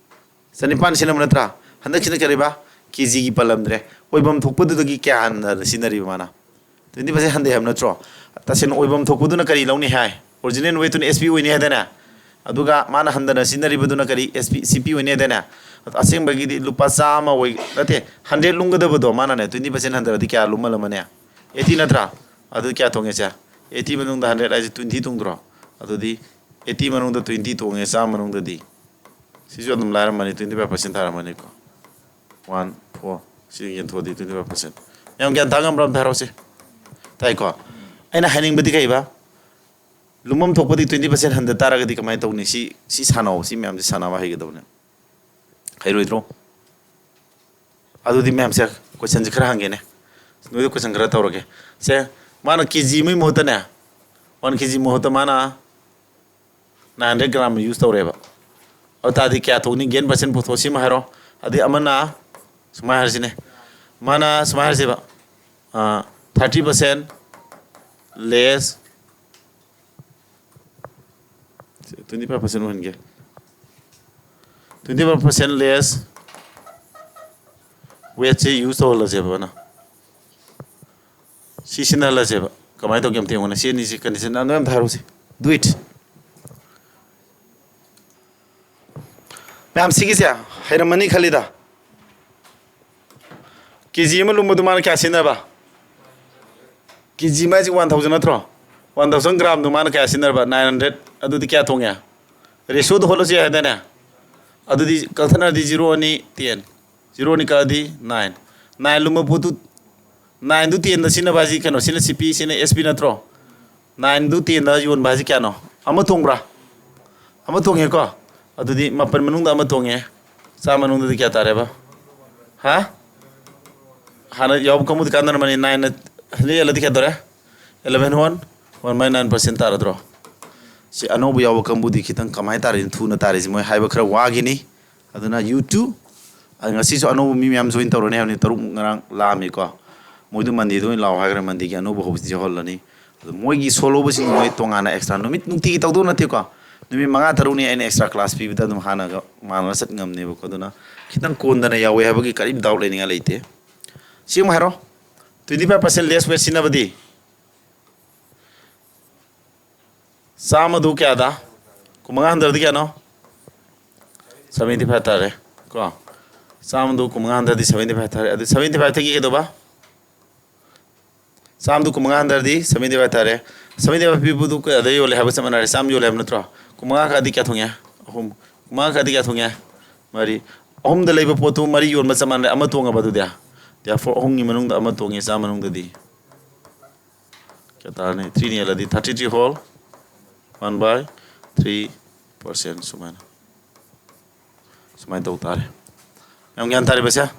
ꯆꯅꯤꯄꯥꯟ ꯁꯤꯖꯤꯟꯅꯕ ꯅꯠꯇ꯭ꯔꯥ? ꯍꯟꯗꯛꯁꯤꯅ ꯀꯔꯤꯕ? ꯀꯦ ꯖꯤꯒꯤ ꯄꯜꯂꯝꯗ꯭ꯔꯦ꯫ ꯑꯣꯏꯐꯝ ꯊꯣꯛꯄꯗꯨꯗꯒꯤ ꯀꯌꯥ ꯍꯟꯊꯅ ꯁꯤꯖꯤꯟꯅꯔꯤꯕ ꯃꯥꯅ? ꯇ꯭ꯋꯦꯟꯇꯤ ꯄꯥꯔꯁꯦꯟ ꯍꯟꯊꯩ ꯍꯥꯏꯕ ꯅꯠꯇ꯭ꯔꯣ? ꯇꯁꯦꯡꯅ ꯑꯣꯏꯐꯝ ꯊꯣꯛꯄꯗꯨꯅ ꯀꯔꯤ ꯂꯧꯅꯤ ꯍꯥꯏ? ꯑꯣꯔꯤꯖꯤꯅꯦꯜ ꯋꯦꯠꯇꯨꯅ ꯑꯦꯁ ꯄꯤ ꯑꯣꯏꯅꯤ ꯍꯥꯏꯗꯅ? ꯑꯗꯨꯒ ꯃꯥꯅ ꯍꯟꯊꯅ ꯁꯤꯖꯤꯟꯅꯔꯤꯕꯗꯨꯅ ꯀꯔꯤ? ꯑꯦꯁ ꯄꯤ, ꯁꯤ ꯄꯤ ꯑꯣꯏꯅꯤ ꯍꯥꯏꯗꯅ? ꯑꯗꯣ ꯑꯁꯦꯡꯕꯒꯤꯗꯤ ꯂꯨꯄꯥ ꯆꯥꯝꯃ ꯑꯣꯏ-, ꯅꯠꯇꯦ, ꯍꯟꯗ꯭ꯔꯦꯠ ꯂꯨꯝꯒꯗꯕꯗꯣ ꯃꯥꯅꯅꯦ ꯇ꯭ꯋꯦꯟꯇꯤ ꯄꯥꯔꯁꯦꯟ ꯍꯟꯊꯔꯗꯤ ꯀꯌꯥ ꯂꯨꯝꯍꯜꯂꯝꯃꯅꯤ? ꯑꯩꯠꯇꯤ ꯅꯠꯇ꯭ꯔꯥ? ꯑꯗꯨ ꯀꯌꯥ ꯇꯣꯡꯉꯦ ꯁꯦ? ꯑꯩꯠꯇꯤ ꯃꯅꯨꯡꯗ ꯍꯟꯗ꯭ꯔꯦꯠ ꯍꯥꯏꯁꯦ ꯇ꯭ꯋꯦꯟꯇꯤ ꯇꯣꯡꯗ꯭ꯔꯣ? ꯑꯗꯨꯗꯤ ꯑꯩꯠꯇꯤ ꯃꯅꯨꯡꯗ ꯇ꯭ꯋꯦꯟꯇꯤ ꯇꯣꯡꯉꯦ, ꯆꯥꯝꯃ ꯃꯅꯨꯡꯗꯗꯤ꯫ ꯁꯤꯁꯨ ꯑꯗꯨꯝ ꯂꯥꯏꯔꯝꯃꯅꯤ, ꯇ꯭ꯋꯦꯟꯇꯤ ꯐꯥꯏꯚ ꯄꯥꯔꯁꯦꯟ ꯇꯥꯔꯝꯃꯅꯤꯀꯣ꯫ ꯋꯥꯟ, ꯐꯣꯔ, ꯁꯤ ꯌꯦꯟꯊꯣꯛꯑꯗꯤ ꯇ꯭ꯋꯦꯟꯇꯤ ꯐꯥꯏꯚ ꯄꯥꯔꯁꯦꯟ꯫ ꯌꯥꯝ ꯒ꯭ꯌꯥꯟ ꯇꯥ ꯉꯝꯕ꯭ꯔꯥ? ꯑꯝꯇ ꯍꯥꯏꯔꯛꯑꯣꯁꯦ꯫ ꯇꯥꯏꯀꯣ? ꯑꯩꯅ ꯍꯥꯏꯅꯤꯡꯕꯗꯤ ꯀꯩꯕ? ꯂꯨꯝꯐꯝ ꯊꯣꯛꯄꯗꯤ ꯇ꯭ꯋꯦꯟꯇꯤ ꯄꯥꯔꯁꯦꯟ ꯍꯟꯊ ꯇꯥꯔꯒꯗꯤ ꯀꯃꯥꯏꯅ ꯇꯧꯅꯤ? ꯁꯤ, ꯁꯤ ꯁꯥꯟꯅꯧ, ꯁꯤ ꯃꯌꯥꯝꯁꯦ ꯁꯥꯟꯅꯕ ꯍꯩꯒꯗꯕꯅꯦ꯫ ꯍꯩꯔꯣꯏꯗ꯭ꯔꯣ? ꯑꯗꯨꯗꯤ ꯃꯌꯥꯝꯁꯦ ꯀꯣꯏꯁꯟꯁꯦ ꯈꯔ ꯍꯪꯒꯦꯅꯦ꯫ ꯅꯣꯏꯗ ꯀꯣꯏꯁꯟ ꯈꯔ ꯇꯧꯔꯒꯦ꯫ ꯁꯦ, ꯃꯥꯅ ꯀꯦ ꯖꯤ ꯑꯃꯒꯤ ꯃꯍꯨꯠꯇꯅꯦ, ꯋꯥꯟ ꯀꯦ ꯖꯤ ꯃꯍꯨꯠꯇ ꯃꯥꯅ ꯅꯥꯏꯟ ꯍꯟꯗ꯭ꯔꯦꯠ ꯒ꯭ꯔꯥꯝ ꯌꯨꯁ ꯇꯧꯔꯦꯕ꯫ ꯑꯗꯨ ꯇꯥꯔꯗꯤ ꯀꯌꯥ ꯊꯣꯛꯅꯤ? ꯒꯦꯟ ꯄꯥꯔꯁꯦꯟ ꯄꯨꯊꯣꯛꯑ ꯁꯤꯃ ꯍꯥꯏꯔꯣ꯫ ꯑꯗꯩ ꯑꯃꯅ ꯁꯨꯃꯥꯏꯅ ꯍꯥꯏꯔꯁꯤꯅꯦ, ꯃꯥꯅ ꯁꯨꯃꯥꯏꯅ ꯍꯥꯏꯔꯁꯦꯕ, thirty percent less, twenty five percent ꯑꯣꯏꯍꯟꯒꯦ, ꯇ꯭ꯋꯦꯟꯇꯤ ꯐꯥꯏꯚ ꯄꯥꯔꯁꯦꯟ ꯂꯦꯁ ꯋꯦꯠꯁꯦ ꯌꯨꯁ ꯇꯧꯍꯜꯂꯁꯦꯕ ꯃꯥꯅ꯫ ꯁꯤ ꯁꯤꯟꯅꯍꯜꯂꯁꯦꯕ꯫ ꯀꯃꯥꯏꯅ ꯇꯧꯒꯦ ꯑꯝꯇ ꯌꯦꯡꯉꯨꯅꯦ꯫ ꯁꯤ ꯑꯅꯤꯁꯤ condition ꯑꯅꯣꯏ ꯑꯝꯇ ꯍꯥꯏꯔꯨꯁꯦ꯫ Do it꯫ ꯃꯌꯥꯝ ꯁꯤꯒꯤꯁꯦ ꯍꯩꯔꯝꯃꯅꯤ ꯈꯜꯂꯤꯗ꯫ ꯀꯦ ꯖꯤ ꯑꯃ ꯂꯨꯝꯕꯗꯨ ꯃꯥꯅ ꯀꯌꯥ ꯁꯤꯖꯤꯟꯅꯔꯕ? ꯀꯦ ꯖꯤ ꯑꯃ ꯍꯥꯏꯁꯤ one thousand ꯅꯠꯇ꯭ꯔꯣ? One thousand gramꯗꯨ ꯃꯥꯅ ꯀꯌꯥ ꯁꯤꯖꯤꯟꯅꯔꯕ? Nine hundred꯫ ꯑꯗꯨꯗꯤ ꯀꯌꯥ ꯊꯣꯡꯉꯦ? Ratioꯗꯨ ꯍꯣꯠꯂꯁꯨ ꯌꯥꯏ ꯍꯥꯏꯗꯥꯏꯅꯦ? ꯑꯗꯨꯗꯤ ꯀꯛꯊꯠꯅꯔꯗꯤ zero ꯑꯅꯤ ten꯫ Zero ꯑꯅꯤ ꯀꯛꯑꯗꯤ nine꯫ Nine ꯂꯨꯝꯕ ꯄꯣꯠꯇꯨ, nineꯗꯨ tenꯗ ꯁꯤꯖꯤꯟꯅꯕ ꯍꯥꯏꯁꯤ ꯀꯩꯅꯣ? ꯁꯤꯅ C P, ꯁꯤꯅ S P ꯅꯠꯇ꯭ꯔꯣ? Nineꯗꯨ tenꯗ ꯌꯣꯟꯕ ꯍꯥꯏꯁꯤ ꯀꯌꯥꯅꯣ? ꯑꯃ ꯇꯣꯡꯕ꯭ꯔꯥ? ꯑꯃ ꯇꯣꯡꯉꯦꯀꯣ? ꯑꯗꯨꯗꯤ ꯃꯥꯄꯟ ꯃꯅꯨꯡꯗ ꯑꯃ ꯇꯣꯡꯉꯦ꯫ ꯆꯥꯝꯃ ꯃꯅꯨꯡꯗꯗꯤ ꯀꯌꯥ ꯇꯥꯔꯦꯕ? ꯍꯥ? ꯍꯥꯟꯅ ꯌꯥꯎꯕ ꯀꯥꯡꯕꯨꯗꯤ ꯀꯥꯟꯅꯔꯝꯃꯅꯤ꯫ Nineꯅ ꯍꯟꯗꯛ ꯌꯦꯜꯂꯗꯤ ꯀꯌꯥ ꯇꯧꯔꯦ? Eleven one, one by nine percent ꯇꯥꯔꯗ꯭ꯔꯣ? ꯁꯤ ꯑꯅꯧꯕ ꯌꯥꯎꯕ ꯀꯥꯡꯕꯨꯗꯤ ꯈꯤꯇꯪ ꯀꯃꯥꯏꯅ ꯇꯥꯔꯤꯅꯣ? ꯊꯨꯅ ꯇꯥꯔꯤꯁꯤ ꯃꯣꯏ ꯍꯥꯏꯕ ꯈꯔ ꯋꯥꯒꯤꯅꯤ꯫ ꯑꯗꯨꯅ you too꯫ ꯑ, ꯉꯁꯤꯁꯨ ꯑꯅꯧꯕ ꯃꯤ ꯃꯌꯥꯝ join ꯇꯧꯔꯅꯤ ꯍꯥꯏꯕꯅꯤ꯫ ꯇꯔꯨꯛꯃꯨꯛ ꯉꯔꯥꯡ ꯂꯥꯛꯑꯝꯃꯤꯀꯣ꯫ ꯃꯣꯏꯗꯨ Mondayꯗ ꯑꯣꯏꯅ ꯂꯥꯛꯑꯣ ꯍꯥꯏꯈ꯭ꯔꯦ꯫ Mondayꯒꯤ ꯑꯅꯧꯕ ꯍꯧꯕꯁꯤ ꯌꯥꯎꯍꯜꯂꯅꯤ꯫ ꯑꯗꯨ ꯃꯣꯏꯒꯤ ꯁꯣꯜꯍꯧꯕꯁꯤꯡ ꯃꯣꯏ ꯇꯣꯉꯥꯟꯅ extra ꯅꯨꯃꯤꯠ ꯅꯨꯡꯇꯤꯒꯤ ꯇꯧꯗꯧ ꯅꯠꯇꯦꯀꯣ꯫ ꯅꯨꯃꯤꯠ ꯃꯉꯥ ꯇꯔꯨꯛꯅꯤ ꯑꯩꯅ extra class ꯄꯤꯕꯗ ꯑꯗꯨꯝ ꯍꯥꯟꯅꯒ ꯃꯥꯟꯅꯅ ꯆꯠ ꯉꯝꯅꯦꯕꯀꯣ꯫ ꯑꯗꯨꯅ ꯈꯤꯇꯪ ꯀꯣꯟꯗꯅ ꯌꯥꯎꯋꯦ ꯍꯥꯏꯕꯒꯤ ꯀꯔꯤꯝ doubt ꯂꯩꯅꯤꯡꯉꯥꯏ ꯂꯩꯇꯦ꯫ ꯁꯤ ꯑꯃꯨꯛ ꯍꯥꯏꯔꯣ꯫ Twenty five percent less weight ꯁꯤꯖꯤꯟꯅꯕꯗꯤ? ꯆꯥꯝꯃꯗꯨ ꯀꯌꯥꯗ? ꯀꯨꯟꯃꯉꯥ ꯍꯟꯊꯔꯗꯤ ꯀꯌꯥꯅꯣ? Seventy five ꯇꯥꯔꯦ ꯀꯣ꯫ ꯆꯥꯝꯃꯗꯨ ꯀꯨꯟꯃꯉꯥ ꯍꯟꯊꯔꯗꯤ seventy five ꯇꯥꯔꯦ꯫ ꯑꯗꯨ seventy fiveꯇꯒꯤ ꯀꯩꯗꯧꯕ? ꯆꯥꯝꯃꯗꯨ ꯀꯨꯟꯃꯉꯥ ꯍꯟꯊꯔꯗꯤ seventy five ꯇꯥꯔꯦ꯫ Seventy five ꯄꯤꯕꯗꯨ ꯀꯌꯥꯗ ꯌꯣꯜꯂꯦ ꯍꯥꯏꯕ ꯆꯞ ꯃꯥꯟꯅꯔꯦ꯫ ꯆꯥꯝꯃ ꯌꯣꯜꯂꯦ ꯍꯥꯏꯕ ꯅꯠꯇ꯭ꯔꯣ? ꯀꯨꯟꯃꯉꯥ ꯀꯛꯑꯗꯤ ꯀꯌꯥ ꯊꯣꯡꯉꯦ? ꯑꯍꯨꯝ꯫ ꯀꯨꯟꯃꯉꯥ ꯀꯛꯑꯗꯤ ꯀꯌꯥ ꯊꯣꯡꯉꯦ? ꯃꯔꯤ꯫ ꯑꯍꯨꯝꯗ ꯂꯩꯕ ꯄꯣꯠꯇꯨ ꯃꯔꯤ ꯌꯣꯟꯕ ꯆꯞ ꯃꯥꯟꯅꯔꯦ꯫ ꯑꯃ ꯇꯣꯡꯉꯕ ꯑꯗꯨꯗꯤ? Therefore ꯑꯍꯨꯝꯒꯤ ꯃꯅꯨꯡꯗ ꯑꯃ ꯇꯣꯡꯉꯦ ꯆꯥꯝꯃ ꯃꯅꯨꯡꯗꯗꯤ꯫ ꯀꯌꯥ ꯇꯥꯔꯅꯤ? Threeꯅ ꯌꯦꯜꯂꯗꯤ thirty three whole, one by three percent ꯁꯨꯃꯥꯏꯅ꯫ ꯁꯨꯃꯥꯏꯅ ꯇꯧ ꯇꯥꯔꯦ꯫ ꯌꯥꯝ ꯒ꯭ꯌꯥꯟ ꯇꯥꯔꯤꯕꯁꯦ?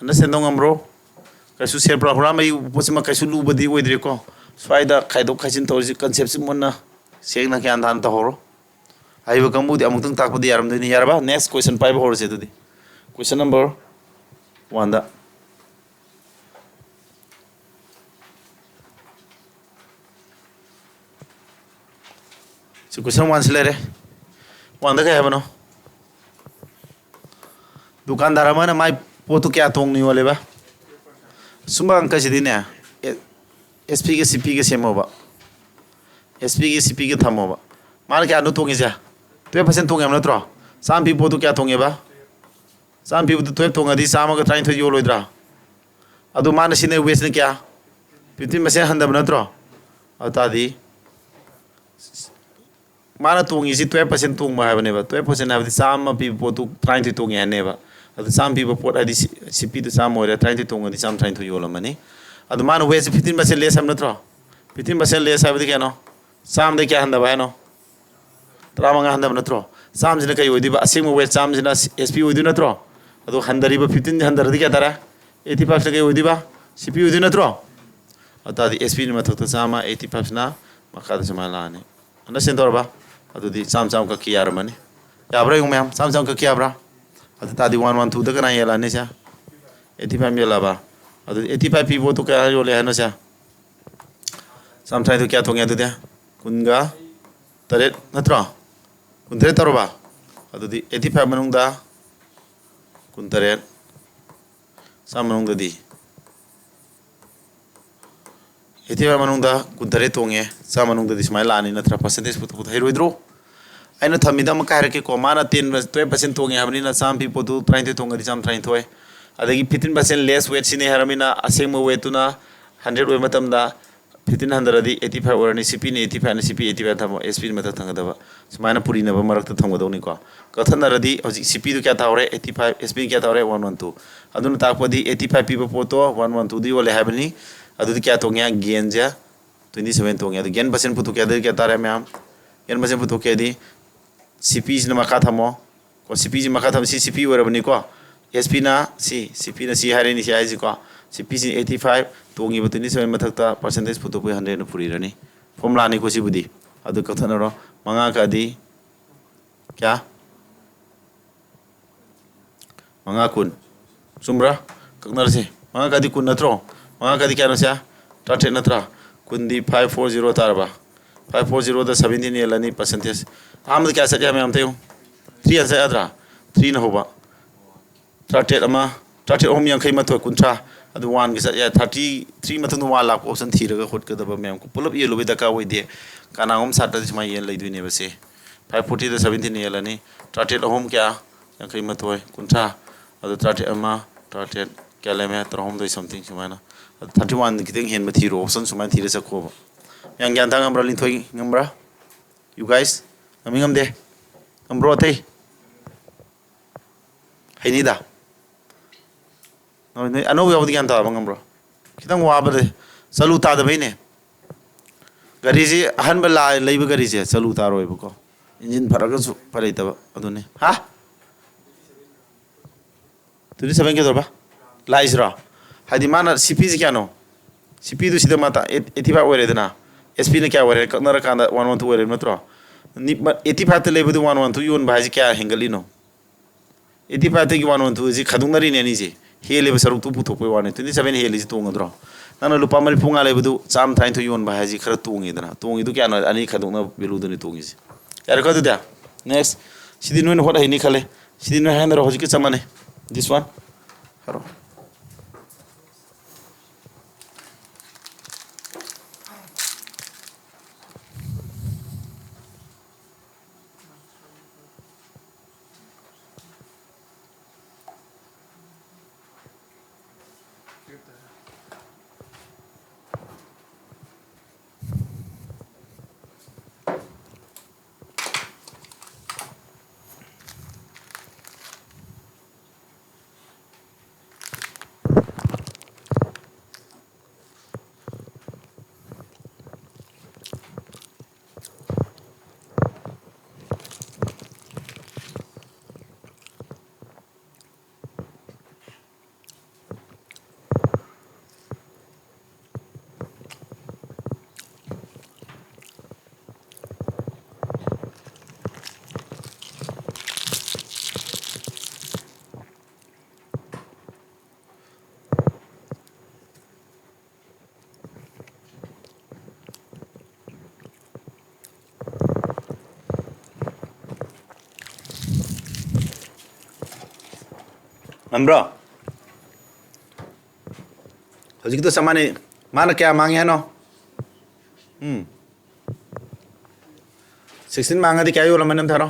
Understand ꯇꯧ ꯉꯝꯕ꯭ꯔꯣ? ꯀꯩꯁꯨ ꯁꯦꯜ ꯄꯨꯔꯥ ꯍꯨꯔꯥꯟꯕꯒꯤ ꯄꯣꯠꯁꯤꯃ ꯀꯩꯁꯨ ꯂꯨꯕꯗꯤ ꯑꯣꯏꯗ꯭ꯔꯤꯀꯣ꯫ ꯁ꯭ꯋꯥꯏꯗ ꯈꯥꯏꯗꯣꯛ ꯈꯥꯏꯖꯤꯟ ꯇꯧꯔꯤꯁꯤ conceptꯁꯤ ꯃꯨꯟꯅ ꯁꯦꯡꯅ ꯒ꯭ꯌꯥꯟ ꯇꯥꯅ ꯇꯧꯍꯧꯔꯣ꯫ ꯑꯍꯩꯕ ꯀꯥꯡꯕꯨꯗꯤ ꯑꯃꯨꯛꯇꯪ ꯇꯥꯛꯄꯗꯤ ꯌꯥꯔꯝꯗꯣꯏꯅꯤ꯫ ꯌꯥꯔꯕ? Next question ꯄꯥꯏꯕ ꯍꯧꯔꯁꯦ ꯑꯗꯨꯗꯤ꯫ Question number oneꯗ꯫ ꯁꯤ question oneꯁꯤ ꯂꯩꯔꯦ꯫ Oneꯗ ꯀꯩ ꯍꯥꯏꯕꯅꯣ? ꯗꯨꯀꯥꯟꯗꯥꯔ ꯑꯃꯅ ꯃꯥꯏ ꯄꯣꯠꯇꯨ ꯀꯌꯥ ꯇꯣꯡꯅ ꯌꯣꯜꯂꯦꯕ? ꯁꯨꯝꯕ ꯑꯪꯀꯁꯤꯗꯤꯅꯦ, ꯑꯦꯁ ꯄꯤꯒ ꯁꯤ ꯄꯤꯒ ꯁꯦꯝꯃꯣꯕ꯫ ꯑꯦꯁ ꯄꯤꯒ ꯁꯤ ꯄꯤꯒ ꯊꯝꯃꯣꯕ꯫ ꯃꯥꯅ ꯀꯌꯥꯅꯣ ꯇꯣꯡꯉꯤꯁꯦ? ꯇꯨꯌꯦꯜꯞ ꯄꯥꯔꯁꯦꯟ ꯇꯣꯡꯉꯦ ꯍꯥꯏꯕ ꯅꯠꯇ꯭ꯔꯣ? ꯆꯥꯝꯃ ꯄꯤꯕ ꯄꯣꯠꯇꯨ ꯀꯌꯥ ꯇꯣꯡꯉꯦꯕ? ꯆꯥꯝꯃ ꯄꯤꯕꯗꯨ ꯇꯨꯌꯦꯜꯞ ꯇꯣꯡꯉꯗꯤ ꯆꯥꯝꯃꯒ ꯇꯔꯥꯅꯤꯊꯣꯏ ꯌꯣꯜꯂꯣꯏꯗ꯭ꯔꯥ? ꯑꯗꯨ ꯃꯥꯅ ꯁꯤꯖꯤꯟꯅꯩ ꯋꯦꯁꯅ ꯀꯌꯥ? ꯐꯤꯐꯇꯤꯟ ꯄꯥꯔꯁꯦꯟ ꯍꯟꯊꯕ ꯅꯠꯇ꯭ꯔꯣ? ꯑꯗꯨ ꯇꯥꯔꯗꯤ ꯃꯥꯅ ꯇꯣꯡꯉꯤꯁꯤ ꯇꯨꯌꯦꯜꯞ ꯄꯥꯔꯁꯦꯟ ꯇꯣꯡꯕ ꯍꯥꯏꯕꯅꯦꯕ꯫ ꯇꯨꯌꯦꯜꯞ ꯄꯥꯔꯁꯦꯟ ꯍꯥꯏꯕꯗꯤ ꯆꯥꯝꯃ ꯄꯤꯕ ꯄꯣꯠꯇꯨ ꯇꯔꯥꯅꯤꯊꯣꯏ ꯇꯣꯡꯉꯦ ꯍꯥꯏꯅꯦꯕ꯫ ꯑꯗꯨ ꯆꯥꯝꯃ ꯄꯤꯕ ꯄꯣꯠ ꯍꯥꯏꯗꯤ ꯁꯤ, ꯁꯤ ꯄꯤꯗꯨ ꯆꯥꯝꯃ ꯑꯣꯏꯔꯦ, ꯇꯔꯥꯅꯤꯊꯣꯏ ꯇꯣꯡꯉꯗꯤ ꯆꯥꯝꯃ ꯇꯔꯥꯅꯤꯊꯣꯏ ꯌꯣꯜꯂꯝꯃꯅꯤ꯫ ꯑꯗꯨ ꯃꯥꯅ ꯋꯦꯁꯁꯦ ꯐꯤꯐꯇꯤꯟ ꯄꯥꯔꯁꯦꯟ ꯂꯦꯁ ꯍꯥꯏꯕ ꯅꯠꯇ꯭ꯔꯣ? ꯐꯤꯐꯇꯤꯟ ꯄꯥꯔꯁꯦꯟ ꯂꯦꯁ ꯍꯥꯏꯕꯗꯤ ꯀꯌꯥꯅꯣ? ꯆꯥꯝꯃꯗꯒꯤ ꯀꯌꯥ ꯍꯟꯊꯕ ꯍꯥꯏꯅꯣ? ꯇꯔꯥꯃꯉꯥ ꯍꯟꯊꯕ ꯅꯠꯇ꯭ꯔꯣ? ꯆꯥꯝꯃꯁꯤꯅ ꯀꯩ ꯑꯣꯏꯗꯣꯏꯕ? ꯑꯁꯦꯡꯕ ꯋꯦꯠ ꯆꯥꯝꯃꯁꯤꯅ ꯑꯦꯁ ꯄꯤ ꯑꯣꯏꯗꯣꯏ ꯅꯠꯇ꯭ꯔꯣ? ꯑꯗꯣ ꯍꯟꯊꯔꯤꯕ ꯐꯤꯐꯇꯤꯟ ꯍꯟꯊꯔꯗꯤ ꯀꯌꯥ ꯇꯥꯔꯦ? ꯑꯩꯠꯇꯤ ꯐꯥꯏꯚꯁꯤꯅ ꯀꯩ ꯑꯣꯏꯗꯣꯏꯕ? ꯁꯤ ꯄꯤ ꯑꯣꯏꯗꯣꯏ ꯅꯠꯇ꯭ꯔꯣ? ꯑꯗꯨ ꯇꯥꯔꯗꯤ ꯑꯦꯁ ꯄꯤꯅ ꯃꯊꯛꯇ ꯆꯥꯝꯃ, ꯑꯩꯠꯇꯤ ꯐꯥꯏꯚꯁꯤꯅ ꯃꯈꯥꯗ ꯁꯨꯃꯥꯏꯅ ꯂꯥꯛꯑꯅꯤ꯫ ꯑꯟꯗꯔꯁꯇꯦꯟ ꯇꯧꯔꯕ? ꯑꯗꯨꯗꯤ ꯆꯥꯝꯃ ꯆꯥꯝꯃ ꯀꯛꯈꯤ ꯌꯥꯔꯝꯃꯅꯤ꯫ ꯌꯥꯕ꯭ꯔꯥ ꯌꯦꯡꯉꯨ ꯃꯌꯥꯝ, ꯆꯥꯝꯃ ꯆꯥꯝꯃ ꯀꯛꯈꯤ ꯌꯥꯕ꯭ꯔꯥ? ꯑꯗꯨ ꯇꯥꯔꯗꯤ ꯋꯥꯟ ꯋꯥꯟ ꯇꯨꯗ ꯀꯅꯥ ꯌꯦꯜꯂꯛꯑꯅꯤ ꯁꯦ? Eighty five ꯌꯦꯜꯂꯛꯑꯕ? ꯑꯗꯨꯗꯤ ꯑꯩꯠꯇꯤ ꯐꯥꯏꯚ ꯄꯤ ꯄꯣꯠꯇꯨ ꯀꯌꯥ ꯌꯣꯜꯂꯦ ꯍꯥꯏꯅꯣ ꯁꯦ? ꯆꯥꯝꯃ ꯇꯔꯥꯅꯤꯊꯣꯏ ꯀꯌꯥ ꯇꯣꯡꯉꯦ ꯑꯗꯨꯗꯤ? ꯀꯨꯟꯒ ꯇꯔꯦꯠ ꯅꯠꯇ꯭ꯔꯣ? ꯀꯨꯟꯇꯔꯦꯠ ꯇꯧꯔꯕ? ꯑꯗꯨꯗꯤ ꯑꯩꯠꯇꯤ ꯐꯥꯏꯚ ꯃꯅꯨꯡꯗ ꯀꯨꯟꯇꯔꯦꯠ, ꯆꯥꯝꯃ ꯃꯅꯨꯡꯗꯗꯤ? ꯑꯩꯠꯇꯤ ꯐꯥꯏꯚ ꯃꯅꯨꯡꯗ ꯀꯨꯟꯇꯔꯦꯠ ꯇꯣꯡꯉꯦ, ꯆꯥꯝꯃ ꯃꯅꯨꯡꯗꯗꯤ ꯁꯨꯃꯥꯏꯅ ꯂꯥꯛꯑꯅꯤ ꯅꯠꯇ꯭ꯔꯥ? ꯄꯥꯔꯁꯦꯟꯇꯦꯖ ꯄꯨꯊꯣꯛꯄꯗ ꯍꯩꯔꯣꯏꯗ꯭ꯔꯣ? ꯑꯩꯅ ꯊꯝꯃꯤꯗ ꯑꯃꯨꯛꯀ ꯍꯥꯏꯔꯛꯀꯦꯀꯣ, ꯃꯥꯅ ꯇꯦꯟ, ꯇꯨꯌꯦꯜꯞ ꯄꯥꯔꯁꯦꯟ ꯇꯣꯡꯉꯦ ꯍꯥꯏꯕꯅꯤꯅ ꯆꯥꯝꯃ ꯄꯤ ꯄꯣꯠꯇꯨ ꯇꯔꯥꯅꯤꯊꯣꯏ ꯇꯣꯡꯉꯗꯤ ꯆꯥꯝꯃ ꯇꯔꯥꯅꯤꯊꯣꯏ, ꯑꯗꯒꯤ ꯐꯤꯐꯇꯤꯟ ꯄꯥꯔꯁꯦꯟ ꯂꯦꯁ ꯋꯦꯠ ꯁꯤꯖꯤꯟꯅꯩ ꯍꯥꯏꯔꯕꯅꯤꯅ ꯑꯁꯦꯡꯕ ꯋꯦꯠꯇꯨꯅ ꯍꯟꯗ꯭ꯔꯦꯠ ꯑꯣꯏꯕ ꯃꯇꯝꯗ ꯐꯤꯐꯇꯤꯟ ꯍꯟꯊꯔꯗꯤ ꯑꯩꯠꯇꯤ ꯐꯥꯏꯚ ꯑꯣꯏꯔꯅꯤ, ꯁꯤ ꯄꯤꯅ ꯑꯩꯠꯇꯤ ꯐꯥꯏꯚꯅꯤ, ꯁꯤ ꯄꯤ ꯑꯩꯠꯇꯤ ꯐꯥꯏꯚ ꯊꯝꯃꯣ, ꯑꯦꯁ ꯄꯤꯅ ꯃꯊꯛ ꯊꯝꯒꯗꯕ, ꯁꯨꯃꯥꯏꯅ ꯄꯨꯔꯤꯅꯕ ꯃꯔꯛꯇ ꯊꯝꯒꯗꯧꯅꯤꯀꯣ꯫ ꯀꯛꯊꯠꯅꯔꯗꯤ ꯍꯧꯖꯤꯛ ꯁꯤ ꯄꯤꯗꯨ ꯀꯌꯥ ꯇꯥꯍꯧꯔꯦ? ꯑꯩꯠꯇꯤ ꯐꯥꯏꯚ, ꯑꯦꯁ ꯄꯤꯅ ꯀꯌꯥ ꯇꯥꯍꯧꯔꯦ? One one two. ꯑꯗꯨꯅ ꯇꯥꯛꯄꯗꯤ ꯑꯩꯠꯇꯤ ꯐꯥꯏꯚ ꯄꯤꯕ ꯄꯣꯠꯇꯣ ꯋꯥꯟ ꯋꯥꯟ ꯇꯨꯗ ꯌꯣꯜꯂꯦ ꯍꯥꯏꯕꯅꯤ꯫ ꯑꯗꯨꯗꯤ ꯀꯌꯥ ꯇꯣꯡꯉꯦ? ꯒꯦꯟꯁꯦ ꯇ꯭ꯋꯦꯟꯇꯤ ꯁꯚꯦꯟ ꯇꯣꯡꯉꯦ꯫ ꯑꯗꯨ ꯒꯦꯟ ꯄꯥꯔꯁꯦꯟ ꯄꯨꯊꯣꯛꯀꯦ ꯍꯥꯏꯗꯤ ꯀꯌꯥ ꯇꯥꯔꯦ ꯃꯌꯥꯝ? ꯒꯦꯟ ꯄꯥꯔꯁꯦꯟ ꯄꯨꯊꯣꯛꯀꯦ ꯍꯥꯏꯗꯤ ꯁꯤ ꯄꯤꯁꯤꯅ ꯃꯈꯥ ꯊꯝꯃꯣ꯫ ꯀꯣ, ꯁꯤ ꯄꯤꯁꯤ ꯃꯈꯥ ꯊꯝꯃꯣ꯫ ꯁꯤ ꯁꯤ ꯄꯤ ꯑꯣꯏꯔꯕꯅꯤꯀꯣ꯫ ꯑꯦꯁ ꯄꯤꯅ ꯁꯤ, ꯁꯤ ꯄꯤꯅ ꯁꯤ ꯍꯥꯏꯔꯦꯅꯦ, ꯁꯤ ꯍꯥꯏꯁꯤꯀꯣ꯫ ꯁꯤ ꯄꯤꯁꯤ ꯑꯩꯠꯇꯤ ꯐꯥꯏꯚ ꯇꯣꯡꯉꯤꯕ ꯇ꯭ꯋꯦꯟꯇꯤ ꯁꯚꯦꯟ ꯃꯊꯛꯇ ꯄꯥꯔꯁꯦꯟꯇꯦꯖ ꯄꯨꯊꯣꯛꯄꯒꯤ ꯍꯟꯗ꯭ꯔꯦꯠꯅ ꯄꯨꯔꯤꯔꯅꯤ꯫ ꯐꯣꯔꯃꯨꯂꯥꯅꯤꯀꯣ ꯁꯤꯕꯨꯗꯤ꯫ ꯑꯗꯨ ꯀꯛꯊꯠꯅꯔꯣ꯫ ꯃꯉꯥ ꯀꯛꯑꯗꯤ ꯀꯌꯥ? ꯃꯉꯥ ꯀꯨꯟ꯫ ꯆꯨꯝꯕ꯭ꯔꯥ? ꯀꯛꯅꯔꯁꯤ꯫ ꯃꯉꯥ ꯀꯛꯑꯗꯤ ꯀꯨꯟ ꯅꯠꯇ꯭ꯔꯣ? ꯃꯉꯥ ꯀꯛꯑꯗꯤ ꯀꯌꯥꯅꯣ ꯁꯦ? ꯇꯔꯥꯇꯔꯦꯠ ꯅꯠꯇ꯭ꯔꯥ? ꯀꯨꯟꯗꯤ ꯐꯥꯏꯚ ꯐꯣꯔ ꯖꯤꯔꯣ ꯇꯥꯔꯕ? ꯐꯥꯏꯚ ꯐꯣꯔ ꯖꯤꯔꯣꯗ ꯁꯚꯦꯟꯇꯤꯟ ꯌꯦꯜꯂꯅꯤ ꯄꯥꯔꯁꯦꯟꯇꯦꯖ꯫ ꯑꯍꯥꯟꯕꯗ ꯀꯌꯥ ꯆꯠꯀꯦ ꯍꯥꯏꯕ ꯃꯌꯥꯝ ꯑꯝꯇ ꯌꯦꯡꯉꯨ꯫ ꯊ꯭ꯔꯤ ꯍꯥꯟꯅ ꯆꯠ ꯌꯥꯗ꯭ꯔꯥ? ꯊ꯭ꯔꯤꯅ ꯍꯧꯕ꯫ ꯇꯔꯥꯇꯔꯦꯠ ꯑꯃ, ꯇꯔꯥꯇꯔꯦꯠ ꯑꯍꯨꯝ ꯌꯥꯡꯈꯩ ꯃꯥꯊꯣꯏ, ꯀꯨꯟꯊ꯭ꯔꯥ꯫ ꯑꯗꯨ ꯋꯥꯟꯒꯤ ꯆꯠ ꯌꯥꯏ꯫ ꯊꯥꯔꯇꯤ ꯊ꯭ꯔꯤ ꯃꯇꯨꯡꯗ ꯋꯥꯟ ꯂꯥꯛꯄ ꯑꯣꯞꯁꯟ ꯊꯤꯔꯒ ꯍꯣꯠꯀꯗꯕ ꯃꯌꯥꯝ ꯄꯨꯂꯞ ꯌꯦꯜꯂꯨꯕꯩ ꯗꯔꯀꯥꯔ ꯑꯣꯏꯗꯦ꯫ ꯀꯅꯥꯒꯨꯝꯕ ꯁꯥꯇ꯭ꯔꯗꯤ ꯁꯨꯃꯥꯏꯅ ꯌꯦꯟ ꯂꯩꯗꯣꯏꯅꯦꯕ ꯁꯦ꯫ Five ꯐꯣꯔꯇꯤꯗ seventeen ꯌꯦꯜꯂꯅꯤ꯫ ꯇꯔꯥꯇꯔꯦꯠ ꯑꯍꯨꯝ ꯀꯌꯥ? ꯌꯥꯡꯈꯩ ꯃꯥꯊꯣꯏ, ꯀꯨꯟꯊ꯭ꯔꯥ꯫ ꯑꯗꯨ ꯇꯔꯥꯇꯔꯦꯠ ꯑꯃ, ꯇꯔꯥꯇꯔꯦꯠ ꯀꯌꯥ ꯂꯩꯔꯝꯃꯦ? ꯇꯔꯥꯍꯨꯝꯗꯣꯏ something ꯁꯨꯃꯥꯏꯅ꯫ ꯑꯗꯨ ꯊꯥꯔꯇꯤ ꯋꯥꯟ ꯈꯤꯇꯪ ꯍꯦꯟꯕ ꯊꯤꯔꯣ, ꯑꯣꯞꯁꯟ ꯁꯨꯃꯥꯏꯅ ꯊꯤꯔ ꯆꯠꯈꯣꯕ꯫ ꯃꯌꯥꯝ ꯒ꯭ꯌꯥꯟ ꯇꯥ ꯉꯝꯕ꯭ꯔꯥ? ꯂꯤꯟꯊꯣꯏ ꯉꯝꯕ꯭ꯔꯥ? You guys? ꯉꯝꯃꯤ ꯉꯝꯗꯦ? ꯉꯝꯕ꯭ꯔꯣ ꯑꯇꯩ? ꯍꯩꯅꯤꯗ꯫ ꯅꯣꯏ, ꯅꯣꯏ ꯑꯅꯧꯕ ꯌꯥꯎꯕꯗꯤ ꯒ꯭ꯌꯥꯟ ꯇꯥꯕ ꯉꯝꯕ꯭ꯔꯣ? ꯈꯤꯇꯪ ꯋꯥꯕꯗꯤ ꯆꯂꯨ ꯇꯥꯗꯕꯩꯅꯦ꯫ ꯒꯥꯔꯤꯁꯤ ꯑꯍꯟꯕ ꯂꯥ-, ꯂꯩꯕ ꯒꯥꯔꯤꯁꯦ ꯆꯂꯨ ꯇꯥꯔꯣꯏꯕꯀꯣ꯫ ꯏꯟꯖꯤꯟ ꯐꯔꯒꯁꯨ ꯎꯄꯥꯏ ꯂꯩꯇꯕ ꯑꯗꯨꯅꯤ꯫ ꯍꯥ? ꯇ꯭ꯋꯦꯟꯇꯤ ꯁꯚꯦꯟ ꯀꯩꯗꯧꯔꯕ? ꯂꯥꯛꯏꯁꯤꯔꯣ? ꯍꯥꯏꯗꯤ ꯃꯥꯅ ꯁꯤ ꯄꯤꯁꯤ ꯀꯌꯥꯅꯣ? ꯁꯤ ꯄꯤꯗꯨ ꯁꯤꯗ ꯃꯥ ꯑꯩꯠꯇꯤ ꯐꯥꯏꯚ ꯑꯣꯏꯔꯦꯗꯅ, ꯑꯦꯁ ꯄꯤꯅ ꯀꯌꯥ ꯑꯣꯏꯔꯦ? ꯀꯛꯅꯔꯀꯥꯟꯗ ꯋꯥꯟ ꯋꯥꯟ ꯇꯨ ꯑꯣꯏꯔꯦ ꯅꯠꯇ꯭ꯔꯣ? ꯑꯩꯠꯇꯤ ꯐꯥꯏꯚꯇ ꯂꯩꯕꯗꯨ ꯋꯥꯟ ꯋꯥꯟ ꯇꯨ ꯌꯣꯟꯕ ꯍꯥꯏꯁꯦ ꯀꯌꯥ ꯍꯦꯟꯒꯠꯂꯤꯅꯣ? ꯑꯩꯠꯇꯤ ꯐꯥꯏꯚꯇꯒꯤ ꯋꯥꯟ ꯋꯥꯟ ꯇꯨꯁꯤ ꯈꯥꯏꯗꯣꯛꯅꯔꯤꯅꯦ ꯑꯅꯤꯁꯦ꯫ ꯍꯦꯜꯂꯤꯕ ꯁꯔꯨꯛꯇꯨ ꯄꯨꯊꯣꯛꯄꯩ ꯋꯥꯅꯤ꯫ ꯇ꯭ꯋꯦꯟꯇꯤ ꯁꯚꯦꯟ ꯍꯦꯜꯂꯤꯁꯤ ꯇꯣꯡꯒꯗ꯭ꯔꯣ? ꯅꯪꯅ ꯂꯨꯄꯥ ꯃꯔꯤꯐꯨ ꯃꯉꯥ ꯂꯩꯕꯗꯨ ꯆꯥꯝ ꯇꯔꯥꯅꯤꯊꯣꯏ ꯌꯣꯟꯕ ꯍꯥꯏꯁꯤ ꯈꯔ ꯇꯣꯡꯉꯤꯗꯅ꯫ ꯇꯣꯡꯉꯤꯗꯨ ꯀꯌꯥꯅꯣ? ꯑꯅꯤ ꯈꯥꯏꯗꯣꯛꯅꯕ ꯚꯦꯂꯨꯗꯨꯅꯤ ꯇꯣꯡꯉꯤꯁꯦ꯫ ꯌꯥꯔꯦꯀꯣ ꯑꯗꯨꯗꯤ? ꯅꯦꯛꯁ꯫ ꯁꯤꯗꯤ ꯅꯣꯏꯅ ꯍꯣꯠ ꯍꯩꯅꯤ ꯈꯜꯂꯦ꯫ ꯁꯤꯗꯤ ꯅꯣꯏ ꯍꯥꯏꯅꯔꯣ ꯍꯧꯖꯤꯛꯀꯤ ꯆꯞ ꯃꯥꯟꯅꯩ꯫ This one. ꯍꯥꯏꯔꯣ꯫ ꯉꯝꯕ꯭ꯔꯣ? ꯍꯧꯖꯤꯛꯀꯤꯗꯣ ꯆꯞ ꯃꯥꯟꯅꯩ꯫ ꯃꯥꯅ ꯀꯌꯥ ꯃꯥꯡꯉꯦ ꯍꯥꯏꯅꯣ? ꯎꯝ, ꯁꯤꯛꯁꯇꯤꯟ ꯃꯥꯡꯉꯗꯤ ꯀꯌꯥ ꯌꯣꯜꯂꯝꯃꯅꯤ ꯑꯝꯇ ꯍꯥꯏꯔꯣ?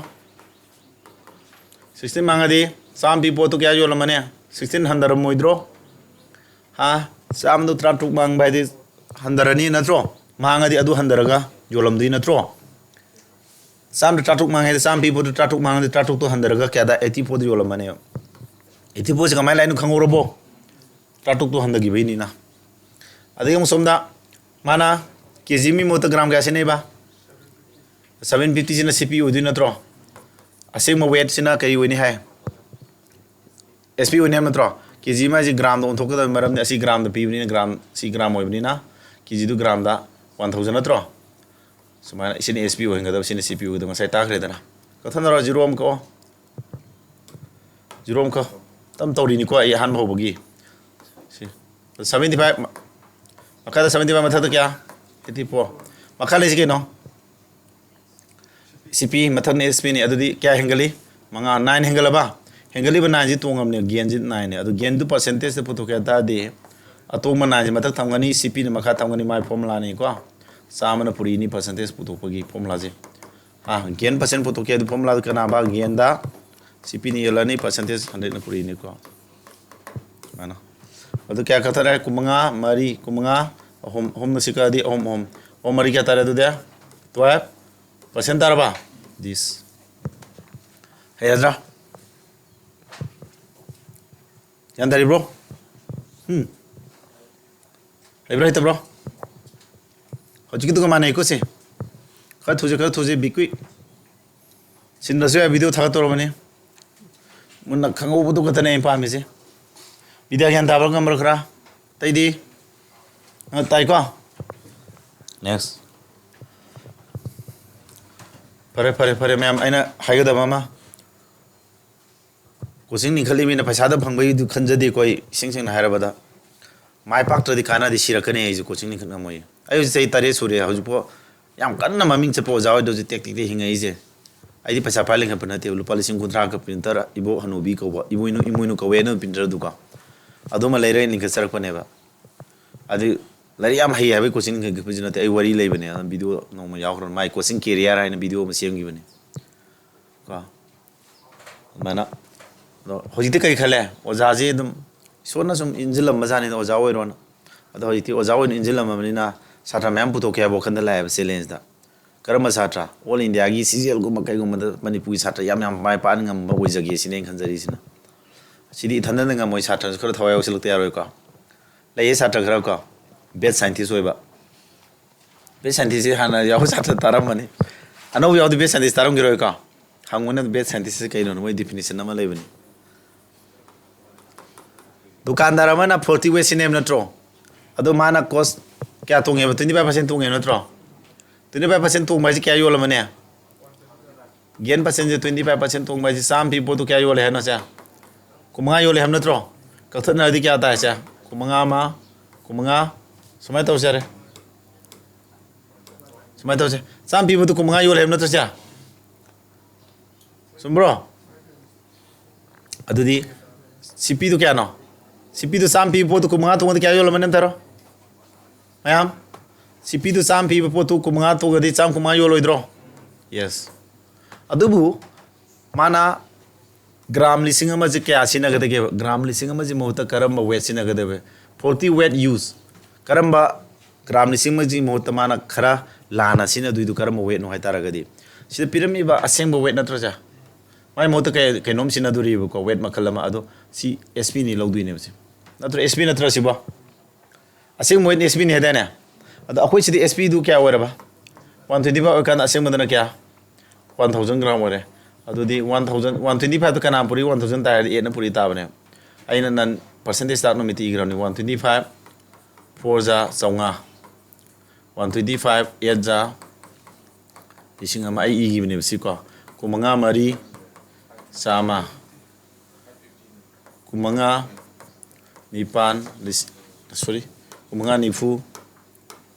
ꯁꯤꯛꯁꯇꯤꯟ ꯃꯥꯡꯉꯗꯤ ꯆꯥꯝꯃ ꯄꯤ ꯄꯣꯠꯇꯣ ꯀꯌꯥ ꯌꯣꯜꯂꯝꯃꯅꯤ? ꯁꯤꯛꯁꯇꯤꯟ ꯍꯟꯊꯔꯝꯃꯣꯏꯗ꯭ꯔꯣ? ꯍꯥ? ꯆꯥꯝꯃꯗꯣ ꯇꯔꯥꯇꯔꯨꯛ ꯃꯥꯡꯕ ꯍꯥꯏꯗꯤ ꯍꯟꯊꯔꯅꯤ ꯅꯠꯇ꯭ꯔꯣ? ꯃꯥꯡꯉꯗꯤ ꯑꯗꯨ ꯍꯟꯊꯔꯒ ꯌꯣꯜꯂꯝꯗꯣꯏ ꯅꯠꯇ꯭ꯔꯣ? ꯆꯥꯝꯃꯗ ꯇꯔꯥꯇꯔꯨꯛ ꯃꯥꯡꯉꯦ ꯍꯥꯏꯗꯤ ꯆꯥꯝꯃ ꯄꯤ ꯄꯣꯠꯇꯣ ꯇꯔꯥꯇꯔꯨꯛ ꯃꯥꯡꯉꯗꯤ ꯇꯔꯥꯇꯔꯨꯛꯇꯣ ꯍꯟꯊꯔꯒ ꯀꯌꯥꯗ? ꯑꯩꯠꯇꯤ ꯐꯣꯔꯗ ꯌꯣꯜꯂꯝꯃꯅꯦꯕ꯫ ꯑꯩꯠꯇꯤ ꯐꯣꯔꯁꯦ ꯀꯃꯥꯏꯅ ꯂꯥꯛꯏꯅꯣ ꯈꯪꯍꯧꯔꯕꯣ? ꯇꯔꯥꯇꯔꯨꯛꯇꯣ ꯍꯟꯊꯈꯤꯕꯩꯅꯤꯅ꯫ ꯑꯗꯒꯤ ꯑꯃꯨꯛ ꯁꯣꯝꯗ ꯃꯥꯅ ꯀꯦ ꯖꯤ ꯑꯃꯒꯤ ꯃꯍꯨꯠꯇ ꯒ꯭ꯔꯥꯝ ꯀꯌꯥ ꯁꯤꯖꯤꯟꯅꯩꯕ? ꯁꯚꯦꯟ ꯐꯤꯐꯇꯤꯁꯤꯅ ꯁꯤ ꯄꯤ ꯑꯣꯏꯗꯣꯏ ꯅꯠꯇ꯭ꯔꯣ? ꯑꯁꯦꯡꯕ ꯋꯦꯠꯁꯤꯅ ꯀꯔꯤ ꯑꯣꯏꯅꯤ ꯍꯥꯏ? ꯑꯦꯁ ꯄꯤ ꯑꯣꯏꯅꯤ ꯍꯥꯏꯕ ꯅꯠꯇ꯭ꯔꯣ? ꯀꯦ ꯖꯤ ꯑꯃ ꯍꯥꯏꯁꯤ ꯒ꯭ꯔꯥꯝꯗ ꯑꯣꯟꯊꯣꯛꯀꯗꯕ ꯃꯔꯝꯗꯤ ꯑꯁꯤ ꯒ꯭ꯔꯥꯝꯗ ꯄꯤꯕꯅꯤꯅ, ꯒ꯭ꯔꯥꯝ, ꯁꯤ ꯒ꯭ꯔꯥꯝ ꯑꯣꯏꯕꯅꯤꯅ ꯀꯦ ꯖꯤꯗꯨ ꯒ꯭ꯔꯥꯝꯗ ꯋꯥꯟ ꯊꯥꯎꯖꯟ ꯅꯠꯇ꯭ꯔꯣ? ꯁꯨꯃꯥꯏꯅ ꯁꯤꯅ ꯑꯦꯁ ꯄꯤ ꯑꯣꯏꯍꯟꯒꯗꯕ, ꯁꯤꯅ ꯁꯤ ꯄꯤ ꯑꯣꯏꯒꯗꯕ, ꯉꯁꯥꯏ ꯇꯥꯈ꯭ꯔꯦꯗꯅ꯫ ꯀꯛꯊꯠꯅꯔꯣ, ꯖꯤꯔꯣ ꯑꯃ ꯀꯛꯑꯣ꯫ ꯖꯤꯔꯣ ꯑꯃ ꯀꯛꯑꯣ꯫ ꯇꯞ ꯇꯧꯔꯤꯅꯤꯀꯣ ꯑꯩ ꯑꯍꯥꯟꯕ ꯍꯧꯕꯒꯤ꯫ ꯁꯤ ꯁꯚꯦꯟꯇꯤ ꯐꯥꯏꯚ, ꯃꯈꯥꯗ ꯁꯚꯦꯟꯇꯤ ꯐꯥꯏꯚ, ꯃꯊꯛꯇ ꯀꯌꯥ? Eighty four. ꯃꯈꯥ ꯂꯩꯁꯤ ꯀꯩꯅꯣ? ꯁꯤ ꯄꯤ, ꯃꯊꯛꯅ ꯑꯦꯁ ꯄꯤꯅꯤ꯫ ꯑꯗꯨꯗꯤ ꯀꯌꯥ ꯍꯦꯟꯒꯠꯂꯤ? ꯃꯉꯥ, ꯅꯥꯏꯟ ꯍꯦꯟꯒꯠꯂꯕ? ꯍꯦꯟꯒꯠꯂꯤꯕ ꯅꯥꯏꯟꯁꯤ ꯇꯣꯡꯉꯕꯅꯦ, ꯒꯦꯟꯁꯤ ꯅꯥꯏꯟꯅꯦ꯫ ꯑꯗꯨ ꯒꯦꯟꯗꯨ ꯄꯥꯔꯁꯦꯟꯇꯦꯖꯇ ꯄꯨꯊꯣꯛꯀꯦ ꯍꯥꯏ ꯇꯥꯔꯗꯤ ꯑꯇꯣꯡꯕ ꯅꯥꯏꯟꯁꯤ ꯃꯊꯛ ꯊꯝꯒꯅꯤ, ꯁꯤ ꯄꯤꯅ ꯃꯈꯥ ꯊꯝꯒꯅꯤ, ꯃꯥꯏ ꯐꯣꯔꯃꯨꯂꯥꯅꯤꯀꯣ꯫ ꯆꯥꯝꯃꯅ ꯄꯨꯔꯤꯅꯤ ꯄꯥꯔꯁꯦꯟꯇꯦꯖ ꯄꯨꯊꯣꯛꯄꯒꯤ ꯐꯣꯔꯃꯨꯂꯥꯁꯦ꯫ ꯑꯥ, ꯒꯦꯟ ꯄꯥꯔꯁꯦꯟ ꯄꯨꯊꯣꯛꯀꯦ ꯍꯥꯏꯗꯤ ꯐꯣꯔꯃꯨꯂꯥꯗꯨ ꯀꯅꯥꯕ? ꯒꯦꯟꯗ ꯁꯤ ꯄꯤꯅ ꯌꯦꯜꯂꯅꯤ, ꯄꯥꯔꯁꯦꯟꯇꯦꯖ ꯍꯟꯗ꯭ꯔꯦꯠꯅ ꯄꯨꯔꯤꯅꯤꯀꯣ꯫ ꯁꯨꯃꯥꯏꯅ꯫ ꯑꯗꯨ ꯀꯌꯥ ꯀꯛꯊꯠꯂꯦ? ꯀꯨꯟꯃꯉꯥ, ꯃꯔꯤ, ꯀꯨꯟꯃꯉꯥ, ꯑꯍꯨꯝ, ꯑꯍꯨꯝꯅ ꯁꯤ ꯀꯛꯑꯗꯤ ꯑꯍꯨꯝ, ꯑꯍꯨꯝ꯫ ꯑꯍꯨꯝ ꯃꯔꯤ ꯀꯌꯥ ꯇꯥꯔꯦ ꯑꯗꯨꯗꯤ? ꯇꯨꯌꯦꯜꯐ ꯄꯥꯔꯁꯦꯟ ꯇꯥꯔꯕ? ꯗꯤꯁ꯫ ꯍꯩꯔꯗ꯭ꯔꯥ? ꯒ꯭ꯌꯥꯟ ꯇꯥꯔꯤꯕ꯭ꯔꯣ? ꯎꯝ? ꯍꯩꯕ꯭ꯔꯥ ꯍꯩꯇꯕ꯭ꯔꯣ? ꯍꯧꯖꯤꯛꯀꯤꯗꯨꯒ ꯃꯥꯟꯅꯩꯀꯣ ꯁꯦ꯫ ꯈꯔ ꯊꯨꯁꯦ, ꯈꯔ ꯊꯨꯁꯦ, be quick꯫ ꯁꯤꯟꯗ꯭ꯔꯁꯨ ꯌꯥꯏ, ꯚꯤꯗꯤꯑꯣ ꯊꯥꯒꯠꯇꯧꯔꯕꯅꯤ꯫ ꯃꯨꯟꯅ ꯈꯪꯍꯧꯕꯗꯨ ꯈꯛꯇꯅꯦ ꯑꯩꯅ ꯄꯥꯝꯃꯤꯁꯦ꯫ ꯚꯤꯗꯤꯑꯣ ꯒ꯭ꯌꯥꯟ ꯇꯥꯕ꯭ꯔꯥ ꯉꯝꯕ꯭ꯔꯥ ꯈꯔ? ꯑꯇꯩꯗꯤ? ꯑ, ꯇꯥꯏꯀꯣ? Next꯫ ꯐꯔꯦ, ꯐꯔꯦ, ꯐꯔꯦ, ꯃꯌꯥꯝ, ꯑꯩꯅ ꯍꯥꯏꯒꯗꯕ ꯑꯃ, ꯀꯣꯆꯤꯡ ꯂꯤꯡꯈꯠꯂꯤꯃꯤꯅ ꯄꯩꯁꯥꯗ ꯐꯪꯕꯩꯗꯨ ꯈꯟꯖꯗꯦꯀꯣ꯫ ꯑꯩ ꯏꯁꯦꯡ ꯁꯦꯡꯅ ꯍꯥꯏꯔꯕꯗ, ꯃꯥꯏ ꯄꯥꯛꯇ꯭ꯔꯗꯤ ꯀꯥꯟꯅꯗꯦ, ꯁꯤꯔꯛꯀꯅꯤ꯫ ꯑꯩꯁꯨ ꯀꯣꯆꯤꯡ ꯂꯤꯡꯈꯠ ꯉꯝꯃꯣꯏ꯫ ꯑꯩ ꯍꯧꯖꯤꯛ ꯆꯍꯤ ꯇꯔꯦꯠ ꯁꯨꯔꯦ, ꯍꯧꯖꯤꯛꯐꯥꯎ ꯌꯥꯝ ꯀꯟꯅ ꯃꯃꯤꯡ ꯆꯠꯄ ꯑꯣꯖꯥ ꯑꯣꯏꯗ꯭ꯔꯁꯨ ꯇꯦꯛ ꯇꯦꯛ ꯇꯦꯛ ꯍꯤꯡꯉꯛꯏꯁꯦ꯫ ꯑꯩꯗꯤ ꯄꯩꯁꯥ ꯄꯥꯏ ꯂꯤꯡꯈꯠꯄ ꯅꯠꯇꯦꯕ, ꯂꯨꯄꯥ ꯂꯤꯁꯤꯡ ꯀꯨꯟꯊ꯭ꯔꯥꯒ ꯄ꯭ꯔꯤꯟꯇꯔ, ꯏꯕꯣꯛ ꯍꯅꯨꯕꯤ ꯀꯧꯕ, ꯏꯃꯣꯏꯅꯨ, ꯏꯃꯣꯏꯅꯨ ꯀꯧꯋꯦ ꯑꯗꯨ ꯄ꯭ꯔꯤꯟꯇꯔꯗꯨꯀꯣ꯫ ꯑꯗꯨꯃ ꯂꯩꯔꯒ ꯂꯤꯡꯈꯠꯆꯔꯛꯄꯅꯦꯕ꯫ ꯑꯗꯨ ꯂꯥꯏꯔꯤꯛ ꯌꯥꯝ ꯍꯩ ꯍꯥꯏꯕꯒꯤ ꯀꯣꯆꯤꯡ ꯈꯛꯇꯁꯨ ꯅꯠꯇꯦ, ꯑꯩ ꯋꯥꯔꯤ ꯂꯩꯕꯅꯦ, ꯑꯗꯨꯝ ꯚꯤꯗꯤꯑꯣ ꯅꯣꯡꯃ ꯌꯥꯎꯈ꯭ꯔꯣ, ꯃꯥꯏ ꯀꯣꯆꯤꯡ ꯀꯦꯔꯤꯌꯔ ꯍꯥꯏꯅ ꯚꯤꯗꯤꯑꯣ ꯑꯃ ꯁꯦꯝꯈꯤꯕꯅꯦ ꯀꯣ꯫ ꯑꯗꯨꯃꯥꯏꯅ ꯑꯗꯣ ꯍꯧꯖꯤꯛꯇꯤ ꯀꯔꯤ ꯈꯜꯂꯦ? ꯑꯣꯖꯥꯁꯦ ꯑꯗꯨꯝ ꯏꯁꯣꯔꯅ ꯁꯨꯝ ꯏꯟꯁꯤꯜꯂꯝꯕ ꯖꯥꯠꯅꯤꯗ ꯑꯣꯖꯥ ꯑꯣꯏꯔꯣꯅ꯫ ꯑꯗꯣ ꯍꯧꯖꯤꯛꯇꯤ ꯑꯣꯖꯥ ꯑꯣꯏꯅ ꯏꯟꯁꯤꯜꯂꯝꯃꯕꯅꯤꯅ ꯁꯥꯇ꯭ꯔ ꯃꯌꯥꯝ ꯄꯨꯊꯣꯛꯀꯦ ꯍꯥꯏꯕ ꯋꯥꯈꯜꯗ ꯂꯥꯛꯑꯦꯕ ꯆꯦꯂꯦꯟꯖꯇ꯫ ꯀꯔꯝꯕ ꯁꯥꯇ꯭ꯔ? ꯑꯣꯜ ꯏꯟꯗꯤꯌꯥꯒꯤ ꯁꯤ ꯖꯤ ꯑꯦꯜꯒꯨꯝꯕ ꯀꯩꯒꯨꯝꯕꯗ ꯃꯅꯤꯄꯨꯔꯒꯤ ꯁꯥꯇ꯭ꯔ ꯌꯥꯝ ꯌꯥꯝ ꯃꯥꯏ ꯄꯥꯛꯍꯟ ꯉꯝꯕ ꯑꯣꯏꯖꯒꯦ ꯁꯤꯅꯦ ꯑꯩꯅ ꯈꯟꯖꯔꯤꯁꯤꯅ꯫ ꯁꯤꯗꯤ ꯏꯊꯟꯗꯅ ꯉꯝꯃꯣꯏ, ꯁꯥꯇ꯭ꯔꯁꯨ ꯈꯔ ꯊꯋꯥꯏ ꯌꯥꯎꯁꯤꯜꯂꯛꯇ ꯌꯥꯔꯣꯏꯀꯣ꯫ ꯂꯩꯌꯦ ꯁꯥꯇ꯭ꯔ ꯈꯔ ꯀꯣ, ꯕꯦꯠ ꯁꯥꯏꯟꯇꯤꯁ ꯑꯣꯏꯕ꯫ ꯕꯦꯠ ꯁꯥꯏꯟꯇꯤꯁꯁꯤ ꯍꯥꯟꯅ ꯌꯥꯎꯕ ꯁꯥꯇ꯭ꯔ ꯇꯥꯔꯝꯃꯅꯤ꯫ ꯑꯅꯧꯕ ꯌꯥꯎꯗꯤ ꯕꯦꯠ ꯁꯥꯏꯟꯇꯤꯁ ꯇꯥꯔꯝꯈꯤꯔꯣꯏꯀꯣ꯫ ꯍꯪꯉꯨꯅꯦ, ꯕꯦꯠ ꯁꯥꯏꯟꯇꯤꯁꯁꯤ ꯀꯩꯅꯣ? ꯃꯣꯏ ꯗꯤꯐꯤꯅꯤꯁꯟ ꯑꯃ ꯂꯩꯕꯅꯤ꯫ ꯗꯨꯀꯥꯟꯗꯥꯔ ꯑꯃꯅ ꯐꯣꯔꯇꯤ ꯋꯦꯠ ꯁꯤꯖꯤꯟꯅꯩꯕ ꯅꯠꯇ꯭ꯔꯣ? ꯑꯗꯣ ꯃꯥꯅ ꯀꯣꯁ ꯀꯌꯥ ꯇꯣꯡꯉꯦꯕ? ꯇ꯭ꯋꯦꯟꯇꯤ ꯐꯥꯏꯚ ꯄꯥꯔꯁꯦꯟ ꯇꯣꯡꯉꯦꯕ ꯅꯠꯇ꯭ꯔꯣ? ꯇ꯭ꯋꯦꯟꯇꯤ ꯐꯥꯏꯚ ꯄꯥꯔꯁꯦꯟ ꯇꯣꯡꯕ ꯍꯥꯏꯁꯦ ꯀꯌꯥ ꯌꯣꯜꯂꯝꯃꯅꯤ? ꯒꯦꯟ ꯄꯥꯔꯁꯦꯟꯁꯦ, ꯇ꯭ꯋꯦꯟꯇꯤ ꯐꯥꯏꯚ ꯄꯥꯔꯁꯦꯟ ꯇꯣꯡꯕ ꯍꯥꯏꯁꯦ ꯆꯥꯝꯃ ꯄꯤꯕ ꯄꯣꯠꯇꯨ ꯀꯌꯥ ꯌꯣꯜꯂꯦ ꯍꯥꯏꯅꯣ ꯁꯦ? ꯀꯨꯟꯃꯉꯥ ꯌꯣꯜꯂꯦ ꯍꯥꯏꯕ ꯅꯠꯇ꯭ꯔꯣ? ꯀꯛꯊꯠꯅꯔꯗꯤ ꯀꯌꯥ ꯇꯥꯏ ꯁꯦ? ꯀꯨꯟꯃꯉꯥ ꯑꯃ, ꯀꯨꯟꯃꯉꯥ, ꯁꯨꯃꯥꯏꯅ ꯇꯧꯁꯦ ꯌꯥꯔꯦ꯫ ꯁꯨꯃꯥꯏꯅ ꯇꯧꯁꯦ, ꯆꯥꯝꯃ ꯄꯤꯕꯗꯨ ꯀꯨꯟꯃꯉꯥ ꯌꯣꯜꯂꯦ ꯍꯥꯏꯕ ꯅꯠꯇ꯭ꯔꯣ ꯁꯦ? ꯆꯨꯝꯕ꯭ꯔꯣ? ꯑꯗꯨꯗꯤ ꯁꯤ ꯄꯤꯗꯨ ꯀꯌꯥꯅꯣ? ꯁꯤ ꯄꯤꯗꯨ ꯆꯥꯝꯃ ꯄꯤꯕ ꯄꯣꯠꯇꯨ ꯀꯨꯟꯃꯉꯥ ꯇꯣꯡꯉꯗꯤ ꯀꯌꯥ ꯌꯣꯜꯂꯝꯃꯅꯤ ꯑꯝꯇ ꯍꯥꯏꯔꯣ? ꯃꯌꯥꯝ, ꯁꯤ ꯄꯤꯗꯨ ꯆꯥꯝꯃ ꯄꯤꯕ ꯄꯣꯠꯇꯨ ꯀꯨꯟꯃꯉꯥ ꯇꯣꯡꯉꯗꯤ ꯆꯥꯝꯃ ꯀꯨꯟꯃꯉꯥ ꯌꯣꯜꯂꯣꯏꯗ꯭ꯔꯣ? ꯌꯦꯁ꯫ ꯑꯗꯨꯕꯨ ꯃꯥꯅ ꯒ꯭ꯔꯥꯝ ꯂꯤꯁꯤꯡ ꯑꯃꯁꯦ ꯀꯌꯥ ꯁꯤꯖꯤꯟꯅꯒꯗꯒꯦꯕ? ꯒ꯭ꯔꯥꯝ ꯂꯤꯁꯤꯡ ꯑꯃꯁꯤ ꯃꯍꯨꯠꯇ ꯀꯔꯝꯕ ꯋꯦꯠ ꯁꯤꯖꯤꯟꯅꯒꯗꯒꯦ? Forty weight use. ꯀꯔꯝꯕ ꯒ꯭ꯔꯥꯝ ꯂꯤꯁꯤꯡ ꯑꯃꯒꯤ ꯃꯍꯨꯠꯇ ꯃꯥꯅ ꯈꯔ ꯂꯥꯟꯅ ꯁꯤꯖꯤꯟꯅꯗꯣꯏꯗꯨ ꯀꯔꯝꯕ ꯋꯦꯠꯅꯣ ꯍꯥꯏ ꯇꯥꯔꯒꯗꯤ, ꯁꯤꯗ ꯄꯤꯔꯝꯃꯤꯕ ꯑꯁꯦꯡꯕ ꯋꯦꯠ ꯅꯠꯇ꯭ꯔꯣ ꯁꯦ? ꯃꯥꯏ ꯃꯍꯨꯠꯇ ꯀꯩ-, ꯀꯩꯅꯣꯝ ꯁꯤꯖꯤꯟꯅꯗꯣꯔꯤꯕꯀꯣ, ꯋꯦꯠ ꯃꯈꯜ ꯑꯃ꯫ ꯑꯗꯣ ꯁꯤ ꯑꯦꯁ ꯄꯤꯅꯤ ꯂꯧꯗꯣꯏꯅꯦꯕ ꯁꯤ꯫ ꯅꯠꯇ꯭ꯔꯣ? ꯑꯦꯁ ꯄꯤ ꯅꯠꯇ꯭ꯔꯣ ꯁꯤꯕꯣ? ꯑꯁꯦꯡꯕ ꯋꯦꯠ ꯑꯦꯁ ꯄꯤꯅꯤ ꯍꯥꯏꯗꯥꯏꯅꯦ? ꯑꯗꯣ ꯑꯩꯈꯣꯏ ꯁꯤꯗꯤ ꯑꯦꯁ ꯄꯤꯗꯨ ꯀꯌꯥ ꯑꯣꯏꯔꯕ? ꯋꯥꯟ ꯇ꯭ꯋꯦꯟꯇꯤ ꯐꯥꯏꯚ ꯑꯣꯏꯔꯀꯥꯟꯗ ꯑꯁꯦꯡꯕꯗꯅ ꯀꯌꯥ? ꯋꯥꯟ ꯊꯥꯎꯖꯟ ꯒ꯭ꯔꯥꯝ ꯑꯣꯏꯔꯦ꯫ ꯑꯗꯨꯗꯤ ꯋꯥꯟ ꯊꯥꯎꯖꯟ, ꯋꯥꯟ ꯇ꯭ꯋꯦꯟꯇꯤ ꯐꯥꯏꯚꯇ ꯀꯅꯥ ꯄꯨꯔꯤ? ꯋꯥꯟ ꯊꯥꯎꯖꯟ ꯇꯥꯔꯗꯤ ꯑꯦꯠꯅ ꯄꯨꯔꯤ ꯇꯥꯕꯅꯦ꯫ ꯑꯩꯅ ꯅꯟ ꯄꯥꯔꯁꯦꯟꯇꯦꯖ ꯇꯥꯛ ꯅꯨꯃꯤꯠꯇ ꯏꯈ꯭ꯔꯕꯅꯤ꯫ ꯋꯥꯟ ꯇ꯭ꯋꯦꯟꯇꯤ ꯐꯥꯏꯚ, ꯐꯣꯔ ꯖꯥ ꯆꯥꯝꯃꯉꯥ꯫ ꯋꯥꯟ ꯇ꯭ꯋꯦꯟꯇꯤ ꯐꯥꯏꯚ, ꯑꯦꯠ ꯖꯥ ꯂꯤꯁꯤꯡ ꯑꯃ ꯑꯩ ꯏꯈꯤꯕꯅꯦꯕ ꯁꯤꯀꯣ꯫ ꯀꯨꯟꯃꯉꯥ ꯃꯔꯤ ꯆꯥꯝꯃ꯫ ꯀꯨꯟꯃꯉꯥ ꯅꯤꯄꯥꯟ ꯂꯤꯁꯤꯡ, ꯁꯣꯔꯤ, ꯀꯨꯟꯃꯉꯥ ꯅꯤꯐꯨ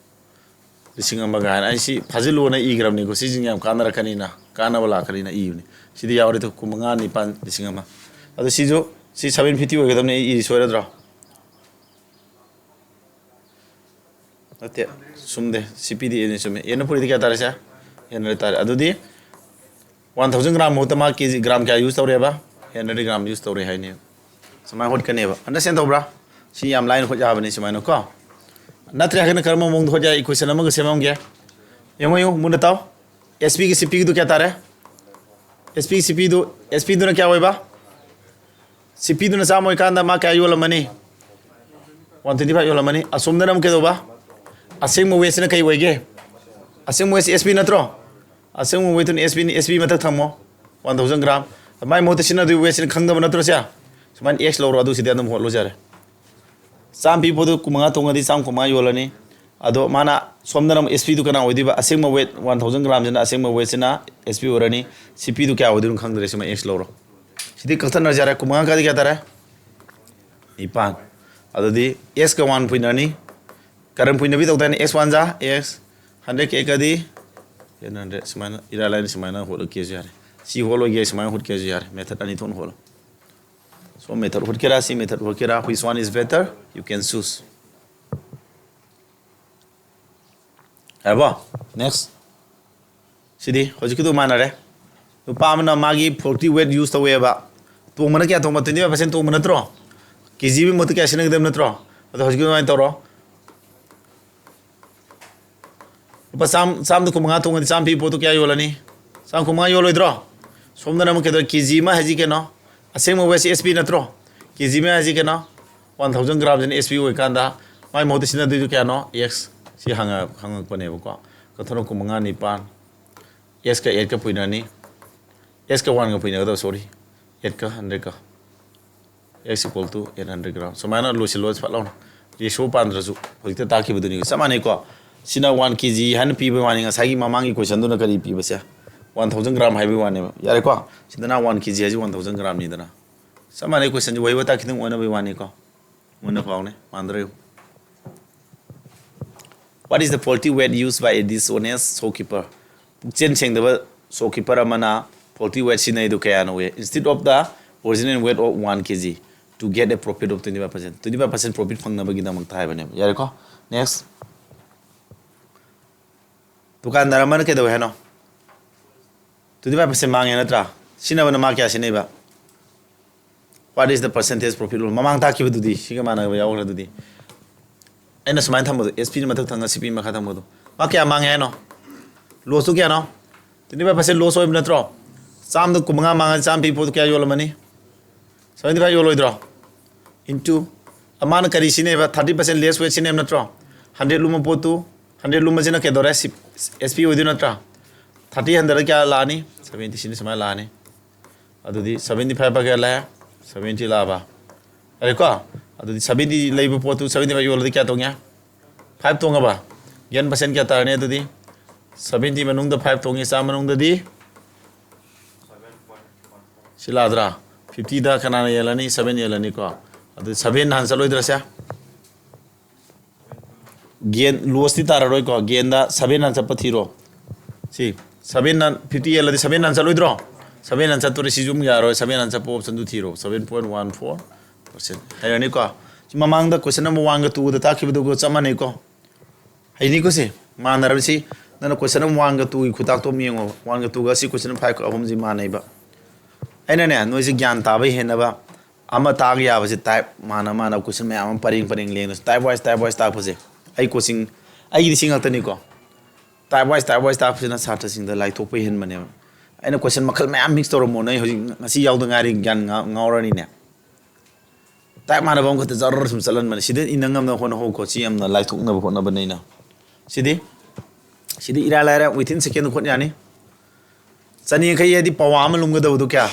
ꯂꯤꯁꯤꯡ ꯑꯃꯒ ꯍꯥꯏꯅ ꯑꯩ ꯁꯤ ꯐꯥꯖꯤꯜꯂꯨꯅ ꯏꯈ꯭ꯔꯕꯅꯤꯀꯣ꯫ ꯁꯤꯁꯤꯡ ꯌꯥꯝ ꯀꯥꯟꯅꯔꯛꯀꯅꯤꯅ, ꯀꯥꯟꯅꯕ ꯂꯥꯛꯀꯅꯤꯅ ꯏꯕꯅꯤ꯫ ꯁꯤꯗꯤ ꯌꯥꯎꯔꯦ꯫ ꯀꯨꯟꯃꯉꯥ ꯅꯤꯄꯥꯟ ꯂꯤꯁꯤꯡ ꯑꯃ꯫ ꯑꯗꯣ ꯁꯤꯁꯨ, ꯁꯤ ꯁꯚꯦꯟ ꯐꯤꯐꯇꯤ ꯑꯣꯏꯒꯗꯕꯅꯤ꯫ ꯑꯩ ꯏꯔꯤ ꯁꯣꯏꯔꯗ꯭ꯔꯣ? ꯅꯠꯇꯦ, ꯆꯨꯝꯗꯦ꯫ ꯁꯤ ꯄꯤꯗꯤ ꯑꯦꯅꯤ ꯆꯨꯝꯃꯦ꯫ ꯑꯦꯅ ꯄꯨꯔꯤꯗꯤ ꯀꯌꯥ ꯇꯥꯔꯦ ꯁꯦ? ꯑꯦꯟ ꯍꯟꯗ꯭ꯔꯦꯠ ꯇꯥꯔꯦ꯫ ꯑꯗꯨꯗꯤ ꯋꯥꯟ ꯊꯥꯎꯖꯟ ꯒ꯭ꯔꯥꯝ ꯃꯍꯨꯠꯇ ꯃꯥ ꯀꯦ ꯖꯤ ꯒ꯭ꯔꯥꯝ ꯀꯌꯥ ꯌꯨꯁ ꯇꯧꯔꯦꯕ? ꯑꯦꯟ ꯍꯟꯗ꯭ꯔꯦꯠ ꯒ꯭ꯔꯥꯝ ꯌꯨꯁ ꯇꯧꯔꯦ ꯍꯥꯏꯅꯦ꯫ ꯁꯨꯃꯥꯏꯅ ꯍꯣꯠꯀꯅꯦꯕ꯫ ꯑꯟꯗꯔꯁꯇꯦꯟ ꯇꯧꯕ꯭ꯔꯥ? ꯁꯤ ꯌꯥꯝ ꯂꯥꯏꯅ ꯍꯣꯠ ꯌꯥꯕꯅꯤ ꯁꯨꯃꯥꯏꯅ ꯀꯣ꯫ ꯅꯠꯇ꯭ꯔꯦ ꯍꯥꯏꯔꯒꯅ ꯀꯔꯝꯕ ꯃꯑꯣꯡꯗ ꯍꯣꯠ ꯌꯥꯏ? ꯏꯀ꯭ꯋꯦꯁꯟ ꯑꯃꯒ ꯁꯦꯝꯃꯝꯒꯦ꯫ ꯌꯦꯡꯉꯣ, ꯌꯦꯡꯉꯣ, ꯃꯨꯟꯅ ꯇꯥꯎ꯫ ꯑꯦꯁ ꯄꯤꯒꯤ ꯁꯤ ꯄꯤꯒꯤꯗꯨ ꯀꯌꯥ ꯇꯥꯔꯦ? ꯑꯦꯁ ꯄꯤ ꯁꯤ ꯄꯤꯗꯨ, ꯑꯦꯁ ꯄꯤꯗꯨꯅ ꯀꯌꯥ ꯑꯣꯏꯕ? ꯁꯤ ꯄꯤꯗꯨꯅ ꯆꯥꯝꯃ ꯑꯣꯏꯀꯥꯟꯗ ꯃꯥ ꯀꯌꯥ ꯌꯣꯜꯂꯝꯃꯅꯤ? ꯋꯥꯟ ꯇ꯭ꯋꯦꯟꯇꯤ ꯐꯥꯏꯚ ꯌꯣꯜꯂꯝꯃꯅꯤ꯫ ꯑꯁꯣꯝꯗꯅ ꯑꯃꯨꯛ ꯀꯩꯗꯧꯕ? ꯑꯁꯦꯡꯕ ꯋꯦꯠꯁꯤꯅ ꯀꯩ ꯑꯣꯏꯒꯦ? ꯑꯁꯦꯡꯕ ꯋꯦꯠꯁꯤ ꯑꯦꯁ ꯄꯤ ꯅꯠꯇ꯭ꯔꯣ? ꯑꯁꯦꯡꯕ ꯋꯦꯠꯇꯨꯅ ꯑꯦꯁ ꯄꯤꯅꯤ, ꯑꯦꯁ ꯄꯤ ꯃꯊꯛ ꯊꯝꯃꯣ꯫ One thousand gram. ꯃꯥꯏ ꯃꯍꯨꯠꯇ ꯁꯤꯖꯤꯟꯅꯗꯣꯏ ꯋꯦꯠꯁꯤꯅ ꯈꯪꯗꯕ ꯅꯠꯇ꯭ꯔꯣ ꯁꯦ? ꯁꯨꯃꯥꯏꯅ ꯑꯦꯛꯁ ꯂꯧꯔꯣ, ꯑꯗꯨ ꯁꯤꯗꯤ ꯑꯗꯨꯝ ꯍꯣꯠꯂꯨ ꯌꯥꯔꯦ꯫ ꯆꯥꯝꯃ ꯄꯤ ꯄꯣꯠꯇꯨ ꯀꯨꯟꯃꯉꯥ ꯇꯣꯡꯉꯗꯤ ꯆꯥꯝꯃ ꯀꯨꯟꯃꯉꯥ ꯌꯣꯜꯂꯅꯤ꯫ ꯑꯗꯣ ꯃꯥꯅ ꯁꯣꯝꯗꯅ ꯑꯃꯨꯛ ꯑꯦꯁ ꯄꯤꯗꯨ ꯀꯅꯥ ꯑꯣꯏꯗꯣꯏꯕ? ꯑꯁꯦꯡꯕ ꯋꯦꯠ ꯋꯥꯟ ꯊꯥꯎꯖꯟ ꯒ꯭ꯔꯥꯝꯁꯤꯅ ꯑꯁꯦꯡꯕ ꯋꯦꯠꯁꯤꯅ ꯑꯦꯁ ꯄꯤ ꯑꯣꯏꯔꯅꯤ꯫ ꯁꯤ ꯄꯤꯗꯨ ꯀꯌꯥ ꯑꯣꯏꯗꯣꯏꯅꯣ ꯈꯪꯗ꯭ꯔꯦ, ꯁꯤꯃ ꯑꯦꯛꯁ ꯂꯧꯔꯣ꯫ ꯁꯤꯗꯤ ꯀꯛꯊꯠꯅꯔꯁꯤ ꯌꯥꯔꯦ꯫ ꯀꯨꯟꯃꯉꯥ ꯀꯥꯏꯗꯤ ꯀꯌꯥ ꯇꯥꯔꯦ? ꯅꯤꯄꯥꯟ꯫ ꯑꯗꯨꯗꯤ ꯑꯦꯁꯀ ꯋꯥꯟ ꯄꯨꯏꯅꯔꯅꯤ꯫ ꯀꯔꯟ ꯄꯨꯏꯅꯕꯤ ꯇꯧꯗꯥꯏꯅꯦ? ꯑꯦꯛꯁ ꯋꯥꯟ ꯖꯥ ꯑꯦꯛꯁ, ꯍꯟꯗ꯭ꯔꯦꯠ ꯀꯦ ꯀꯗꯤ ꯑꯦꯠ ꯍꯟꯗ꯭ꯔꯦꯠ꯫ ꯁꯨꯃꯥꯏꯅ ꯏꯔꯥꯏ ꯂꯥꯏꯅ ꯁꯨꯃꯥꯏꯅ ꯍꯣꯠꯂꯛꯀꯦꯁꯨ ꯌꯥꯔꯦ꯫ ꯁꯤ ꯍꯣꯠꯂꯣꯏꯒꯦ, ꯁꯨꯃꯥꯏꯅ ꯍꯣꯠꯀꯦꯁꯨ ꯌꯥꯔꯦ꯫ ꯃꯦꯊꯠ ꯑꯅꯤ ꯊꯣꯛꯅ ꯍꯣꯠꯂꯣ꯫ ꯁꯣꯝ ꯃꯦꯊꯠ ꯍꯣꯠꯀꯦꯔꯥ, ꯁꯤ ꯃꯦꯊꯠ ꯍꯣꯠꯀꯦꯔꯥ, which one is better? You can choose. ꯌꯥꯔꯕꯣ? ꯅꯦꯛꯁ꯫ ꯁꯤꯗꯤ ꯍꯧꯖꯤꯛꯀꯤꯗꯨ ꯃꯥꯟꯅꯔꯦ꯫ ꯅꯨꯄꯥ ꯑꯃꯅ ꯃꯥꯒꯤ ꯐꯣꯔꯇꯤ ꯋꯦꯠ ꯌꯨꯁ ꯇꯧꯋꯦꯕ꯫ ꯇꯣꯡꯕꯅ ꯀꯌꯥ ꯇꯣꯡꯕ? ꯇ꯭ꯋꯦꯟꯇꯤ ꯐꯥꯏꯚ ꯄꯥꯔꯁꯦꯟ ꯇꯣꯡꯕ ꯅꯠꯇ꯭ꯔꯣ? ꯀꯦ ꯖꯤ ꯑꯃꯒꯤ ꯃꯍꯨꯠꯇ ꯀꯌꯥ ꯁꯤꯖꯤꯟꯅꯒꯗꯕ ꯅꯠꯇ꯭ꯔꯣ? ꯑꯗꯣ ꯍꯧꯖꯤꯛꯀꯤ ꯑꯗꯨꯃꯥꯏꯅ ꯇꯧꯔꯣ꯫ ꯂꯨꯄꯥ ꯆꯥꯝ-, ꯆꯥꯝꯗ ꯀꯨꯟꯃꯉꯥ ꯇꯣꯡꯉꯗꯤ ꯆꯥꯝ ꯄꯤꯕ ꯄꯣꯠꯇꯣ ꯀꯌꯥ ꯌꯣꯜꯂꯅꯤ? ꯆꯥꯝ ꯀꯨꯟꯃꯉꯥ ꯌꯣꯜꯂꯣꯏꯗ꯭ꯔꯣ? ꯁꯣꯝꯗꯅ ꯑꯃꯨꯛ ꯀꯩꯗꯧꯔꯦ? ꯀꯦ ꯖꯤ ꯑꯃ ꯍꯥꯏꯁꯤ ꯀꯩꯅꯣ? ꯑꯁꯦꯡꯕ ꯋꯦꯠꯁꯤ ꯑꯦꯁ ꯄꯤ ꯅꯠꯇ꯭ꯔꯣ? ꯀꯦ ꯖꯤ ꯑꯃ ꯍꯥꯏꯁꯤ ꯀꯩꯅꯣ? ꯋꯥꯟ ꯊꯥꯎꯖꯟ ꯒ꯭ꯔꯥꯝꯁꯤꯅ ꯑꯦꯁ ꯄꯤ ꯑꯣꯏꯀꯥꯟꯗ ꯃꯥꯏ ꯃꯍꯨꯠꯇ ꯁꯤꯖꯤꯟꯅꯗꯣꯏꯗꯨ ꯀꯌꯥꯅꯣ? ꯑꯦꯛꯁ꯫ ꯁꯤ ꯍꯪꯉ-, ꯍꯪꯉꯛꯄꯅꯦꯕꯀꯣ꯫ ꯀꯛꯊꯠꯂꯣ, ꯀꯨꯟꯃꯉꯥ ꯅꯤꯄꯥꯟ꯫ ꯑꯦꯁꯀ ꯑꯦꯠꯀ ꯄꯨꯏꯅꯅꯤ꯫ ꯑꯦꯁꯀ ꯋꯥꯟꯒ ꯄꯨꯏꯅꯒꯗꯕ, ꯁꯣꯔꯤ꯫ ꯑꯦꯠꯀ ꯍꯟꯗ꯭ꯔꯦꯠꯀ꯫ X equal to eight hundred gram꯫ ꯁꯨꯃꯥꯏꯅ ꯂꯣꯏꯁꯤꯜꯂꯣ ꯐꯠ ꯂꯥꯎꯅ꯫ ꯔꯦꯁꯤꯌꯣ ꯄꯥꯟꯗ꯭ꯔꯁꯨ ꯍꯧꯖꯤꯛꯇ ꯇꯥꯛꯈꯤꯕꯗꯨꯅꯤ꯫ ꯆꯞ ꯃꯥꯟꯅꯩꯀꯣ? ꯁꯤꯅ ꯋꯥꯟ ꯀꯦ ꯖꯤ ꯍꯥꯏꯅ ꯄꯤꯕ ꯋꯥꯅꯤ꯫ ꯉꯁꯥꯏꯒꯤ ꯃꯃꯥꯡꯒꯤ ꯀꯣꯏꯁꯟꯗꯨꯅ ꯀꯔꯤ ꯄꯤꯕꯁꯦ? ꯋꯥꯟ ꯊꯥꯎꯖꯟ ꯒ꯭ꯔꯥꯝ ꯍꯥꯏꯕꯒꯤ ꯋꯥꯅꯦꯕ꯫ ꯌꯥꯔꯦꯀꯣ? ꯁꯤꯗꯅ ꯋꯥꯟ ꯀꯦ ꯖꯤ ꯍꯥꯏꯁꯤ ꯋꯥꯟ ꯊꯥꯎꯖꯟ ꯒ꯭ꯔꯥꯝꯅꯤꯗꯅ꯫ ꯆꯞ ꯃꯥꯟꯅꯩ, ꯀꯣꯏꯁꯟꯁꯤ ꯋꯥꯍꯩ ꯋꯥꯇꯥ ꯈꯤꯇꯪ ꯑꯣꯟꯅꯕꯒꯤ ꯋꯥꯅꯤꯀꯣ꯫ ꯃꯨꯟꯅ ꯄꯥꯎꯅꯦ, ꯃꯥꯟꯗ꯭ꯔꯣ? What is the faulty weight used by a dishonest shopkeeper? ꯄꯨꯛꯆꯦꯜ ꯁꯦꯡꯗꯕ ꯁꯣꯞꯀꯤꯄꯔ ꯑꯃꯅ ꯐꯣꯜꯇꯤ ꯋꯦꯠ ꯁꯤꯖꯤꯟꯅꯩꯗꯨ ꯀꯌꯥꯅꯣ? Instead of the original weight of one K G to get a profit of twenty five percent꯫ Twenty five percent profit ꯐꯪꯅꯕꯒꯤꯗꯃꯛꯇ ꯍꯥꯏꯕꯅꯦꯕ꯫ ꯌꯥꯔꯦꯀꯣ? Next꯫ ꯗꯨꯀꯥꯟꯗꯥꯔ ꯑꯃꯅ ꯀꯩꯗꯧꯋꯦ ꯍꯥꯏꯅꯣ? Twenty five percent ꯃꯥꯡꯉꯦ ꯅꯠꯇ꯭ꯔꯥ? ꯁꯤꯖꯤꯟꯅꯕꯅ ꯃꯥ ꯀꯌꯥ ꯁꯤꯖꯤꯟꯅꯩꯕ? What is the percentage profit rule? ꯃꯃꯥꯡ ꯇꯥꯛꯈꯤꯕꯗꯨꯗꯤ, ꯁꯤꯒ ꯃꯥꯟꯅꯕ ꯌꯥꯎꯈ꯭ꯔꯗꯨꯗꯤ꯫ ꯑꯩꯅ ꯁꯨꯃꯥꯏꯅ ꯊꯝꯕꯗꯣ, S P ꯅ ꯃꯊꯛ ꯊꯪꯅ, C P ꯅ ꯃꯈꯥ ꯊꯝꯕꯗꯣ, ꯃꯥ ꯀꯌꯥ ꯃꯥꯡꯉꯦ ꯍꯥꯏꯅꯣ? Loss ꯇꯨ ꯀꯌꯥꯅꯣ? Twenty five percent loss ꯑꯣꯏꯕ ꯅꯠꯇ꯭ꯔꯣ? ꯆꯥꯝꯗ ꯀꯨꯟꯃꯉꯥ ꯃꯥꯡꯉꯗꯤ ꯆꯥꯝ ꯄꯤ ꯄꯣꯠꯇꯨ ꯀꯌꯥ ꯌꯣꯜꯂꯝꯃꯅꯤ? Seventy five ꯌꯣꯜꯂꯣꯏꯗ꯭ꯔꯣ? Into, ꯑꯃꯅ ꯀꯔꯤ ꯁꯤꯖꯤꯟꯅꯩꯕ? Thirty percent less weight ꯁꯤꯖꯤꯟꯅꯩꯕ ꯅꯠꯇ꯭ꯔꯣ? Hundred ꯂꯨꯝꯕ ꯄꯣꯠꯇꯨ, hundred ꯂꯨꯝꯕꯁꯤꯅ ꯀꯩꯗꯧꯔꯦ? S P ꯑꯣꯏꯗꯣꯏ ꯅꯠꯇ꯭ꯔꯥ? Thirty ꯍꯟꯊꯔꯒ ꯀꯌꯥ ꯂꯥꯛꯑꯅꯤ? Seventy, ꯁꯤꯅ ꯁꯨꯃꯥꯏꯅ ꯂꯥꯛꯑꯅꯤ꯫ ꯑꯗꯨꯗꯤ seventy five ꯀꯌꯥ ꯂꯥꯛꯑꯦ? Seventy ꯂꯥꯛꯑꯕ? ꯌꯥꯔꯦꯀꯣ? ꯑꯗꯨꯗꯤ seventy ꯂꯩꯕ ꯄꯣꯠꯇꯨ seventy five ꯌꯣꯜꯂꯗꯤ ꯀꯌꯥ ꯇꯣꯡꯉꯦ? Five ꯇꯣꯡꯉꯕ? Gain percent ꯀꯌꯥ ꯇꯥꯔꯅꯤ ꯑꯗꯨꯗꯤ? Seventy ꯃꯅꯨꯡꯗ five ꯇꯣꯡꯉꯤ, ꯆꯥꯝ ꯃꯅꯨꯡꯗꯗꯤ? ꯁꯤ ꯂꯥꯛꯗ꯭ꯔꯥ? Fifty ꯗ ꯀꯅꯥꯅ ꯌꯦꯜꯂꯅꯤ? Seven ꯌꯦꯜꯂꯅꯤꯀꯣ꯫ ꯑꯗꯨ seven ꯍꯥꯟꯅ ꯆꯠꯂꯣꯏꯗ꯭ꯔꯥ ꯁꯦ? Gain, loss ꯇꯤ ꯇꯥꯔꯔꯣꯏꯀꯣ꯫ Gain ꯗ seven ꯍꯥꯟꯅ ꯆꯠꯄ ꯊꯤꯔꯣ꯫ ꯁꯤ seven ꯅ fifty ꯌꯦꯜꯂꯗꯤ seven ꯍꯥꯟꯅ ꯆꯠꯂꯣꯏꯗ꯭ꯔꯣ? Seven ꯍꯥꯟꯅ ꯆꯠꯇꯣꯔꯦ, ꯁꯤꯁꯨ ꯑꯗꯨꯝ ꯌꯥꯔꯣꯏ꯫ Seven ꯍꯥꯟꯅ ꯆꯠꯄ option ꯗꯨ ꯊꯤꯔꯣ꯫ Seven point one four percent ꯍꯩꯔꯅꯤꯀꯣ꯫ ꯁꯤ ꯃꯃꯥꯡꯗ question number one ꯒ two ꯗ ꯇꯥꯛꯈꯤꯕꯗꯨꯒ ꯆꯞ ꯃꯥꯟꯅꯩꯀꯣ꯫ ꯍꯩꯅꯤꯀꯣ ꯁꯤ꯫ ꯃꯥꯟꯅꯔꯕ ꯁꯤ꯫ ꯅꯪꯅ question number one ꯒ two ꯒꯤ ꯈꯨꯇꯥꯛꯇꯣ ꯑꯃ ꯌꯦꯡꯉꯣ꯫ One ꯒ two ꯒ ꯁꯤ question number five ꯀ ꯑꯍꯨꯝꯁꯤ ꯃꯥꯟꯅꯩꯕ꯫ ꯑꯩꯅꯅꯦ, ꯅꯣꯏꯁꯦ ꯒ꯭ꯌꯥꯟ ꯇꯥꯕ ꯍꯦꯟꯅꯕ ꯑꯃ ꯇꯥꯛ ꯌꯥꯕꯁꯦ type ꯃꯥꯟꯅ ꯃꯥꯟꯅꯕ question ꯃꯌꯥꯝ ꯑꯃ ꯄꯔꯦꯡ ꯄꯔꯦꯡ ꯂꯦꯡꯅ type wise, type wise ꯇꯥꯛꯄꯁꯦ꯫ ꯑꯩ coaching, ꯑꯩꯒꯤꯗꯤ ꯁꯤ ꯉꯥꯛꯇꯅꯤꯀꯣ꯫ Type wise, type wise ꯇꯥꯛꯄꯁꯤꯅ ꯁꯥꯇ꯭ꯔꯁꯤꯡꯗ ꯂꯥꯏꯊꯣꯛꯄ ꯍꯦꯟꯕꯅꯦꯕ꯫ ꯑꯩꯅ question ꯃꯈꯜ ꯃꯌꯥꯝ mix ꯇꯧꯔꯝꯃꯣ, ꯅꯣꯏ ꯍꯧꯖꯤꯛ ꯉꯁꯤ ꯌꯥꯎꯗ ꯉꯥꯏꯔꯤ, ꯒ꯭ꯌꯥꯟ ꯉꯥ-, ꯉꯥꯎꯔꯅꯤꯅꯦ꯫ Type ꯃꯥꯟꯅꯕ ꯑꯃꯈꯛꯇ ꯖꯔ ꯁꯨꯝ ꯆꯠꯍꯟꯕꯅꯦ꯫ ꯁꯤꯗ ꯏꯟꯅ ꯉꯝꯅꯕ ꯍꯣꯠꯅꯍꯧꯀꯣ꯫ ꯁꯤ ꯌꯥꯝꯅ ꯂꯥꯏꯊꯣꯛꯅꯕ ꯍꯣꯠꯅꯕꯅꯤꯅ꯫ ꯁꯤꯗꯤ, ꯁꯤꯗꯤ ꯏꯔꯥꯏ ꯂꯥꯏꯔꯦ, within second ꯍꯣꯠ ꯌꯥꯅꯤ꯫ ꯆꯅꯤ ꯌꯥꯡꯈꯩ ꯍꯥꯏꯗꯤ ꯄꯋꯥ ꯑꯃ ꯂꯨꯝꯒꯗꯕꯗꯣ ꯀꯌꯥ?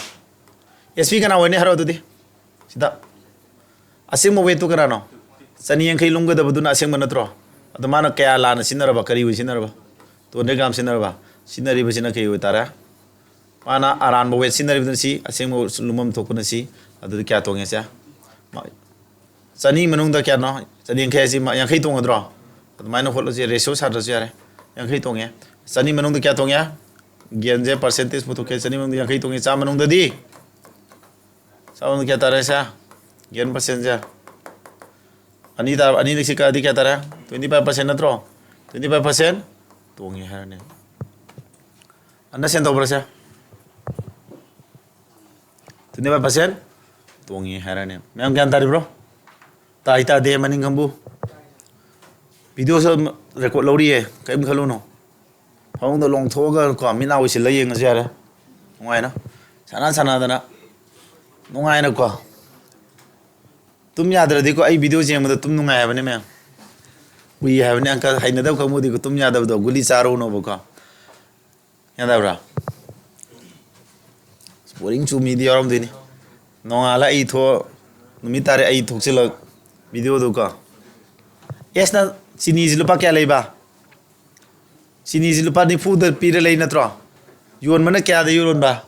S P ꯀꯅꯥ ꯑꯣꯏꯅꯤ ꯍꯥꯏꯔꯣ ꯑꯗꯨꯗꯤ? ꯁꯤꯗ꯫ ꯑꯁꯦꯡꯕ weight ꯇꯨ ꯀꯅꯥꯅꯣ? ꯆꯅꯤ ꯌꯥꯡꯈꯩ ꯂꯨꯝꯒꯗꯕꯗꯨꯅ ꯑꯁꯦꯡꯕ ꯅꯠꯇ꯭ꯔꯣ? ꯑꯗꯣ ꯃꯥꯅ ꯀꯌꯥ ꯂꯥꯟꯅ ꯁꯤꯖꯤꯟꯅꯔꯕ? ꯀꯔꯤ ꯑꯣꯏ ꯁꯤꯖꯤꯟꯅꯔꯕ? Two hundred gram ꯁꯤꯖꯤꯟꯅꯔꯕ? ꯁꯤꯖꯤꯟꯅꯔꯤꯕꯁꯤꯅ ꯀꯩ ꯑꯣꯏꯇꯥꯔꯦ? ꯃꯥꯅ ꯑꯔꯥꯟꯕ weight ꯁꯤꯖꯤꯟꯅꯔꯤꯕꯗꯨꯅ ꯁꯤ, ꯑꯁꯦꯡꯕ ꯂꯨꯝꯐꯝ ꯊꯣꯛꯄꯅ ꯁꯤ꯫ ꯑꯗꯨꯗꯤ ꯀꯌꯥ ꯇꯣꯡꯉꯦ ꯁꯦ? ꯃꯥ-, ꯆꯅꯤ ꯃꯅꯨꯡꯗ ꯀꯌꯥꯅꯣ? ꯆꯅꯤ ꯌꯥꯡꯈꯩ ꯍꯥꯏꯁꯤ ꯃꯥ ꯌꯥꯡꯈꯩ ꯇꯣꯡꯒꯗ꯭ꯔꯣ? ꯑꯗꯨꯃꯥꯏꯅ ꯍꯣꯠꯂꯁꯤ, ratio ꯁꯥꯗ꯭ꯔꯁꯨ ꯌꯥꯔꯦ꯫ ꯌꯥꯡꯈꯩ ꯇꯣꯡꯉꯦ꯫ ꯆꯅꯤ ꯃꯅꯨꯡꯗ ꯀꯌꯥ ꯇꯣꯡꯉꯦ? Gain ꯁꯦ percentage ꯄꯨꯊꯣꯛꯀꯦ꯫ ꯆꯅꯤ ꯃꯅꯨꯡꯗ ꯌꯥꯡꯈꯩ ꯇꯣꯡꯉꯦ꯫ ꯆꯥꯝ ꯃꯅꯨꯡꯗꯗꯤ? ꯆꯥꯝ ꯃꯅꯨꯡꯗ ꯀꯌꯥ ꯇꯥꯔꯦ ꯁꯦ? Gain percent ꯁꯦ꯫ ꯑꯅꯤ ꯇꯥ-, ꯑꯅꯤꯗꯒꯤ ꯁꯤ ꯀꯛꯑꯗꯤ ꯀꯌꯥ ꯇꯥꯔꯦ? Twenty five percent ꯅꯠꯇ꯭ꯔꯣ? Twenty five percent ꯇꯣꯡꯉꯤ ꯍꯥꯏꯔꯅꯤ꯫ Understand ꯇꯧꯕ꯭ꯔꯥ ꯁꯦ? Twenty five percent ꯇꯣꯡꯉꯤ ꯍꯥꯏꯔꯅꯤ꯫ ꯃꯌꯥꯝ ꯒ꯭ꯌꯥꯟ ꯇꯥꯔꯤꯕ꯭ꯔꯣ? ꯇꯥꯏ ꯇꯥꯗꯦ ꯃꯅꯤꯡ ꯈꯪꯕꯨ꯫ Video ꯁꯨ record ꯂꯧꯔꯤꯌꯦ, ꯀꯔꯤꯝ ꯈꯜꯂꯨꯅꯨ꯫ ꯐꯃꯨꯡꯗ ꯂꯣꯡꯊꯣꯛꯑꯒ ꯀꯣ, ꯃꯤꯠ ꯅꯥ ꯎꯏꯁꯤꯜꯂ ꯌꯦꯡꯉꯁꯨ ꯌꯥꯔꯦ꯫ ꯅꯨꯡꯉꯥꯏꯅ꯫ ꯁꯥꯟꯅ ꯁꯥꯟꯅꯗꯅ꯫ ꯅꯨꯡꯉꯥꯏꯅꯀꯣ꯫ ꯇꯨꯝ ꯌꯥꯗ꯭ꯔꯗꯤꯀꯣ, ꯑꯩ video ꯌꯦꯡꯕꯗ ꯇꯨꯝ ꯅꯨꯡꯉꯥꯏ ꯍꯥꯏꯕꯅꯤ ꯃꯌꯥꯝ꯫ ꯎꯏ ꯍꯥꯏꯕꯅꯤ ꯑꯪꯀꯜ, ꯍꯩꯅꯗꯕ ꯀꯥꯡꯕꯨꯗꯤꯀꯣ, ꯇꯨꯝ ꯌꯥꯗꯕꯗꯣ ꯒꯨꯂꯤ ꯆꯥꯔꯨꯅꯣꯕꯀꯣ꯫ ꯌꯥꯗꯕ꯭ꯔꯥ? Boring ꯆꯨ ꯃꯤꯗꯤ ꯌꯥꯎꯔꯝꯗꯣꯏꯅꯤ꯫ ꯅꯣꯡꯉꯥꯜꯂ ꯑꯩ ꯊꯣꯛ, ꯅꯨꯃꯤꯠ ꯇꯥꯔꯦ ꯑꯩ ꯊꯣꯛꯆꯤꯜꯂꯛ, video ꯗꯨꯀꯣ꯫ ꯑꯦꯁꯅ ꯆꯤꯅꯤꯁꯤ ꯂꯨꯄꯥ ꯀꯌꯥ ꯂꯩꯕ? ꯆꯤꯅꯤꯁꯤ ꯂꯨꯄꯥ ꯅꯤꯐꯨꯗ ꯄꯤꯔ ꯂꯩ ꯅꯠꯇ꯭ꯔꯣ? ꯌꯣꯟꯕꯅ ꯀꯌꯥꯗ ꯌꯣꯟꯕ?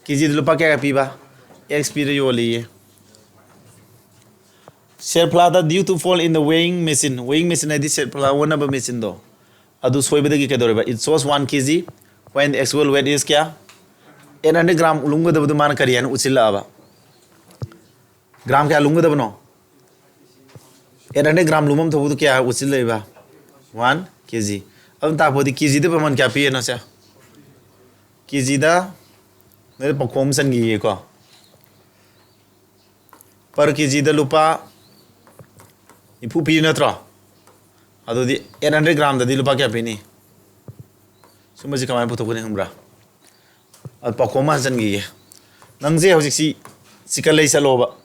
ꯀꯦꯖꯤꯗ ꯂꯨꯄꯥ ꯀꯌꯥ ꯄꯤꯕ? X ꯄꯤꯔ ꯌꯣꯜꯂꯤꯌꯦ꯫ ꯁꯦꯔꯐꯂꯥꯗ due to fault in the weighing machine, weighing machine ꯍꯥꯏꯗꯤ ꯁꯦꯔꯐꯂꯥ ꯑꯣꯟꯅꯕ ꯃꯦꯆꯤꯟꯗꯣ, ꯑꯗꯨ ꯁꯣꯏꯕꯗꯒꯤ ꯀꯩꯗꯧꯔꯦꯕ? It shows one K G when actual weight is ꯀꯌꯥ? Eight hundred gram ꯂꯨꯝꯒꯗꯕꯗꯣ ꯃꯥꯅ ꯀꯔꯤ ꯍꯥꯏꯅ ꯎꯠꯁꯤꯜꯂꯛꯑꯕ? Gram ꯀꯌꯥ ꯂꯨꯝꯒꯗꯕꯅꯣ? Eight hundred gram ꯂꯨꯝꯐꯝ ꯊꯣꯛꯄꯗꯣ ꯀꯌꯥ ꯎꯠꯁꯤꯜꯂꯛꯏꯕ? One K G꯫ ꯑꯗꯨꯝ ꯇꯥꯛꯄꯗꯤ ꯀꯦꯖꯤꯗ ꯃꯃꯜ ꯀꯌꯥ ꯄꯤꯌꯦꯅꯣ ꯁꯦ? ꯀꯦꯖꯤꯗ ꯅꯣꯏ ꯄꯥꯎꯈꯣꯝ ꯑꯃ ꯆꯟꯈꯤꯒꯦꯀꯣ꯫ Per ꯀꯦꯖꯤꯗ ꯂꯨꯄꯥ ꯅꯤꯐꯨ ꯄꯤ ꯅꯠꯇ꯭ꯔꯣ? ꯑꯗꯨꯗꯤ eight hundred gramꯗꯗꯤ ꯂꯨꯄꯥ ꯀꯌꯥ ꯄꯤꯅꯤ? ꯁꯨꯝꯕꯁꯤ ꯀꯃꯥꯏꯅ ꯄꯨꯊꯣꯛꯀꯅꯤ ꯈꯪꯕ꯭ꯔꯥ? ꯑꯗꯨ ꯄꯥꯎꯈꯣꯝ ꯑꯃ ꯍꯟꯖꯟꯈꯤꯒꯦ꯫ ꯅꯪꯁꯦ ꯍꯧꯖꯤꯛꯁꯤ chicken ꯂꯩ ꯆꯠꯂꯣꯕ꯫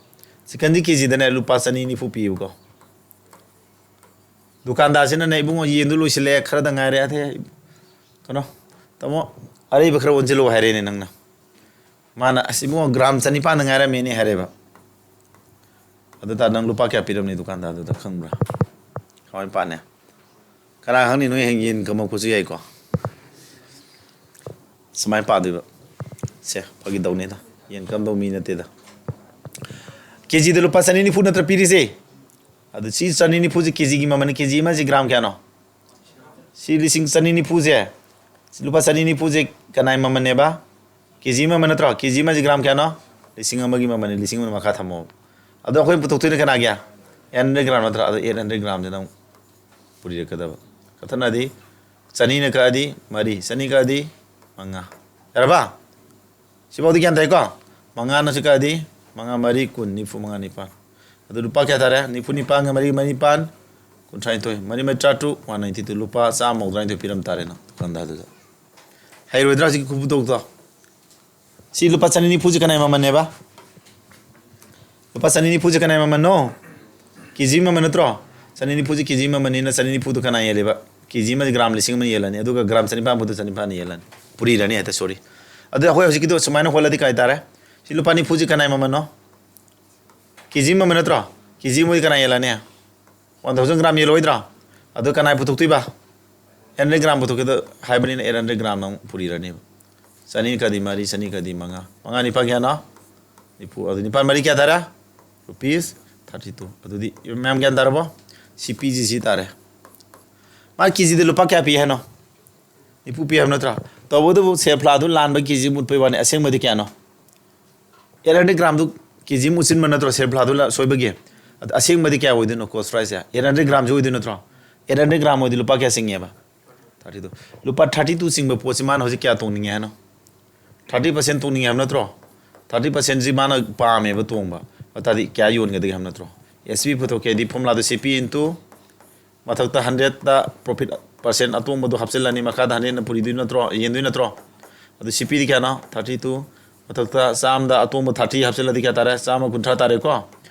Chickenꯗꯤ ꯀꯦꯖꯤꯗꯅꯦ ꯂꯨꯄꯥ ꯆꯅꯤ ꯅꯤꯐꯨ ꯄꯤꯌꯦꯕꯀꯣ꯫ ꯗꯨꯀꯥꯟꯗꯥꯔꯁꯤꯅꯅꯦ, "ꯏꯕꯨꯡꯉꯣ, ꯌꯦꯟꯗꯨ ꯂꯣꯏꯁꯤꯜꯂꯛꯑꯦ, ꯈꯔꯗ ꯉꯥꯏꯔꯦ꯫ ꯑꯇꯩ ꯀꯩꯅꯣ, ꯇꯥꯃꯣ, ꯑꯔꯩꯕ ꯈꯔ ꯑꯣꯟꯁꯤꯜꯂꯣ" ꯍꯥꯏꯔꯦꯅꯦ ꯅꯪꯅ꯫ ꯃꯥꯅ, "ꯑꯁ ꯏꯕꯨꯡꯉꯣ, gram ꯆꯅꯤꯄꯥꯟꯗ ꯉꯥꯏꯔꯝꯃꯦꯅꯦ" ꯍꯥꯏꯔꯦꯕ꯫ ꯑꯗꯨ ꯇꯥꯔꯗꯤ ꯅꯪ ꯂꯨꯄꯥ ꯀꯌꯥ ꯄꯤꯔꯝꯅꯤ ꯗꯨꯀꯥꯟꯗꯥꯔꯗꯨꯗ, ꯈꯪꯕ꯭ꯔꯥ? ꯀꯃꯥꯏꯅ ꯄꯥꯅꯤ? ꯀꯅꯥ ꯈꯪꯅꯤ, ꯅꯣꯏ ꯍꯌꯦꯡ ꯌꯦꯟ ꯀꯝꯃꯛꯄꯁꯨ ꯌꯥꯏꯀꯣ꯫ ꯁꯨꯃꯥꯏꯅ ꯄꯥꯗꯣꯏꯕ꯫ ꯁꯦ, ꯐꯥꯒꯤ ꯇꯧꯅꯤꯗ꯫ ꯌꯦꯟ ꯀꯝꯗꯧ ꯃꯤ ꯅꯠꯇꯦꯗ꯫ ꯀꯦꯖꯤꯗ ꯂꯨꯄꯥ ꯆꯅꯤ ꯅꯤꯐꯨ ꯅꯠꯇ꯭ꯔ ꯄꯤꯔꯤꯁꯦ? ꯑꯗꯨ ꯁꯤ ꯆꯅꯤ ꯅꯤꯐꯨꯁꯦ ꯀꯦꯖꯤꯒꯤ ꯃꯃꯜꯅꯤ꯫ ꯀꯦꯖꯤ ꯑꯃꯁꯦ gram ꯀꯌꯥꯅꯣ? ꯁꯤ ꯂꯤꯁꯤꯡ ꯆꯅꯤ ꯅꯤꯐꯨꯁꯦ, ꯁꯤ ꯂꯨꯄꯥ ꯆꯅꯤ ꯅꯤꯐꯨꯁꯦ ꯀꯅꯥꯏ ꯃꯃꯜꯅꯦꯕ? ꯀꯦꯖꯤ ꯑꯃ ꯅꯠꯇ꯭ꯔꯣ? ꯀꯦꯖꯤ ꯑꯃꯁꯦ gram ꯀꯌꯥꯅꯣ? ꯂꯤꯁꯤꯡ ꯑꯃꯒꯤ ꯃꯃꯜꯅꯤ, ꯂꯤꯁꯤꯡ ꯑꯃ ꯃꯈꯥ ꯊꯝꯃꯣ꯫ ꯑꯗꯣ ꯑꯩꯈꯣꯏꯅ ꯄꯨꯊꯣꯛꯇꯣꯏꯅ ꯀꯅꯥꯒꯤ? Eight hundred gram ꯅꯠꯇ꯭ꯔꯣ? ꯑꯗꯣ eight hundred gramꯁꯤꯅ ꯑꯃꯨꯛ ꯄꯨꯔꯤꯔꯛꯀꯗꯕ꯫ ꯀꯛꯊꯠꯅꯗꯤ ꯆꯅꯤꯅ ꯀꯛꯑꯗꯤ ꯃꯔꯤ, ꯆꯅꯤ ꯀꯛꯑꯗꯤ ꯃꯉꯥ꯫ ꯌꯥꯔꯕ? ꯁꯤꯐꯥꯎꯗꯤ ꯒ꯭ꯌꯥꯟ ꯇꯥꯏꯀꯣ? ꯃꯉꯥꯅ ꯁꯤ ꯀꯛꯑꯗꯤ ꯃꯉꯥ ꯃꯔꯤ ꯀꯨꯟ, ꯅꯤꯐꯨ ꯃꯉꯥ ꯅꯤꯄꯥꯟ꯫ ꯑꯗꯨ ꯂꯨꯄꯥ ꯀꯌꯥ ꯇꯥꯔꯦ? ꯅꯤꯐꯨ ꯅꯤꯄꯥꯟꯒ ꯃꯔꯤ, ꯃꯔꯤ ꯅꯤꯄꯥꯟ, ꯀꯨꯟꯊ꯭ꯔꯥ ꯅꯤꯊꯣꯏ, ꯃꯔꯤ ꯃꯔꯤ ꯇꯔꯥ ꯇꯔꯨꯛ, ꯋꯥꯟ ꯅꯥꯏꯟꯇꯤ ꯇꯨ꯫ ꯂꯨꯄꯥ ꯆꯥꯝꯃ ꯃꯧꯗ꯭ꯔꯥ ꯅꯤꯊꯣꯏ ꯄꯤꯔꯝ ꯇꯥꯔꯦ ꯅꯪ ꯗꯨꯀꯥꯟꯗꯥꯔꯗꯨꯗ꯫ ꯍꯩꯔꯣꯏꯗ꯭ꯔꯥ ꯍꯧꯖꯤꯛꯀꯤ ꯈꯨꯄꯨꯊꯣꯛꯇꯣ? ꯁꯤ ꯂꯨꯄꯥ ꯆꯅꯤ ꯅꯤꯐꯨꯁꯤ ꯀꯅꯥꯏ ꯃꯃꯜꯅꯦꯕ? ꯂꯨꯄꯥ ꯆꯅꯤ ꯅꯤꯐꯨꯁꯤ ꯀꯅꯥꯏ ꯃꯃꯜꯅꯣ? ꯀꯦ ꯖꯤ ꯃꯃꯜ ꯅꯠꯇ꯭ꯔꯣ? ꯆꯅꯤ ꯅꯤꯐꯨꯁꯤ ꯀꯦ ꯖꯤ ꯃꯃꯜꯅꯤꯅ ꯆꯅꯤ ꯅꯤꯐꯨꯗꯨ ꯀꯅꯥ ꯍꯦꯜꯂꯦꯕ? ꯀꯦ ꯖꯤ ꯑꯃꯗꯤ ꯒ꯭ꯔꯥꯝ ꯂꯤꯁꯤꯡ ꯑꯃ ꯍꯦꯜꯂꯅꯤ, ꯑꯗꯨꯒ ꯒ꯭ꯔꯥꯝ ꯆꯅꯤꯄꯥꯟ ꯐꯥꯎꯗ ꯆꯅꯤꯄꯥꯟ ꯍꯦꯜꯂꯅꯤ꯫ ꯄꯨꯔꯤꯔꯅꯤ ꯍꯦꯛꯇ, ꯁꯣꯔꯤ꯫ ꯑꯗꯨ ꯑꯩꯈꯣꯏ ꯍꯧꯖꯤꯛꯀꯤꯗꯣ ꯁꯨꯃꯥꯏꯅ ꯍꯣꯠꯂꯗꯤ ꯀꯥꯏ ꯇꯥꯔꯦ? ꯁꯤ ꯂꯨꯄꯥ ꯅꯤꯐꯨꯁꯤ ꯀꯅꯥꯏ ꯃꯃꯜꯅꯣ? ꯀꯦ ꯖꯤ ꯃꯃꯜ ꯅꯠꯇ꯭ꯔꯣ? ꯀꯦ ꯖꯤ ꯑꯃꯗꯤ ꯀꯅꯥ ꯍꯦꯜꯂꯅꯤ? ꯋꯥꯟ ꯊꯥꯎꯖꯟ ꯒ꯭ꯔꯥꯝ ꯌꯦꯜꯂꯣꯏꯗ꯭ꯔꯥ? ꯑꯗꯣ ꯀꯅꯥꯏ ꯄꯨꯊꯣꯛꯇꯣꯏꯕ? ꯑꯩꯠ ꯍꯟꯗ꯭ꯔꯦꯠ ꯒ꯭ꯔꯥꯝ ꯄꯨꯊꯣꯛꯀꯦꯗ ꯍꯥꯏꯕꯅꯤꯅ, ꯑꯩꯠ ꯍꯟꯗ꯭ꯔꯦꯠ ꯒ꯭ꯔꯥꯝꯅ ꯑꯃꯨꯛ ꯄꯨꯔꯤꯔꯅꯦꯕ꯫ ꯆꯅꯤ ꯀꯗꯤ ꯃꯔꯤ, ꯆꯅꯤ ꯀꯗꯤ ꯃꯉꯥ, ꯃꯉꯥ ꯅꯤꯄꯥꯜ ꯀꯌꯥꯅꯣ? ꯅꯤꯐꯨ꯫ ꯑꯗꯨ ꯅꯤꯄꯥꯜ ꯃꯔꯤ ꯀꯌꯥ ꯇꯥꯔꯦ? Rupees thirty two. ꯑꯗꯨꯗꯤ ꯃꯌꯥꯝ ꯒ꯭ꯌꯥꯟ ꯇꯥꯔꯕꯣ? ꯁꯤ ꯄꯤꯁꯤ ꯁꯤ ꯇꯥꯔꯦ꯫ ꯃꯥ ꯀꯦ ꯖꯤꯗ ꯂꯨꯄꯥ ꯀꯌꯥ ꯄꯤ ꯍꯥꯏꯅꯣ? ꯅꯤꯐꯨ ꯄꯤ ꯍꯥꯏꯕ ꯅꯠꯇ꯭ꯔꯥ? ꯇꯧꯕꯇꯕꯨ ꯁꯦꯔꯐꯂꯥꯗꯨ ꯂꯥꯟꯕ ꯀꯦ ꯖꯤ ꯃꯨꯠꯄꯩ ꯋꯥꯅꯤ, ꯑꯁꯦꯡꯕꯗꯤ ꯀꯌꯥꯅꯣ? ꯑꯩꯠ ꯍꯟꯗ꯭ꯔꯦꯠ ꯒ꯭ꯔꯥꯝꯗꯨ ꯀꯦ ꯖꯤ ꯃꯨꯠꯁꯤꯟꯕ ꯅꯠꯇ꯭ꯔꯣ ꯁꯦꯔꯐꯂꯥꯗꯨ ꯂ-, ꯁꯣꯏꯕꯒꯤ? ꯑꯗ ꯑꯁꯦꯡꯕꯗꯤ ꯀꯌꯥ ꯑꯣꯏꯗꯣꯏꯅꯣ ꯀꯣꯁ ꯄ꯭ꯔꯥꯏꯁꯁꯦ? ꯑꯩꯠ ꯍꯟꯗ꯭ꯔꯦꯠ ꯒ꯭ꯔꯥꯝꯁꯨ ꯑꯣꯏꯗꯣꯏ ꯅꯠꯇ꯭ꯔꯣ? ꯑꯩꯠ ꯍꯟꯗ꯭ꯔꯦꯠ ꯒ꯭ꯔꯥꯝ ꯑꯣꯏꯗꯤ ꯂꯨꯄꯥ ꯀꯌꯥ ꯆꯤꯡꯉꯦꯕ? Thirty two. ꯂꯨꯄꯥ ꯊꯥꯔꯇꯤ ꯇꯨ ꯆꯤꯡꯕ ꯄꯣꯠꯁꯤ ꯃꯥꯅ ꯍꯧꯖꯤꯛ ꯀꯌꯥ ꯇꯣꯡꯅꯤꯡꯉꯦ ꯍꯥꯏꯅꯣ? ꯊꯥꯔꯇꯤ ꯄꯥꯔꯁꯦꯟ ꯇꯣꯡꯅꯤꯡꯉꯦ ꯍꯥꯏꯕ ꯅꯠꯇ꯭ꯔꯣ? ꯊꯥꯔꯇꯤ ꯄꯥꯔꯁꯦꯟꯁꯤ ꯃꯥꯅ ꯄꯥꯝꯃꯦꯕ ꯇꯣꯡꯕ꯫ ꯑꯗꯨ ꯇꯥꯔꯗꯤ ꯀꯌꯥ ꯌꯣꯟꯒꯗꯒꯦ ꯍꯥꯏꯕ ꯅꯠꯇ꯭ꯔꯣ? ꯑꯦꯁ ꯄꯤ ꯄꯨꯊꯣꯛꯀꯦ ꯍꯥꯏꯗꯤ ꯐꯣꯔꯃꯨꯂꯥꯗꯣ ꯁꯤ ꯄꯤ into ꯃꯊꯛꯇ ꯍꯟꯗ꯭ꯔꯦꯠꯇ ꯄ꯭ꯔꯣꯐꯤꯠ ꯄꯥꯔꯁꯦꯟ ꯑꯇꯣꯡꯕꯗꯣ ꯍꯥꯞꯆꯤꯜꯂꯅꯤ, ꯃꯈꯥꯗ ꯍꯟꯗ꯭ꯔꯦꯠꯅ ꯄꯨꯔꯤꯗꯣꯏ ꯅꯠꯇ꯭ꯔꯣ, ꯌꯦꯟꯗꯣꯏ ꯅꯠꯇ꯭ꯔꯣ? ꯑꯗꯨ ꯁꯤ ꯄꯤꯗꯤ ꯀꯌꯥꯅꯣ? Thirty two. ꯃꯊꯛꯇ ꯆꯥꯝꯃꯗ ꯑꯇꯣꯡꯕ ꯊꯥꯔꯇꯤ ꯍꯥꯞꯆꯤꯜꯂꯗꯤ ꯀꯌꯥ ꯇꯥꯔꯦ? ꯆꯥꯝꯃ ꯀꯨꯟꯊ꯭ꯔꯥ ꯇꯥꯔꯦꯀꯣ꯫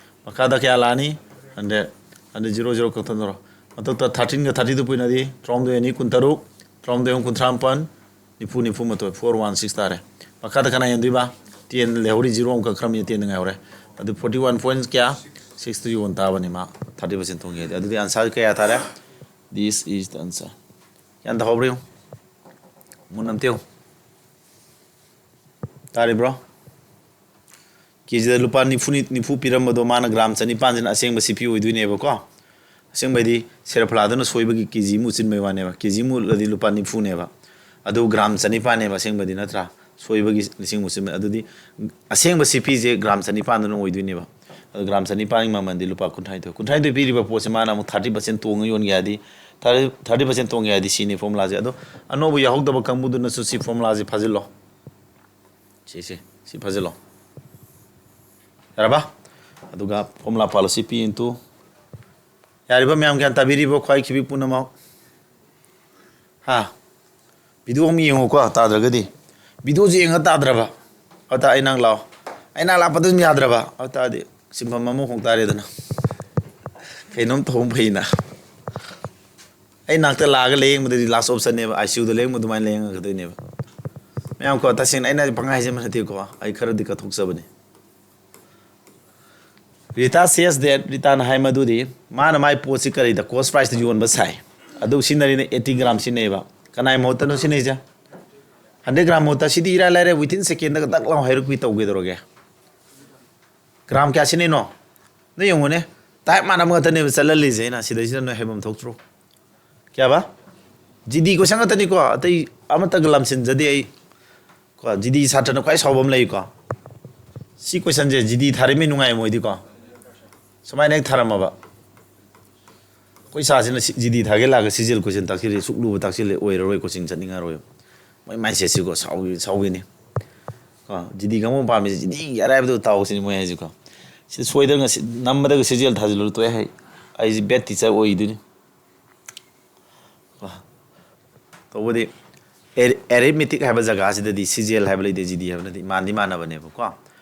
ꯃꯈꯥꯗ ꯀꯌꯥ ꯂꯥꯛꯑꯅꯤ? ꯍꯟꯗ꯭ꯔꯦꯠ꯫ ꯍꯟꯗ꯭ꯔꯦꯠ ꯖꯤꯔꯣ ꯖꯤꯔꯣ ꯀꯛꯊꯠꯅꯔꯣ꯫ ꯃꯊꯛꯇ ꯊꯥꯔꯇꯤꯟꯒ ꯊꯥꯔꯇꯤ ꯇꯨ ꯄꯨꯏꯅꯗꯤ ꯇꯔꯥꯍꯨꯝꯗꯣꯏ ꯑꯅꯤ ꯀꯨꯟꯇꯔꯨꯛ, ꯇꯔꯥꯍꯨꯝꯗꯣꯏ ꯑꯍꯨꯝ ꯀꯨꯟꯊ꯭ꯔꯥ ꯃꯥꯄꯟ, ꯅꯤꯐꯨ ꯅꯤꯐꯨ ꯃꯥꯊꯣꯏ, ꯐꯣꯔ ꯋꯥꯟ ꯁꯤꯛꯁ ꯇꯥꯔꯦ꯫ ꯃꯈꯥꯗ ꯀꯅꯥ ꯌꯦꯟꯗꯣꯏꯕ? ꯇꯦꯟ ꯂꯩꯍꯧꯔꯤ, ꯖꯤꯔꯣ ꯑꯃ ꯀꯛꯈ꯭ꯔꯕꯅꯤꯅ ꯇꯦꯟꯗ ꯉꯥꯏꯍꯧꯔꯦ꯫ ꯑꯗꯨ ꯐꯣꯔꯇꯤ ꯋꯥꯟ ꯄꯣꯏꯟ ꯀꯌꯥ? ꯁꯤꯛꯁꯇꯨ ꯌꯣꯟ ꯇꯥꯕꯅꯤ ꯃꯥ, ꯊꯥꯔꯇꯤ ꯄꯥꯔꯁꯦꯟ ꯇꯣꯡꯉꯦꯗꯤ꯫ ꯑꯗꯨꯗꯤ ꯑꯟꯁꯔ ꯀꯌꯥ ꯇꯥꯔꯦ? This is the answer꯫ ꯒ꯭ꯌꯥꯟ ꯇꯥꯍꯧꯕ꯭ꯔꯥ ꯌꯦꯡꯉꯨ꯫ ꯃꯨꯟꯅ ꯑꯝꯇ ꯌꯦꯡꯉꯨ꯫ ꯇꯥꯔꯤꯕ꯭ꯔꯣ? ꯀꯦ ꯖꯤꯗ ꯂꯨꯄꯥ ꯅꯤꯐꯨ, ꯅꯤꯐꯨ ꯄꯤꯔꯝꯕꯗꯣ ꯃꯥꯅ ꯒ꯭ꯔꯥꯝ ꯆꯅꯤꯄꯥꯟꯁꯤꯅ ꯑꯁꯦꯡꯕ ꯁꯤ ꯄꯤ ꯑꯣꯏꯗꯣꯏꯅꯦꯕꯀꯣ꯫ ꯑꯁꯦꯡꯕꯩꯗꯤ ꯁꯦꯔꯐꯂꯥꯗꯨꯅ ꯁꯣꯏꯕꯒꯤ ꯀꯦ ꯖꯤ ꯃꯨꯠꯁꯤꯟꯕꯩ ꯋꯥꯅꯦꯕ꯫ ꯀꯦ ꯖꯤ ꯃꯨꯠꯂꯗꯤ ꯂꯨꯄꯥ ꯅꯤꯐꯨꯅꯦꯕ꯫ ꯑꯗꯨ ꯒ꯭ꯔꯥꯝ ꯆꯅꯤꯄꯥꯟꯅꯦꯕ ꯑꯁꯦꯡꯕꯗꯤ, ꯅꯠꯇ꯭ꯔꯥ? ꯁꯣꯏꯕꯒꯤ ꯂꯤꯁꯤꯡ ꯃꯨꯠꯁꯤꯟꯕ꯫ ꯑꯗꯨꯗꯤ ꯑꯁꯦꯡꯕ ꯁꯤ ꯄꯤꯁꯦ ꯒ꯭ꯔꯥꯝ ꯆꯅꯤꯄꯥꯟꯗꯨꯅ ꯑꯣꯏꯗꯣꯏꯅꯦꯕ꯫ ꯑꯗꯨ ꯒ꯭ꯔꯥꯝ ꯆꯅꯤꯄꯥꯟꯒꯤ ꯃꯃꯜꯗꯤ ꯂꯨꯄꯥ ꯀꯨꯟꯊ꯭ꯔꯥꯅꯤꯊꯣꯏ꯫ ꯀꯨꯟꯊ꯭ꯔꯥꯅꯤꯊꯣꯏ ꯄꯤꯔꯤꯕ ꯄꯣꯠꯁꯦ ꯃꯥꯅ ꯑꯃꯨꯛ ꯊꯥꯔꯇꯤ ꯄꯥꯔꯁꯦꯟ ꯇꯣꯡꯉ ꯌꯣꯟꯒꯦ ꯍꯥꯏꯔꯗꯤ ꯊꯥꯔꯇꯤ ꯊꯥꯔꯇꯤ ꯄꯥꯔꯁꯦꯟ ꯇꯣꯡꯉꯦ ꯍꯥꯏꯗꯤ ꯁꯤꯅꯤ ꯐꯣꯔꯃꯨꯂꯥꯁꯦ꯫ ꯑꯗꯣ ꯑꯅꯧꯕ ꯌꯥꯎꯍꯧꯗꯕ ꯀꯥꯡꯕꯨꯗꯨꯅꯁꯨ ꯁꯤ ꯐꯣꯔꯃꯨꯂꯥꯁꯦ ꯐꯥꯖꯤꯜꯂꯣ꯫ ꯁꯤꯁꯦ ꯁꯤ ꯐꯥꯖꯤꯜꯂꯣ꯫ ꯌꯥꯔꯕ? ꯑꯗꯨꯒ ꯐꯣꯔꯃꯨꯂꯥ ꯄꯥꯜꯂꯣ꯫ ꯁꯤ ꯄꯤ ꯏꯟꯇꯨ, ꯌꯥꯔꯤꯕ ꯃꯌꯥꯝ ꯒ꯭ꯌꯥꯟ ꯇꯥꯕꯤꯔꯤꯕꯣ? ꯈ꯭ꯋꯥꯏ ꯈꯤꯕꯤ ꯄꯨꯝꯅꯃꯛ꯫ ꯍꯥ? ꯚꯤꯗꯤꯑꯣ ꯑꯃ ꯌꯦꯡꯉꯨꯀꯣ, ꯇꯥꯗ꯭ꯔꯒꯗꯤ꯫ ꯚꯤꯗꯤꯑꯣꯁꯦ ꯌꯦꯡꯉ ꯇꯥꯗ꯭ꯔꯕ? ꯑꯗ ꯑꯩ ꯅꯪ ꯂꯥꯛꯑꯣ꯫ ꯑꯩ ꯅꯪ ꯂꯥꯛꯄꯗ ꯑꯗꯨꯝ ꯌꯥꯗ꯭ꯔꯕ? ꯑꯗꯨ ꯇꯥꯔꯗꯤ ꯁꯤꯟꯐꯝ ꯑꯃ ꯍꯣꯡ ꯇꯥꯔꯦꯗꯅ꯫ ꯀꯩꯅꯣꯝ ꯇꯧꯍꯧꯕ ꯐꯩꯅ꯫ ꯑꯩ ꯅꯥꯛꯇ ꯂꯥꯛꯑꯒ ꯂꯥꯌꯦꯡꯕꯗꯗꯤ ꯂꯥꯁ ꯑꯣꯞꯁꯟꯅꯦꯕ, ꯑꯥꯏ ꯁꯤ ꯌꯨꯗ ꯂꯥꯌꯦꯡꯕ ꯑꯗꯨꯃꯥꯏꯅ ꯂꯥꯌꯦꯡꯉꯛꯀꯗꯣꯏꯅꯦꯕ꯫ ꯃꯌꯥꯝ ꯀꯣ, ꯇꯁꯦꯡꯅ ꯑꯩꯅ ꯄꯪꯍꯥꯏ ꯍꯥꯏꯖꯕ ꯅꯠꯇꯦꯀꯣ, ꯑꯩ ꯈꯔꯗꯤ ꯀꯠꯊꯣꯛꯆꯕꯅꯤ꯫ Rita says that, ꯔꯤꯇꯥꯅ ꯍꯥꯏ ꯃꯗꯨꯗꯤ ꯃꯥꯅ ꯃꯥꯏ ꯄꯣꯠꯁꯤ ꯀꯔꯤꯗ, ꯀꯣꯁ ꯄ꯭ꯔꯥꯏꯁꯇ ꯌꯣꯟꯕ ꯁꯥꯏ, ꯑꯗꯨ ꯁꯤꯖꯤꯟꯅꯔꯤꯅ ꯑꯩꯠꯇꯤ ꯒ꯭ꯔꯥꯝ ꯁꯤꯖꯤꯟꯅꯩꯕ꯫ ꯀꯅꯥꯏ ꯃꯍꯨꯠꯇꯅꯣ ꯁꯤꯖꯤꯟꯅꯩꯁꯦ? ꯍꯟꯗ꯭ꯔꯦꯠ ꯒ꯭ꯔꯥꯝ ꯃꯍꯨꯠꯇ꯫ ꯁꯤꯗꯤ ꯏꯔꯥꯏ ꯂꯥꯏꯔꯦ, within secondꯗꯒ ꯗꯛ ꯂꯥꯎ ꯍꯥꯏꯔꯛꯄꯤ ꯇꯧꯒꯦꯗꯧꯔꯒꯦ꯫ ꯒ꯭ꯔꯥꯝ ꯀꯌꯥ ꯁꯤꯖꯤꯟꯅꯩꯅꯣ? ꯅꯣꯏ ꯌꯦꯡꯉꯨꯅꯦ, ꯇꯥꯏꯞ ꯃꯥꯟꯅꯕ ꯉꯥꯛꯇꯅꯦꯕ ꯆꯠꯍꯜꯂꯤꯁꯦ ꯑꯩꯅ꯫ ꯁꯤꯗꯩꯁꯤꯗ ꯅꯣꯏ ꯍꯥꯏꯐꯝ ꯊꯣꯛꯇ꯭ꯔꯣ? ꯀꯌꯥꯕ? ꯖꯤ ꯗꯤ ꯀꯣꯏꯁꯟ ꯉꯥꯛꯇꯅꯤꯀꯣ, ꯑꯇꯩ ꯑꯃꯠꯇꯒ ꯂꯥꯝꯁꯤꯟꯖꯗꯦ ꯑꯩ꯫ ꯀꯣ, ꯖꯤ ꯗꯤ ꯁꯥꯇ꯭ꯔꯅ ꯈ꯭ꯋꯥꯏ ꯁꯥꯎꯕ ꯑꯃ ꯂꯩꯀꯣ꯫ ꯁꯤ ꯀꯣꯏꯁꯟꯁꯦ ꯖꯤ ꯗꯤ ꯊꯥꯔꯛꯏ ꯃꯤ ꯅꯨꯡꯉꯥꯏ ꯃꯣꯏꯗꯤꯀꯣ꯫ ꯁꯨꯃꯥꯏꯅ ꯍꯦꯛ ꯊꯥꯔꯝꯃꯕ꯫ ꯑꯩꯈꯣꯏ ꯁꯥꯁꯤꯅ ꯁꯤ-, ꯖꯤ ꯗꯤ ꯊꯥꯒꯦ ꯂꯥꯛꯑꯒ ꯁꯤ ꯖꯤ ꯑꯦꯜ ꯀꯣꯏꯁꯟ ꯇꯥꯛꯁꯤꯜꯂꯤ, ꯁꯨꯛ ꯂꯨꯕ ꯇꯥꯛꯁꯤꯜꯂꯤ, ꯑꯣꯏꯔꯔꯣꯏ, ꯀꯣꯆꯤꯡ ꯆꯠꯅꯤꯡꯉꯔꯣꯏ꯫ ꯃꯣꯏ ꯃꯥꯏꯟꯁꯦꯠꯁꯤꯀꯣ, ꯁꯥꯎꯒꯤ-, ꯁꯥꯎꯒꯤꯅꯤ꯫ ꯀꯣ, ꯖꯤ ꯗꯤ ꯈꯪꯕ ꯄꯥꯝꯃꯤꯁꯦ, ꯖꯤ ꯗꯤꯒꯤ ꯑꯔꯥꯏꯕꯗꯨ ꯇꯥꯎ ꯁꯤꯅꯤ ꯃꯣꯏ ꯍꯥꯏꯁꯤꯀꯣ꯫ ꯁꯤ ꯁꯣꯏꯗꯅ ꯉꯁꯤ ꯅꯝꯕꯗꯒ ꯁꯤ ꯖꯤ ꯑꯦꯜ ꯊꯥꯖꯤꯜꯂꯨꯔ ꯇꯣꯛꯑꯦ ꯍꯥꯏ꯫ ꯑꯩꯁꯦ ꯕꯦꯠ ꯇꯤꯆꯔ ꯑꯣꯏꯈꯤꯗꯣꯏꯅꯤ꯫ ꯀꯣ, ꯇꯧꯕꯗꯤ ꯑꯦꯔꯤ-, ꯑꯦꯔꯤꯊꯃꯦꯇꯤꯛ ꯍꯥꯏꯕ ꯖꯒꯥꯁꯤꯗꯗꯤ ꯁꯤ ꯖꯤ ꯑꯦꯜ ꯍꯥꯏꯕ ꯂꯩꯇꯦ, ꯖꯤ ꯗꯤ ꯍꯥꯏꯕ ꯅꯠꯇꯦ, ꯃꯥꯟꯗꯤ ꯃꯥꯟꯅꯕꯅꯦꯕꯀꯣ꯫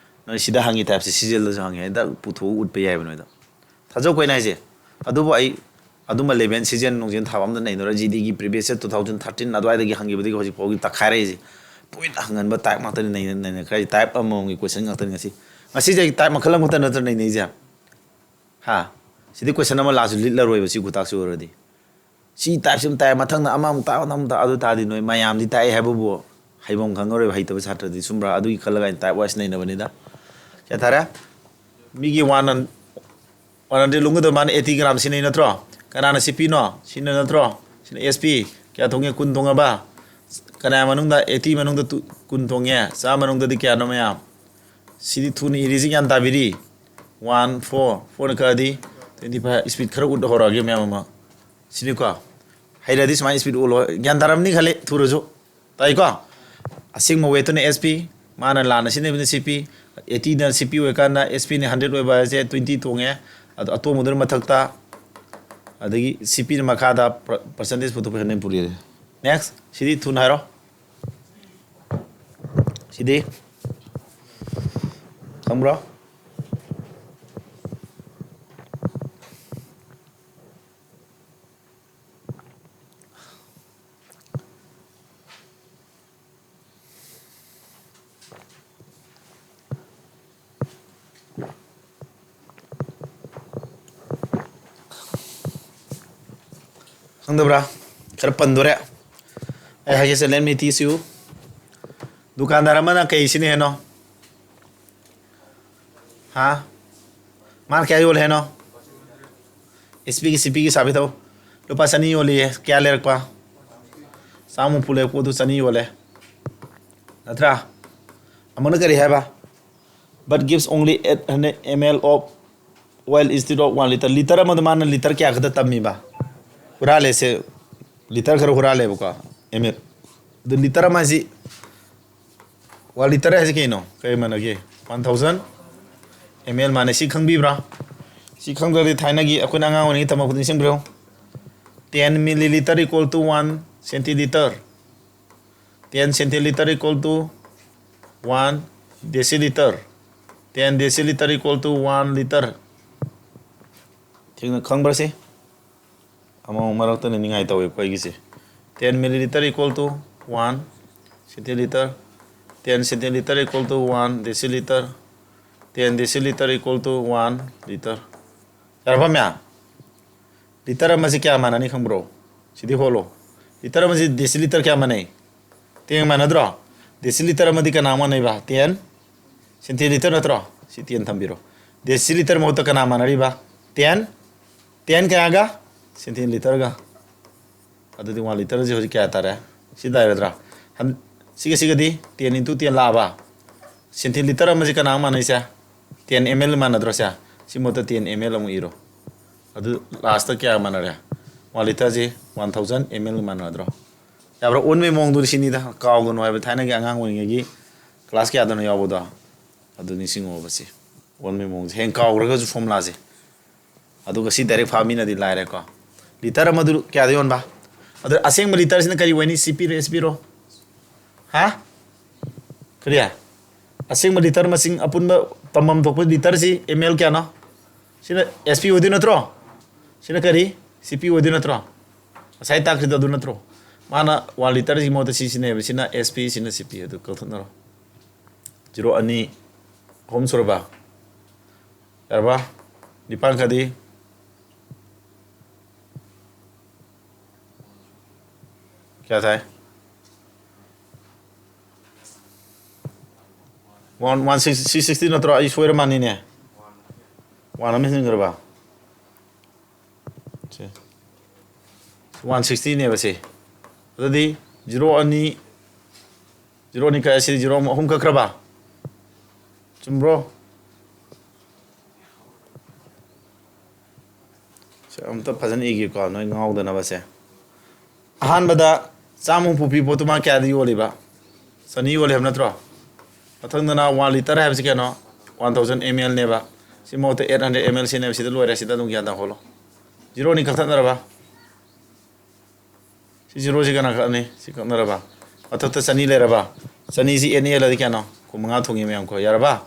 ꯅꯣꯏ ꯁꯤꯗ ꯍꯪꯉꯤ ꯇꯥꯏꯞꯁꯦ ꯁꯤ ꯖꯤ ꯑꯦꯜꯗꯁꯨ ꯍꯪꯉꯤ, ꯍꯦꯛꯇ ꯄꯨꯊꯣꯛꯑ ꯎꯠꯄ ꯌꯥꯏꯕ ꯅꯣꯏꯗ꯫ ꯊꯥꯖꯧꯀꯣ ꯑꯩꯅ ꯍꯥꯏꯁꯦ꯫ ꯑꯗꯨꯕꯨ ꯑꯩ ꯑꯗꯨꯝꯕ ꯂꯦꯚꯦꯟ ꯁꯤꯖꯟ ꯅꯨꯡꯖꯟ ꯊꯥꯕ ꯑꯝꯇ ꯅꯩꯅꯔꯣꯏ꯫ ꯖꯤ ꯗꯤꯒꯤ previous year two thousand thirteen ꯑꯗꯨꯋꯥꯏꯗꯒꯤ ꯍꯪꯈꯤꯕꯗꯒꯤ ꯍꯧꯖꯤꯛ ꯐꯥꯎꯒꯤ ꯇꯛꯈꯥꯏꯔꯛꯏꯁꯦ꯫ ꯇꯣꯏꯅ ꯍꯪꯒꯟꯕ ꯇꯥꯏꯞ ꯉꯥꯛꯇꯅꯤ ꯅꯩꯅ-, ꯅꯩꯅꯈꯥꯏꯔꯤꯁꯦ꯫ ꯇꯥꯏꯞ ꯑꯃꯃꯝꯒꯤ ꯀꯣꯏꯁꯟ ꯉꯥꯛꯇꯅꯤ ꯉꯁꯤ꯫ ꯉꯁꯤꯁꯦ ꯑꯩ ꯇꯥꯏꯞ ꯃꯈꯜ ꯑꯃꯈꯛꯇ ꯅꯠꯇ꯭ꯔ ꯅꯩꯅꯩꯁꯦ? ꯍꯥ? ꯁꯤꯗꯤ ꯀꯣꯏꯁꯟ ꯑꯃ ꯂꯥꯛꯑꯁꯨ ꯂꯤꯠꯂꯔꯣꯏꯕ ꯁꯤ ꯈꯨꯇꯥꯛꯁꯤ ꯑꯣꯏꯔꯗꯤ꯫ ꯁꯤ ꯇꯥꯏꯞꯁꯤ ꯑꯃ ꯇꯥꯏ, ꯃꯊꯪꯗ ꯑꯃꯃꯨꯛ ꯇꯥꯛ, ꯑꯃꯃꯨꯛ ꯇꯥꯛ, ꯑꯗꯨ ꯇꯥꯔꯗꯤ ꯅꯣꯏ ꯃꯌꯥꯝꯗꯤ ꯇꯥꯛꯑꯦ ꯍꯥꯏꯕꯕꯨ ꯍꯩꯐꯝ ꯈꯪꯉꯔꯣꯏꯕ, ꯍꯩꯇꯕ ꯁꯥꯇ꯭ꯔꯗꯤ꯫ ꯆꯨꯝꯕ꯭ꯔꯥ? ꯑꯗꯨꯒꯤ ꯈꯜꯂꯒ ꯑꯩꯅ ꯇꯥꯏꯞ ꯋꯥꯏꯁ ꯅꯩꯅꯕꯅꯤꯗ꯫ ꯀꯌꯥ ꯊꯥꯔꯦ? ꯃꯤꯒꯤ ꯋꯥꯟ ꯍꯟ-, ꯋꯥꯟ ꯍꯟꯗ꯭ꯔꯦꯠ ꯂꯨꯝꯒꯗꯕ ꯃꯥꯅ ꯑꯩꯠꯇꯤ ꯒ꯭ꯔꯥꯝ ꯁꯤꯟꯅꯩ ꯅꯠꯇ꯭ꯔꯣ? ꯀꯅꯥꯅ ꯁꯤ ꯄꯤꯅꯣ? ꯁꯤꯅ ꯅꯠꯇ꯭ꯔꯣ? ꯁꯤꯅ ꯑꯦꯁ ꯄꯤ꯫ ꯀꯌꯥ ꯊꯣꯡꯉꯦ? ꯀꯨꯟ ꯊꯣꯡꯉꯕ? ꯀꯅꯥ ꯃꯅꯨꯡꯗ, ꯑꯩꯠꯇꯤ ꯃꯅꯨꯡꯗ ꯇꯨ-, ꯀꯨꯟ ꯊꯣꯡꯉꯦ, ꯆꯥꯝꯃ ꯃꯅꯨꯡꯗꯗꯤ ꯀꯌꯥꯅꯣ ꯃꯌꯥꯝ? ꯁꯤꯗꯤ ꯊꯨꯅ ꯏꯔꯤꯁꯤ ꯒ꯭ꯌꯥꯟ ꯇꯥꯕꯤꯔꯤ꯫ ꯋꯥꯟ, ꯐꯣꯔ, ꯐꯣꯔꯅ ꯀꯛꯑꯗꯤ ꯇ꯭ꯋꯦꯟꯇꯤ ꯐꯥꯏꯚ꯫ ꯏꯁꯄꯤꯠ ꯈꯔ ꯎꯠꯍꯧꯔꯛꯑꯒꯦ ꯃꯌꯥꯝ ꯑꯃ꯫ ꯁꯤꯅꯤꯀꯣ꯫ ꯍꯩꯔꯗꯤ ꯁꯨꯃꯥꯏꯅ speed ꯑꯣꯜꯂꯣ꯫ ꯒ꯭ꯌꯥꯟ ꯇꯥꯔꯝꯅꯤ ꯈꯜꯂꯤ, ꯊꯨꯔꯁꯨ꯫ ꯇꯥꯏꯀꯣ? ꯑꯁꯦꯡꯕ weightꯇꯨꯅ S P, ꯃꯥꯅ ꯂꯥꯟꯅ ꯁꯤꯖꯤꯟꯅꯕꯅ C P, eightyꯅ C P ꯑꯣꯏꯀꯥꯟꯗ S Pꯅ hundred ꯑꯣꯏꯕ ꯍꯥꯏꯁꯦ twenty ꯇꯣꯡꯉꯦ꯫ ꯑꯗꯣ ꯑꯇꯣꯡꯕꯗꯨꯅ ꯃꯊꯛꯇ, ꯑꯗꯒꯤ C Pꯅ ꯃꯈꯥꯗ, per-, percentage ꯄꯨꯊꯣꯛꯄ ꯍꯦꯟꯅ ꯄꯨꯔꯛꯑꯦ꯫ Next, ꯁꯤꯗꯤ ꯊꯨꯅ ꯍꯥꯏꯔꯣ꯫ ꯁꯤꯗꯤ ꯈꯪꯕ꯭ꯔꯣ? ꯈꯪꯗꯕ꯭ꯔꯥ? ꯈꯔ ꯄꯟꯗꯣꯔꯦ꯫ ꯑꯩ ꯍꯥꯏꯒꯦꯁꯦ, let me teach you. ꯗꯨꯀꯥꯟꯗꯥꯔ ꯑꯃꯅ ꯀꯩ ꯁꯤꯖꯤꯟꯅꯩ ꯍꯥꯏꯅꯣ? ꯍꯥ? ꯃꯥꯅ ꯀꯌꯥ ꯌꯣꯜꯂꯦ ꯍꯥꯏꯅꯣ? S Pꯒꯤ, C Pꯒꯤ ꯁꯥꯕꯤ ꯊꯧ꯫ ꯂꯨꯄꯥ ꯆꯅꯤ ꯌꯣꯜꯂꯤꯌꯦ꯫ ꯀꯌꯥ ꯂꯩꯔꯛꯄ? ꯆꯥꯝꯃ ꯍꯨꯝꯐꯨ ꯂꯩꯔꯛꯄ, ꯑꯗꯨ ꯆꯅꯤ ꯌꯣꯜꯂꯦ꯫ ꯅꯠꯇ꯭ꯔꯥ? ꯑꯃꯅ ꯀꯔꯤ ꯍꯥꯏꯕ? But gives only eight hundred M L of oil instead of one liter. Liter ꯑꯃꯗ ꯃꯥꯅ liter ꯀꯌꯥ ꯈꯛꯇ ꯇꯝꯃꯤꯕ? ꯍꯨꯔꯥꯜꯂꯦꯁꯦ, liter ꯈꯔ ꯍꯨꯔꯥꯜꯂꯦꯕꯀꯣ, M L꯫ ꯑꯗꯨ liter ꯑꯃ ꯍꯥꯏꯁꯤ, one liter ꯍꯥꯏꯁꯤ ꯀꯩꯅꯣ? ꯀꯔꯤ ꯃꯥꯟꯅꯒꯦ? One thousand M L ꯃꯥꯟꯅꯩ꯫ ꯁꯤ ꯈꯪꯕꯤꯕ꯭ꯔꯥ? ꯁꯤ ꯈꯪꯗ꯭ꯔꯗꯤ ꯊꯥꯏꯅꯒꯤ ꯑꯩꯈꯣꯏꯅ ꯑꯉꯥꯡ ꯑꯣꯏꯔꯤꯉꯩ ꯇꯝꯃꯛꯄꯗ ꯅꯤꯡꯁꯤꯡꯕꯤꯔꯣ? Ten milliliter equal to one centiliter. Ten centiliter equal to one deciliter. Ten deciliter equal to one liter. ꯊꯦꯡꯅ ꯈꯪꯕ꯭ꯔꯥ ꯁꯤ? ꯑꯃꯃꯨꯛ ꯃꯔꯛꯇꯅ ꯅꯤꯡꯉꯥꯏ ꯇꯧꯋꯦꯕꯀꯣ ꯑꯩꯒꯤꯁꯦ꯫ Ten milliliter equal to one centiliter. Ten centiliter equal to one deciliter. Ten deciliter equal to one liter. ꯌꯥꯔꯕ ꯃꯌꯥꯝ? Liter ꯑꯃꯁꯤ ꯀꯌꯥ ꯃꯥꯟꯅꯅꯤ ꯈꯪꯕ꯭ꯔꯣ? ꯁꯤꯗꯤ ꯍꯣꯜꯂꯣ꯫ Liter ꯑꯃꯁꯤ deciliter ꯀꯌꯥ ꯃꯥꯟꯅꯩ? Ten ꯃꯥꯟꯅꯗ꯭ꯔꯣ? Deciliter ꯑꯃꯗꯤ ꯀꯅꯥ ꯃꯥꯟꯅꯩꯕ? Ten centiliter ꯅꯠꯇ꯭ꯔꯣ? ꯁꯤ ten ꯊꯝꯕꯤꯔꯣ꯫ Deciliter ꯃꯍꯨꯠꯇ ꯀꯅꯥ ꯃꯥꯟꯅꯔꯤꯕ? Ten, ten ꯀꯌꯥꯒ? Centiliterꯒ꯫ ꯑꯗꯨꯗꯤ one literꯁꯤ ꯍꯧꯖꯤꯛ ꯀꯌꯥ ꯇꯥꯔꯦ? ꯁꯤ ꯇꯥꯔꯗ꯭ꯔꯥ? ꯍꯟ-, ꯁꯤꯒ ꯁꯤꯒꯗꯤ ten into ten ꯂꯥꯛꯑꯕ? Centiliter ꯑꯃꯁꯤ ꯀꯅꯥ ꯃꯥꯟꯅꯩꯁꯦ? Ten M L ꯃꯥꯟꯅꯗ꯭ꯔꯣ ꯁꯦ? ꯁꯤ ꯃꯍꯨꯠꯇ ten M L ꯑꯃꯨꯛ ꯏꯔꯣ꯫ ꯑꯗꯨ lastꯇ ꯀꯌꯥ ꯃꯥꯟꯅꯔꯦ? ꯋꯥꯟ ꯂꯤꯇꯔꯁꯤ ꯋꯥꯟ ꯊꯥꯎꯖꯟ ꯑꯦꯝ ꯑꯦꯜꯒ ꯃꯥꯟꯅꯗ꯭ꯔꯣ? ꯌꯥꯕ꯭ꯔꯥ? ꯑꯣꯟꯕꯒꯤ ꯃꯑꯣꯡꯗꯨꯗꯤ ꯁꯤꯅꯤꯗ, ꯀꯥꯎꯒꯅꯨ ꯍꯥꯏꯕ, ꯊꯥꯏꯅꯒꯤ ꯑꯉꯥꯡ ꯑꯣꯏꯔꯤꯉꯩꯒꯤ ꯀ꯭ꯂꯥꯁ ꯀꯌꯥꯗꯅꯣ ꯌꯥꯎꯕꯗꯣ, ꯑꯗꯨ ꯅꯤꯡꯁꯤꯡꯉꯣꯕ꯫ ꯁꯤ ꯑꯣꯟꯕꯒꯤ ꯃꯑꯣꯡꯁꯦ ꯍꯌꯦꯡ ꯀꯥꯎꯈ꯭ꯔꯒꯁꯨ ꯐꯣꯔꯃꯨꯂꯥꯁꯦ꯫ ꯑꯗꯨꯒ ꯁꯤ ꯗꯥꯏꯔꯦꯛ ꯐꯥꯕ ꯃꯤꯅꯗꯤ ꯂꯥꯏꯔꯦꯀꯣ꯫ ꯂꯤꯇꯔ ꯑꯃꯗꯨ ꯀꯌꯥꯗ ꯌꯣꯟꯕ? ꯑꯗꯨ ꯑꯁꯦꯡꯕ ꯂꯤꯇꯔꯁꯤꯅ ꯀꯔꯤ ꯑꯣꯏꯅꯤ? ꯁꯤ ꯄꯤꯔꯣ, ꯑꯦꯁ ꯄꯤꯔꯣ? ꯍꯥ? ꯀꯔꯤ? ꯑꯁꯦꯡꯕ ꯂꯤꯇꯔ ꯃꯁꯤꯡ ꯑꯄꯨꯟꯕ ꯇꯝꯐꯝ ꯊꯣꯛꯄ ꯂꯤꯇꯔꯁꯤ ꯑꯦꯝ ꯑꯦꯜ ꯀꯌꯥꯅꯣ? ꯁꯤꯅ ꯑꯦꯁ ꯄꯤ ꯑꯣꯏꯗꯣꯏ ꯅꯠꯇ꯭ꯔꯣ? ꯁꯤꯅ ꯀꯔꯤ? ꯁꯤ ꯄꯤ ꯑꯣꯏꯗꯣꯏ ꯅꯠꯇ꯭ꯔꯣ? ꯉꯁꯥꯏ ꯇꯥꯛꯈ꯭ꯔꯤꯗꯣ ꯑꯗꯨ ꯅꯠꯇ꯭ꯔꯣ? ꯃꯥꯅ ꯋꯥꯟ ꯂꯤꯇꯔꯒꯤ ꯃꯍꯨꯠꯇ ꯁꯤ ꯁꯤꯖꯤꯟꯅꯩꯕ꯫ ꯁꯤꯅ ꯑꯦꯁ ꯄꯤ, ꯁꯤꯅ ꯁꯤ ꯄꯤ꯫ ꯑꯗꯨ ꯀꯛꯊꯠꯅꯔꯣ꯫ ꯖꯤꯔꯣ ꯑꯅꯤ, ꯑꯍꯨꯝ ꯁꯨꯔꯕ? ꯌꯥꯔꯕ? ꯅꯤꯄꯥꯟ ꯈꯗꯤ? ꯀꯌꯥ ꯊꯥꯏ? One, one six, six sixty ꯅꯠꯇ꯭ꯔꯣ? ꯑꯩ ꯁꯣꯏꯔ ꯃꯥꯅꯤꯅꯦ꯫ ꯋꯥꯟ ꯑꯃ ꯍꯦꯟꯖꯤꯟꯈ꯭ꯔꯕ? ꯁꯦ꯫ ꯋꯥꯟ ꯁꯤꯛꯁꯇꯤꯅꯦꯕ ꯁꯦ꯫ ꯑꯗꯨꯗꯤ ꯖꯤꯔꯣ ꯑꯅꯤ, ꯖꯤꯔꯣ ꯑꯅꯤ ꯀꯛꯑꯦ, ꯁꯤꯗꯤ ꯖꯤꯔꯣ ꯑꯍꯨꯝ ꯀꯛꯈ꯭ꯔꯕ? ꯆꯨꯝꯕ꯭ꯔꯣ? ꯁꯦ, ꯑꯝꯇ ꯐꯖꯅ ꯏꯒꯦꯀꯣ, ꯅꯣꯏ ꯉꯥꯎꯗꯅꯕꯁꯦ꯫ ꯑꯍꯥꯟꯕꯗ ꯆꯥꯝꯃ ꯍꯨꯝꯐꯨ ꯄꯤ ꯄꯣꯠꯇꯨ ꯃꯥ ꯀꯌꯥꯗ ꯌꯣꯜꯂꯤꯕ? ꯆꯅꯤ ꯌꯣꯜꯂꯤ ꯍꯥꯏꯕ ꯅꯠꯇ꯭ꯔꯣ? ꯃꯊꯪꯗꯅ ꯋꯥꯟ ꯂꯤꯇꯔ ꯍꯥꯏꯕꯁꯤ ꯀꯌꯥꯅꯣ? ꯋꯥꯟ ꯊꯥꯎꯖꯟ ꯑꯦꯝ ꯑꯦꯜꯅꯦꯕ꯫ ꯁꯤ ꯃꯍꯨꯠꯇ ꯑꯩꯠ ꯍꯟꯗ꯭ꯔꯦꯗ ꯑꯦꯝ ꯑꯦꯜ ꯁꯤꯖꯤꯟꯅꯕ, ꯁꯤꯗ ꯂꯣꯏꯔꯦ, ꯁꯤꯗ ꯑꯗꯨꯝ ꯒ꯭ꯌꯥꯟ ꯇꯥꯍꯧꯂꯣ꯫ ꯖꯤꯔꯣ ꯑꯅꯤ ꯀꯛꯊꯠꯅꯔꯕ? ꯁꯤ ꯖꯤꯔꯣꯁꯤ ꯀꯅꯥ ꯀꯛꯅꯤ? ꯁꯤ ꯀꯛꯅꯔꯕ? ꯃꯊꯛꯇ ꯆꯅꯤ ꯂꯩꯔꯕ? ꯆꯅꯤꯁꯤ ꯑꯦꯠꯅ ꯌꯦꯜꯂꯗꯤ ꯀꯌꯥꯅꯣ? ꯀꯨꯟꯃꯉꯥ ꯊꯣꯡꯉꯤ ꯃꯌꯥꯝ ꯀꯣ, ꯌꯥꯔꯕ?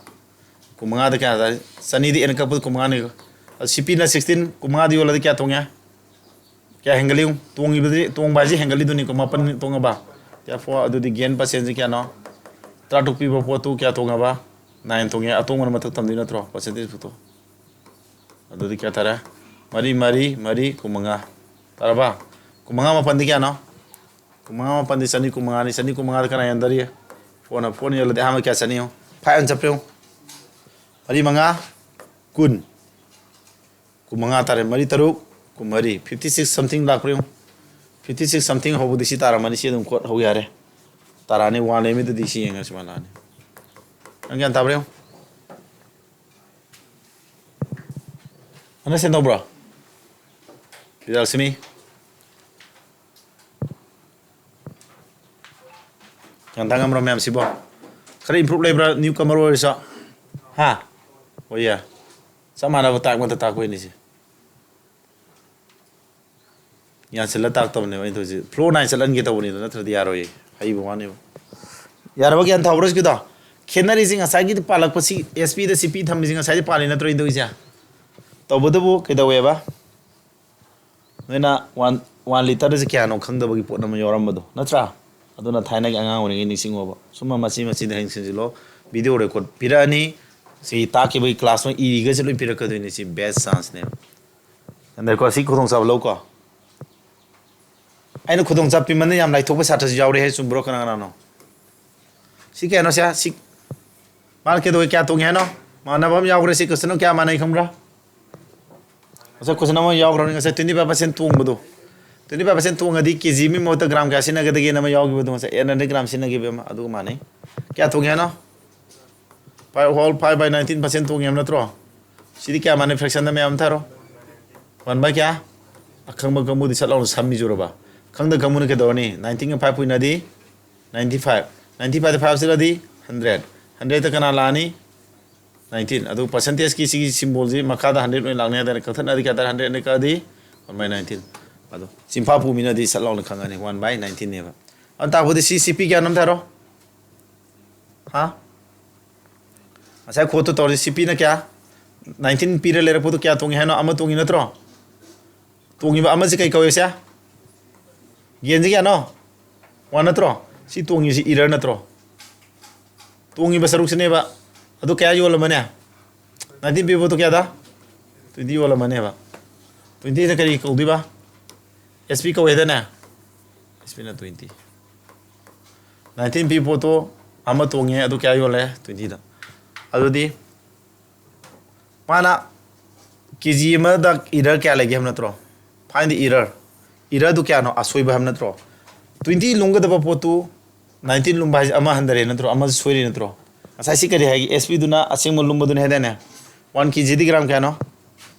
ꯀꯨꯟꯃꯉꯥꯗ ꯀꯌꯥ ꯇꯥꯏ? ꯆꯅꯤꯗꯤ ꯑꯦꯠꯅ ꯀꯛꯄꯗ ꯀꯨꯟꯃꯉꯥꯅꯤ꯫ ꯑꯗꯨ ꯁꯤ ꯄꯤꯅ ꯁꯤꯛꯁꯇꯤꯟ, ꯀꯨꯟꯃꯉꯥꯗꯤ ꯌꯣꯜꯂꯗꯤ ꯀꯌꯥ ꯇꯣꯡꯉꯦ? ꯀꯌꯥ ꯍꯦꯟꯒꯠꯂꯤ? ꯇꯣꯡꯉꯤꯕꯗꯤ, ꯇꯣꯡꯕ ꯍꯥꯏꯁꯤ ꯍꯦꯟꯒꯠꯂꯤꯗꯨꯅꯤꯀꯣ, ꯃꯥꯄꯟ ꯇꯣꯡꯉꯕ? Therefore, ꯑꯗꯨꯗꯤ gain percentꯁꯤ ꯀꯌꯥꯅꯣ? ꯇꯔꯥꯇꯔꯨꯛ ꯄꯤꯕ ꯄꯣꯠꯇꯨ ꯀꯌꯥ ꯇꯣꯡꯉꯕ? ꯅꯥꯏꯟ ꯇꯣꯡꯉꯦ꯫ ꯑꯇꯣꯡꯕꯅ ꯃꯊꯛ ꯊꯝꯗꯣꯏ ꯅꯠꯇ꯭ꯔꯣ? Percentage ꯄꯣꯠꯇꯣ꯫ ꯑꯗꯨꯗꯤ ꯀꯌꯥ ꯇꯥꯔꯦ? ꯃꯔꯤ, ꯃꯔꯤ, ꯃꯔꯤ, ꯀꯨꯟꯃꯉꯥ꯫ ꯇꯥꯔꯕ? ꯀꯨꯟꯃꯉꯥ ꯃꯥꯄꯟꯗꯤ ꯀꯌꯥꯅꯣ? ꯀꯨꯟꯃꯉꯥ ꯃꯥꯄꯟꯗꯤ ꯆꯅꯤ ꯀꯨꯟꯃꯉꯥꯅꯤ꯫ ꯆꯅꯤ ꯀꯨꯟꯃꯉꯥꯗ ꯀꯅꯥ ꯌꯥꯟꯗꯔꯤ? ꯐꯣꯔꯅ, ꯐꯣꯔꯅ ꯌꯥꯜꯂꯗꯤ ꯑꯍꯥꯟꯕ ꯀꯌꯥ ꯆꯠꯅꯤ ꯌꯦꯡꯉꯨ꯫ ꯐꯥꯏꯚ ꯑꯅ ꯆꯠꯄ ꯌꯦꯡꯉꯨ꯫ ꯃꯔꯤ ꯃꯉꯥ, ꯀꯨꯟ꯫ ꯀꯨꯟꯃꯉꯥ ꯇꯥꯔꯦ꯫ ꯃꯔꯤ ꯇꯔꯨꯛ, ꯀꯨꯟꯃꯔꯤ꯫ Fifty six something ꯂꯥꯛꯄ꯭ꯔꯥ ꯌꯦꯡꯉꯨ꯫ Fifty six something ꯍꯧꯕꯗꯤ ꯁꯤ ꯇꯥꯔꯝꯃꯅꯤ꯫ ꯁꯤ ꯑꯗꯨꯝ ꯀꯣꯠ ꯍꯧ ꯌꯥꯔꯦ꯫ ꯇꯥꯔꯛꯑꯅꯤ, ꯋꯥꯟ ꯂꯩꯔꯝꯃꯤꯗꯨꯗꯤ ꯁꯤ ꯌꯦꯡꯉꯁꯤ ꯃꯥ ꯂꯥꯛꯑꯅꯤ꯫ ꯅꯪ ꯒ꯭ꯌꯥꯟ ꯇꯥꯕ꯭ꯔꯥ ꯌꯦꯡꯉꯨ꯫ Understand ꯇꯧꯕ꯭ꯔꯣ? ꯕꯤꯖꯌꯂꯛꯁꯃꯤ? ꯒ꯭ꯌꯥꯟ ꯇꯥ ꯉꯝꯕ꯭ꯔꯣ ꯃꯌꯥꯝꯁꯤꯕꯣ? ꯈꯔ improve ꯂꯩꯕ꯭ꯔꯥ, new comer ꯑꯣꯏꯔꯁꯨ? ꯍꯥ? ꯑꯣ, ꯌꯥ꯫ ꯆꯞ ꯃꯥꯟꯅꯕ ꯇꯥꯛ ꯃꯠꯇ ꯇꯥꯛꯄꯩꯅꯤꯁꯦ꯫ ꯌꯥꯟꯁꯤꯜꯂ ꯇꯥꯛꯇꯕꯅꯦꯕ ꯑꯩꯅ ꯇꯧꯔꯤꯁꯦ꯫ Flow ꯅꯥꯏꯅ ꯆꯠꯍꯟꯒꯦ ꯇꯧꯕꯅꯤꯗ, ꯅꯠꯇ꯭ꯔꯗꯤ ꯌꯥꯔꯣꯏꯌꯦ꯫ ꯍꯩꯕ ꯋꯥꯅꯦꯕ꯫ ꯌꯥꯔꯕ ꯒ꯭ꯌꯥꯟ ꯇꯥꯍꯧꯕ꯭ꯔꯣ ꯁꯤꯒꯤꯗꯣ? ꯈꯦꯠꯅꯔꯤꯁꯤ ꯉꯁꯥꯏꯒꯤꯗꯤ ꯄꯥꯜꯂꯛꯄꯁꯤ, S P ꯗ C P ꯊꯝꯃꯤꯁꯤ ꯉꯁꯥꯏꯗꯤ ꯄꯥꯜꯂꯤ ꯅꯠꯇ꯭ꯔꯣ ꯑꯩꯅ ꯇꯧꯔꯤꯁꯦ? ꯇꯧꯕꯇꯕꯨ ꯀꯩꯗꯧꯋꯦꯕ? ꯅꯣꯏꯅ one, one literꯁꯦ ꯀꯌꯥꯅꯣ ꯈꯪꯗꯕꯒꯤ ꯄꯣꯠ ꯑꯃ ꯌꯥꯎꯔꯝꯕꯗꯣ, ꯅꯠꯇ꯭ꯔꯥ? ꯑꯗꯨꯅ ꯊꯥꯏꯅꯒꯤ ꯑꯉꯥꯡ ꯑꯣꯏꯔꯤꯉꯩ ꯅꯤꯡꯁꯤꯡꯉꯣꯕ꯫ ꯁꯨꯝꯕ ꯃꯆꯤ ꯃꯆꯤꯗ ꯍꯌꯦꯡ ꯁꯤꯟꯖꯤꯜꯂꯣ꯫ Video record ꯄꯤꯔꯛꯑꯅꯤ꯫ ꯁꯤ ꯇꯥꯛꯈꯤꯕꯒꯤ class ꯅꯣꯏ ꯏꯔꯤꯒꯁꯦ ꯂꯣꯏ ꯄꯤꯔꯛꯀꯗꯣꯏꯅꯤ꯫ ꯁꯤ best chanceꯅꯦꯕ꯫ ꯒ꯭ꯌꯥꯟ ꯇꯥꯔꯦꯀꯣ? ꯁꯤ ꯈꯨꯗꯣꯡꯆꯥꯕ ꯂꯧꯀꯣ꯫ ꯑꯩꯅ ꯈꯨꯗꯣꯡꯆꯥꯕ ꯄꯤꯃꯟꯗꯅ ꯌꯥꯝ ꯂꯥꯏꯊꯣꯛꯄ ꯁꯥꯇ꯭ꯔꯁꯨ ꯌꯥꯎꯔꯦꯍꯦ꯫ ꯆꯨꯝꯕ꯭ꯔꯣ? ꯀꯅꯥ ꯀꯅꯥꯅꯣ? ꯁꯤ ꯀꯌꯥꯅꯣ ꯁꯦ? ꯁꯤ ꯃꯥꯅ ꯀꯩꯗꯧꯋꯦ? ꯀꯌꯥ ꯇꯣꯡꯉꯦ ꯍꯥꯏꯅꯣ? ꯃꯥꯟꯅꯕ ꯑꯃ ꯌꯥꯎꯈ꯭ꯔꯦ꯫ ꯁꯤ question ꯑꯃ ꯀꯌꯥ ꯃꯥꯟꯅꯩ ꯈꯪꯕ꯭ꯔꯥ? ꯉꯁꯥꯏ question ꯑꯃ ꯌꯥꯎꯈ꯭ꯔꯕꯅꯤ꯫ ꯉꯁꯥꯏ twenty five percent ꯇꯣꯡꯕꯗꯣ, twenty five percent ꯇꯣꯡꯉꯗꯤ K G ꯑꯃꯒꯤ ꯃꯍꯨꯠꯇ gram ꯀꯌꯥ ꯁꯤꯖꯤꯟꯅꯒꯗꯒꯦꯅ ꯑꯃ ꯌꯥꯎꯈꯤꯕꯗꯣ, ꯉꯁꯥꯏ eight hundred gram ꯁꯤꯖꯤꯟꯅꯈꯤꯕ ꯑꯃ, ꯑꯗꯨꯒ ꯃꯥꯟꯅꯩ꯫ ꯀꯌꯥ ꯇꯣꯡꯉꯦ ꯍꯥꯏꯅꯣ? Pi whole five by nineteen percent ꯇꯣꯡꯉꯦ ꯍꯥꯏꯕ ꯅꯠꯇ꯭ꯔꯣ? ꯁꯤꯗꯤ ꯀꯌꯥ ꯃꯥꯟꯅꯩ? Fractionꯗ ꯃꯌꯥꯝ ꯑꯃ ꯊꯥꯔꯣ꯫ One by ꯀꯌꯥ? ꯑꯈꯪꯕ ꯀꯥꯡꯕꯨꯗꯤ ꯁꯠ ꯂꯥꯎꯅ ꯁꯝꯃꯤꯖꯨꯔꯕ꯫ ꯈꯪꯗ ꯀꯥꯡꯕꯨꯅ ꯀꯩꯗꯧꯔꯅꯤ? Nineteenꯒ five ꯄꯨꯏꯅꯗꯤ ninety five꯫ Ninety fiveꯇ five ꯍꯥꯞꯆꯤꯜꯂꯗꯤ hundred꯫ Hundredꯇ ꯀꯅꯥ ꯂꯥꯛꯑꯅꯤ? Nineteen꯫ ꯑꯗꯨ percentageꯀꯤ ꯁꯤꯒꯤ symbolꯁꯤ ꯃꯈꯥꯗ hundred ꯑꯣꯏꯅ ꯂꯥꯛꯅꯤ ꯍꯥꯏ ꯇꯥꯔꯦ꯫ ꯀꯛꯊꯠꯅꯗꯤ ꯀꯌꯥ ꯇꯥꯔꯦ? Hundred ꯑꯅꯤ ꯀꯛꯑꯗꯤ one by nineteen꯫ ꯑꯗꯣ ꯆꯤꯟꯐꯥ ꯄꯨ ꯃꯤꯅꯗꯤ ꯁꯠ ꯂꯥꯎꯅ ꯈꯪꯉꯅꯤ꯫ One by nineteenꯅꯦꯕ꯫ ꯑꯗꯨ ꯇꯥꯛꯄꯗꯤ C C P ꯀꯌꯥꯅꯣ ꯑꯝꯇ ꯍꯥꯏꯔꯣ? ꯍꯥ? ꯉꯁꯥꯏ ꯈꯣꯠꯇꯣ ꯇꯧꯔꯗꯤ C Pꯅ ꯀꯌꯥ? Nineteen ꯄꯤꯔ ꯂꯩꯔꯛꯄꯗꯣ ꯀꯌꯥ ꯇꯣꯡꯉꯤ ꯍꯥꯏꯅꯣ? ꯑꯃ ꯇꯣꯡꯉꯤ ꯅꯠꯇ꯭ꯔꯣ? ꯇꯣꯡꯉꯤꯕ ꯑꯃꯁꯤ ꯀꯩ ꯀꯧꯋꯦꯁꯦ? Gainꯁꯤ ꯀꯌꯥꯅꯣ? One ꯅꯠꯇ꯭ꯔꯣ? ꯁꯤ ꯇꯣꯡꯉꯤꯁꯤ error ꯅꯠꯇ꯭ꯔꯣ? ꯇꯣꯡꯉꯤꯕ ꯁꯔꯨꯛꯁꯤꯅꯦꯕ꯫ ꯑꯗꯨ ꯀꯌꯥ ꯌꯣꯜꯂꯝꯃꯅꯤ? Nineteen ꯄꯤꯕ ꯄꯣꯠꯇꯣ ꯀꯌꯥꯗ? Twenty ꯌꯣꯜꯂꯝꯃꯅꯦꯕ꯫ Twentyꯗ ꯀꯔꯤ ꯀꯧꯗꯣꯏꯕ? S P ꯀꯧꯋꯦꯗꯅꯦ? S Pꯅ twenty꯫ Nineteen ꯄꯤꯕ ꯄꯣꯠꯇꯣ ꯑꯃ ꯇꯣꯡꯉꯦ, ꯑꯗꯨ ꯀꯌꯥ ꯌꯣꯜꯂꯦ? Twentyꯗ꯫ ꯑꯗꯨꯗꯤ ꯃꯥꯅ K G ꯑꯃꯗ error ꯀꯌꯥ ꯂꯩꯒꯦ ꯍꯥꯏꯕ ꯅꯠꯇ꯭ꯔꯣ? Find the error꯫ Errorꯗꯨ ꯀꯌꯥꯅꯣ? ꯑꯁꯣꯏꯕ ꯍꯥꯏꯕ ꯅꯠꯇ꯭ꯔꯣ? Twenty ꯂꯨꯝꯒꯗꯕ ꯄꯣꯠꯇꯨ nineteen ꯂꯨꯝꯕ ꯍꯥꯏꯁꯦ ꯑꯃ ꯍꯟꯊꯔꯦ ꯅꯠꯇ꯭ꯔꯣ? ꯑꯃ ꯁꯣꯏꯔꯤ ꯅꯠꯇ꯭ꯔꯣ? ꯉꯁꯥꯏ ꯁꯤ ꯀꯔꯤ ꯍꯥꯏꯒꯦ? S Pꯗꯨꯅ ꯑꯁꯦꯡꯕ ꯂꯨꯝꯕꯗꯨꯅꯤ ꯍꯥꯏꯗꯥꯏꯅꯦ? One Kgꯗꯤ gram ꯀꯌꯥꯅꯣ?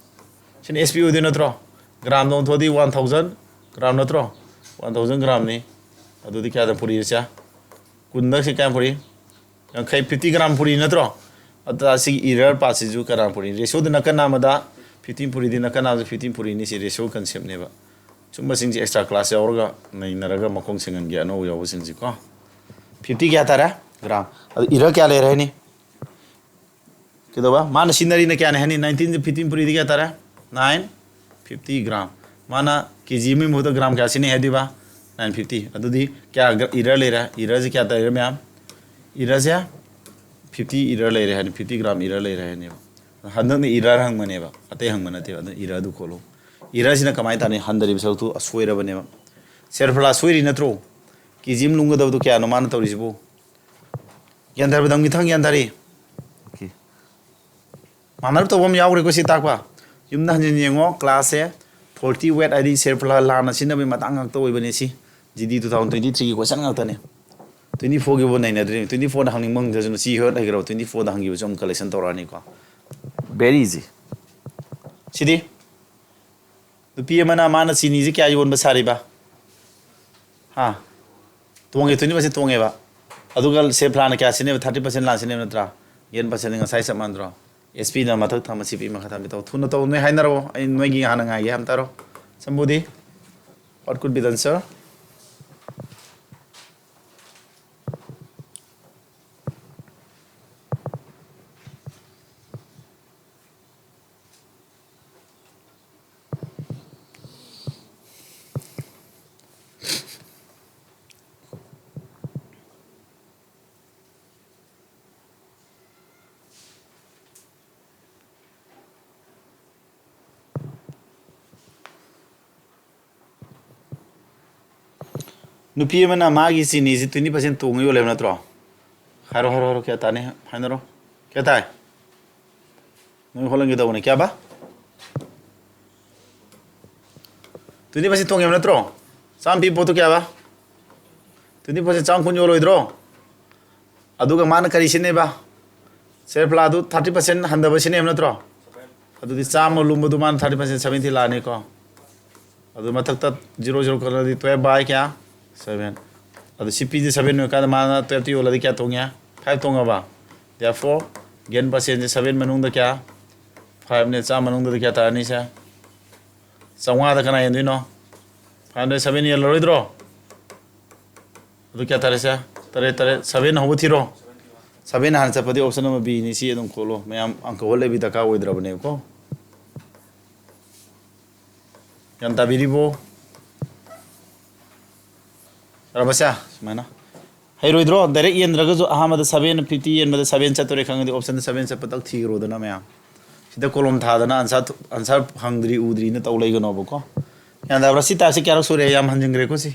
ꯁꯤꯅ S P ꯑꯣꯏꯗꯣꯏ ꯅꯠꯇ꯭ꯔꯣ? Gramꯗ ꯑꯣꯟꯊꯣꯛꯑꯗꯤ one thousand gram ꯅꯠꯇ꯭ꯔꯣ? One thousand gramꯅꯤ꯫ ꯑꯗꯨꯗꯤ ꯀꯌꯥꯗ ꯄꯨꯔꯤꯔꯁꯦ? ꯀꯨꯟꯗ ꯁꯤ ꯀꯌꯥꯝ ꯄꯨꯔꯤ? ꯌꯥꯡꯈꯩ, fifty gram ꯄꯨꯔꯤ ꯅꯠꯇ꯭ꯔꯣ? ꯑꯗ ꯁꯤꯒꯤ ꯏꯔꯔ ꯄꯥꯔꯠꯁꯤꯁꯨ ꯀꯅꯥ ꯄꯨꯔꯤ? ꯔꯦꯁꯤꯌꯣꯗ ꯅꯥꯀꯟ ꯑꯃꯗ fifteen ꯄꯨꯔꯤꯗꯤ ꯅꯥꯀꯟ ꯑꯃꯗ fifteen ꯄꯨꯔꯤꯅꯤ꯫ ꯁꯤ ꯔꯦꯁꯤꯌꯣ ꯀꯟꯁꯦꯞꯅꯦꯕ꯫ ꯁꯨꯝꯕꯁꯤꯡꯁꯦ ꯑꯦꯛꯁꯇ꯭ꯔꯥ ꯀ꯭ꯂꯥꯁ ꯌꯥꯎꯔꯒ ꯅꯩꯅꯔꯒ ꯃꯈꯣꯡ ꯁꯦꯡꯍꯟꯒꯦ ꯑꯅꯧꯕ ꯌꯥꯎꯕꯁꯤꯡꯁꯤꯀꯣ꯫ Fifty ꯀꯌꯥ ꯇꯥꯔꯦ? ꯒ꯭ꯔꯥꯝ꯫ ꯑꯗꯨ ꯏꯔꯔ ꯀꯌꯥ ꯂꯩꯔꯦ ꯍꯥꯏꯅꯤ? ꯀꯩꯗꯧꯕ? ꯃꯥꯅ ꯁꯤꯖꯤꯟꯅꯔꯤꯅ ꯀꯌꯥꯅꯦ ꯍꯥꯏꯅꯤ? Nineteen fifteen ꯄꯨꯔꯤꯗꯤ ꯀꯌꯥ ꯇꯥꯔꯦ? Nine fifty gram꯫ ꯃꯥꯅ ꯀꯦ ꯖꯤ ꯑꯃꯒꯤ ꯃꯍꯨꯠꯇ ꯒ꯭ꯔꯥꯝ ꯀꯌꯥ ꯁꯤꯖꯤꯟꯅꯩ ꯍꯥꯏꯗꯣꯏꯕ? Nine fifty꯫ ꯑꯗꯨꯗꯤ ꯀꯌꯥ ꯏꯔꯔ ꯂꯩꯔꯦ? ꯏꯔꯔꯁꯦ ꯀꯌꯥ ꯇꯥꯔꯦ ꯃꯌꯥꯝ? ꯏꯔꯔꯁꯦ fifty ꯏꯔꯔ ꯂꯩꯔꯦ ꯍꯥꯏꯅꯤ, fifty gram ꯏꯔꯔ ꯂꯩꯔꯦ ꯍꯥꯏꯅꯦꯕ꯫ ꯍꯟꯗꯛꯅ ꯏꯔꯔ ꯍꯪꯕꯅꯦꯕ, ꯑꯇꯩ ꯍꯪꯕ ꯅꯠꯇꯦꯕ꯫ ꯑꯗꯨꯅ ꯏꯔꯔꯗꯨ ꯈꯣꯠꯂꯨ꯫ ꯏꯔꯔꯁꯤꯅ ꯀꯃꯥꯏꯅ ꯇꯥꯅꯤ? ꯍꯟꯊꯔꯤꯕ ꯁꯔꯨꯛꯇꯨ ꯑꯁꯣꯏꯔꯕꯅꯦꯕ꯫ ꯁꯦꯜꯐꯂꯥ ꯁꯣꯏꯔꯤ ꯅꯠꯇ꯭ꯔꯣ? ꯀꯦ ꯖꯤ ꯑꯃ ꯂꯨꯝꯒꯗꯕꯗꯣ ꯀꯌꯥꯅꯣ ꯃꯥꯅ ꯇꯧꯔꯤꯁꯤꯕꯨ? ꯒ꯭ꯌꯥꯟ ꯇꯥꯔꯕ? ꯗꯝꯒꯤ ꯊꯪ ꯒ꯭ꯌꯥꯟ ꯇꯥꯔꯤ? Okay꯫ ꯃꯥꯟꯅꯔꯞ ꯇꯧꯕ ꯑꯃ ꯌꯥꯎꯈ꯭ꯔꯦꯀꯣ ꯁꯤ ꯇꯥꯛꯄ꯫ ꯌꯨꯝꯗ ꯍꯟꯖꯤꯟ ꯌꯦꯡꯉꯣ, ꯀ꯭ꯂꯥꯁꯁꯦ forty weight ꯍꯥꯏꯗꯤ ꯁꯦꯜꯐꯂꯥ ꯂꯥꯟꯅ ꯁꯤꯖꯤꯟꯅꯕꯒꯤ ꯃꯇꯥꯡ ꯉꯥꯛꯇ ꯑꯣꯏꯕꯅꯦ ꯁꯤ꯫ G D two thousand twenty threeꯒꯤ question ꯉꯥꯛꯇꯅꯦ꯫ Twenty fourꯒꯤꯕꯨ ꯅꯩꯅꯗ꯭ꯔꯤ꯫ Twenty fourꯗ ꯍꯪꯅꯤꯡꯕ ꯍꯪꯗ꯭ꯔꯁꯨ ꯁꯤ ꯍꯣꯠ ꯍꯩꯈ꯭ꯔꯕ, twenty fourꯗ ꯍꯪꯈꯤꯕꯁꯨ ꯑꯃꯨꯛ ꯀꯂꯦꯛꯁꯟ ꯇꯧꯔꯛꯑꯅꯤꯀꯣ꯫ Very easy꯫ ꯁꯤꯗꯤ ꯅꯨꯄꯤ ꯑꯃꯅ ꯃꯥꯅ ꯆꯤꯅꯤꯁꯦ ꯀꯌꯥ ꯌꯣꯟꯕ ꯁꯥꯔꯤꯕ? ꯍꯥ? ꯇꯣꯡꯉꯦ, twenty percent ꯇꯣꯡꯉꯦꯕ꯫ ꯑꯗꯨꯒ ꯁꯦꯜꯐꯂꯥꯅ ꯀꯌꯥ ꯁꯤꯖꯤꯟꯅꯩꯕ? Thirty percent ꯂꯥꯟ ꯁꯤꯖꯤꯟꯅꯩꯕ ꯅꯠꯇ꯭ꯔꯥ? Gain percent ꯉꯁꯥꯏ ꯆꯞ ꯃꯥꯟꯅꯗ꯭ꯔꯣ? S Pꯅ ꯃꯊꯛ ꯊꯝꯕ, C P ꯃꯈꯥ ꯊꯝꯕ ꯇꯧ꯫ ꯊꯨꯅ ꯇꯧ, ꯅꯣꯏ ꯍꯥꯏꯅꯔꯣ꯫ ꯑꯩ ꯅꯣꯏꯒꯤ ꯍꯥꯟꯅ ꯉꯥꯏꯒꯦ꯫ ꯍꯥꯏ ꯇꯥꯔꯣ꯫ ꯁꯝꯕꯨꯗꯤ? What could be the answer? ꯅꯨꯄꯤ ꯑꯃꯅ ꯃꯥꯒꯤ ꯆꯤꯅꯤꯁꯤ twenty percent ꯇꯣꯡꯉ ꯌꯣꯜꯂꯦꯕ ꯅꯠꯇ꯭ꯔꯣ? ꯍꯥꯏꯔꯣ, ꯍꯥꯏꯔꯣ, ꯍꯥꯏꯔꯣ, ꯀꯌꯥ ꯇꯥꯅꯤ? ꯍꯥꯏꯅꯔꯣ꯫ ꯀꯌꯥ ꯇꯥꯏ? ꯅꯣꯏ ꯍꯣꯠꯍꯟꯒꯦ ꯇꯧꯕꯅꯦ꯫ ꯀꯌꯥꯕ? Twenty percent ꯇꯣꯡꯉꯦꯕ ꯅꯠꯇ꯭ꯔꯣ? ꯆꯥꯝꯃ ꯄꯤꯕ ꯄꯣꯠꯇꯣ ꯀꯌꯥꯕ? Twenty percent ꯆꯥꯝꯃ ꯀꯨꯟ ꯌꯣꯜꯂꯣꯏꯗ꯭ꯔꯣ? ꯑꯗꯨꯒ ꯃꯥꯅ ꯀꯔꯤ ꯁꯤꯖꯤꯟꯅꯩꯕ? ꯁꯦꯜꯐꯂꯥꯗꯨ thirty percent ꯍꯟꯊꯕ ꯁꯤꯖꯤꯟꯅꯩꯕ ꯅꯠꯇ꯭ꯔꯣ? ꯑꯗꯨꯗꯤ ꯆꯥꯝꯃ ꯂꯨꯝꯕꯗꯨ ꯃꯥꯅ thirty percent seventy ꯂꯥꯛꯑꯅꯤꯀꯣ꯫ ꯑꯗꯨ ꯃꯊꯛꯇ zero zero ꯀꯛꯂꯗꯤ twelve by ꯀꯌꯥ? Seven꯫ ꯑꯗꯣ ꯁꯤ ꯄꯤꯁꯦ ꯁꯚꯦꯟ ꯑꯣꯏꯔꯀꯥꯟꯗ ꯃꯥꯅ ꯇꯨꯌꯦꯜꯞꯇ ꯌꯣꯜꯂꯗꯤ ꯀꯌꯥ ꯇꯣꯡꯉꯦ? ꯐꯥꯏꯚ ꯇꯣꯡꯉꯕ? Therefore, gain percentꯁꯦ ꯁꯚꯦꯟ ꯃꯅꯨꯡꯗ ꯀꯌꯥ? ꯐꯥꯏꯚꯅꯦ꯫ ꯆꯥꯝꯃ ꯃꯅꯨꯡꯗꯗꯤ ꯀꯌꯥ ꯇꯥꯔꯅꯤ ꯁꯦ? ꯆꯥꯝꯃꯉꯥꯗ ꯀꯅꯥ ꯌꯦꯟꯗꯣꯏꯅꯣ? ꯐꯥꯏꯚ ꯍꯟꯗ꯭ꯔꯦꯠ ꯁꯚꯦꯟ ꯌꯦꯜꯂꯔꯣꯏꯗ꯭ꯔꯣ? ꯑꯗꯨ ꯀꯌꯥ ꯇꯥꯔꯦ ꯁꯦ? ꯇꯔꯦꯠ, ꯇꯔꯦꯠ꯫ ꯁꯚꯦꯟ ꯍꯧꯕ ꯊꯤꯔꯣ꯫ ꯁꯚꯦꯟ ꯍꯥꯟꯅ ꯆꯠꯄꯗꯤ option number Bꯅꯤ꯫ ꯁꯤ ꯑꯗꯨꯝ ꯈꯣꯠꯂꯣ꯫ ꯃꯌꯥꯝ ꯑꯪꯀ ꯍꯣꯠ ꯂꯩꯕꯒꯤ ꯗꯔꯀꯥꯔ ꯑꯣꯏꯗ꯭ꯔꯕꯅꯦꯕꯀꯣ꯫ ꯒ꯭ꯌꯥꯟ ꯇꯥꯕꯤꯔꯤꯕꯣ? ꯌꯥꯔꯕꯁꯦ? ꯁꯨꯃꯥꯏꯅ꯫ ꯍꯩꯔꯣꯏꯗ꯭ꯔꯣ? Direct ꯌꯦꯟꯗ꯭ꯔꯒꯁꯨ ꯑꯍꯥꯟꯕꯗ seven fifty ꯌꯦꯟꯕꯗ seven ꯆꯠꯇꯣꯔꯦ ꯈꯪꯉꯗꯤ optionꯗ seven ꯆꯠꯄ ꯇꯛ ꯊꯤꯈ꯭ꯔꯣꯗꯅ ꯃꯌꯥꯝ꯫ ꯁꯤꯗ column ꯊꯥꯗꯅ answer, answer ꯍꯪꯗ꯭ꯔꯤ ꯎꯗ꯭ꯔꯤꯅ ꯇꯧ ꯂꯩꯒꯅꯣꯕꯀꯣ꯫ ꯒ꯭ꯌꯥꯟ ꯇꯥꯕ꯭ꯔꯥ? ꯁꯤ typeꯁꯦ ꯀꯌꯥꯔꯛ ꯁꯨꯔꯦ? ꯌꯥꯝ ꯍꯟꯖꯤꯟꯈ꯭ꯔꯦꯀꯣ ꯁꯤ꯫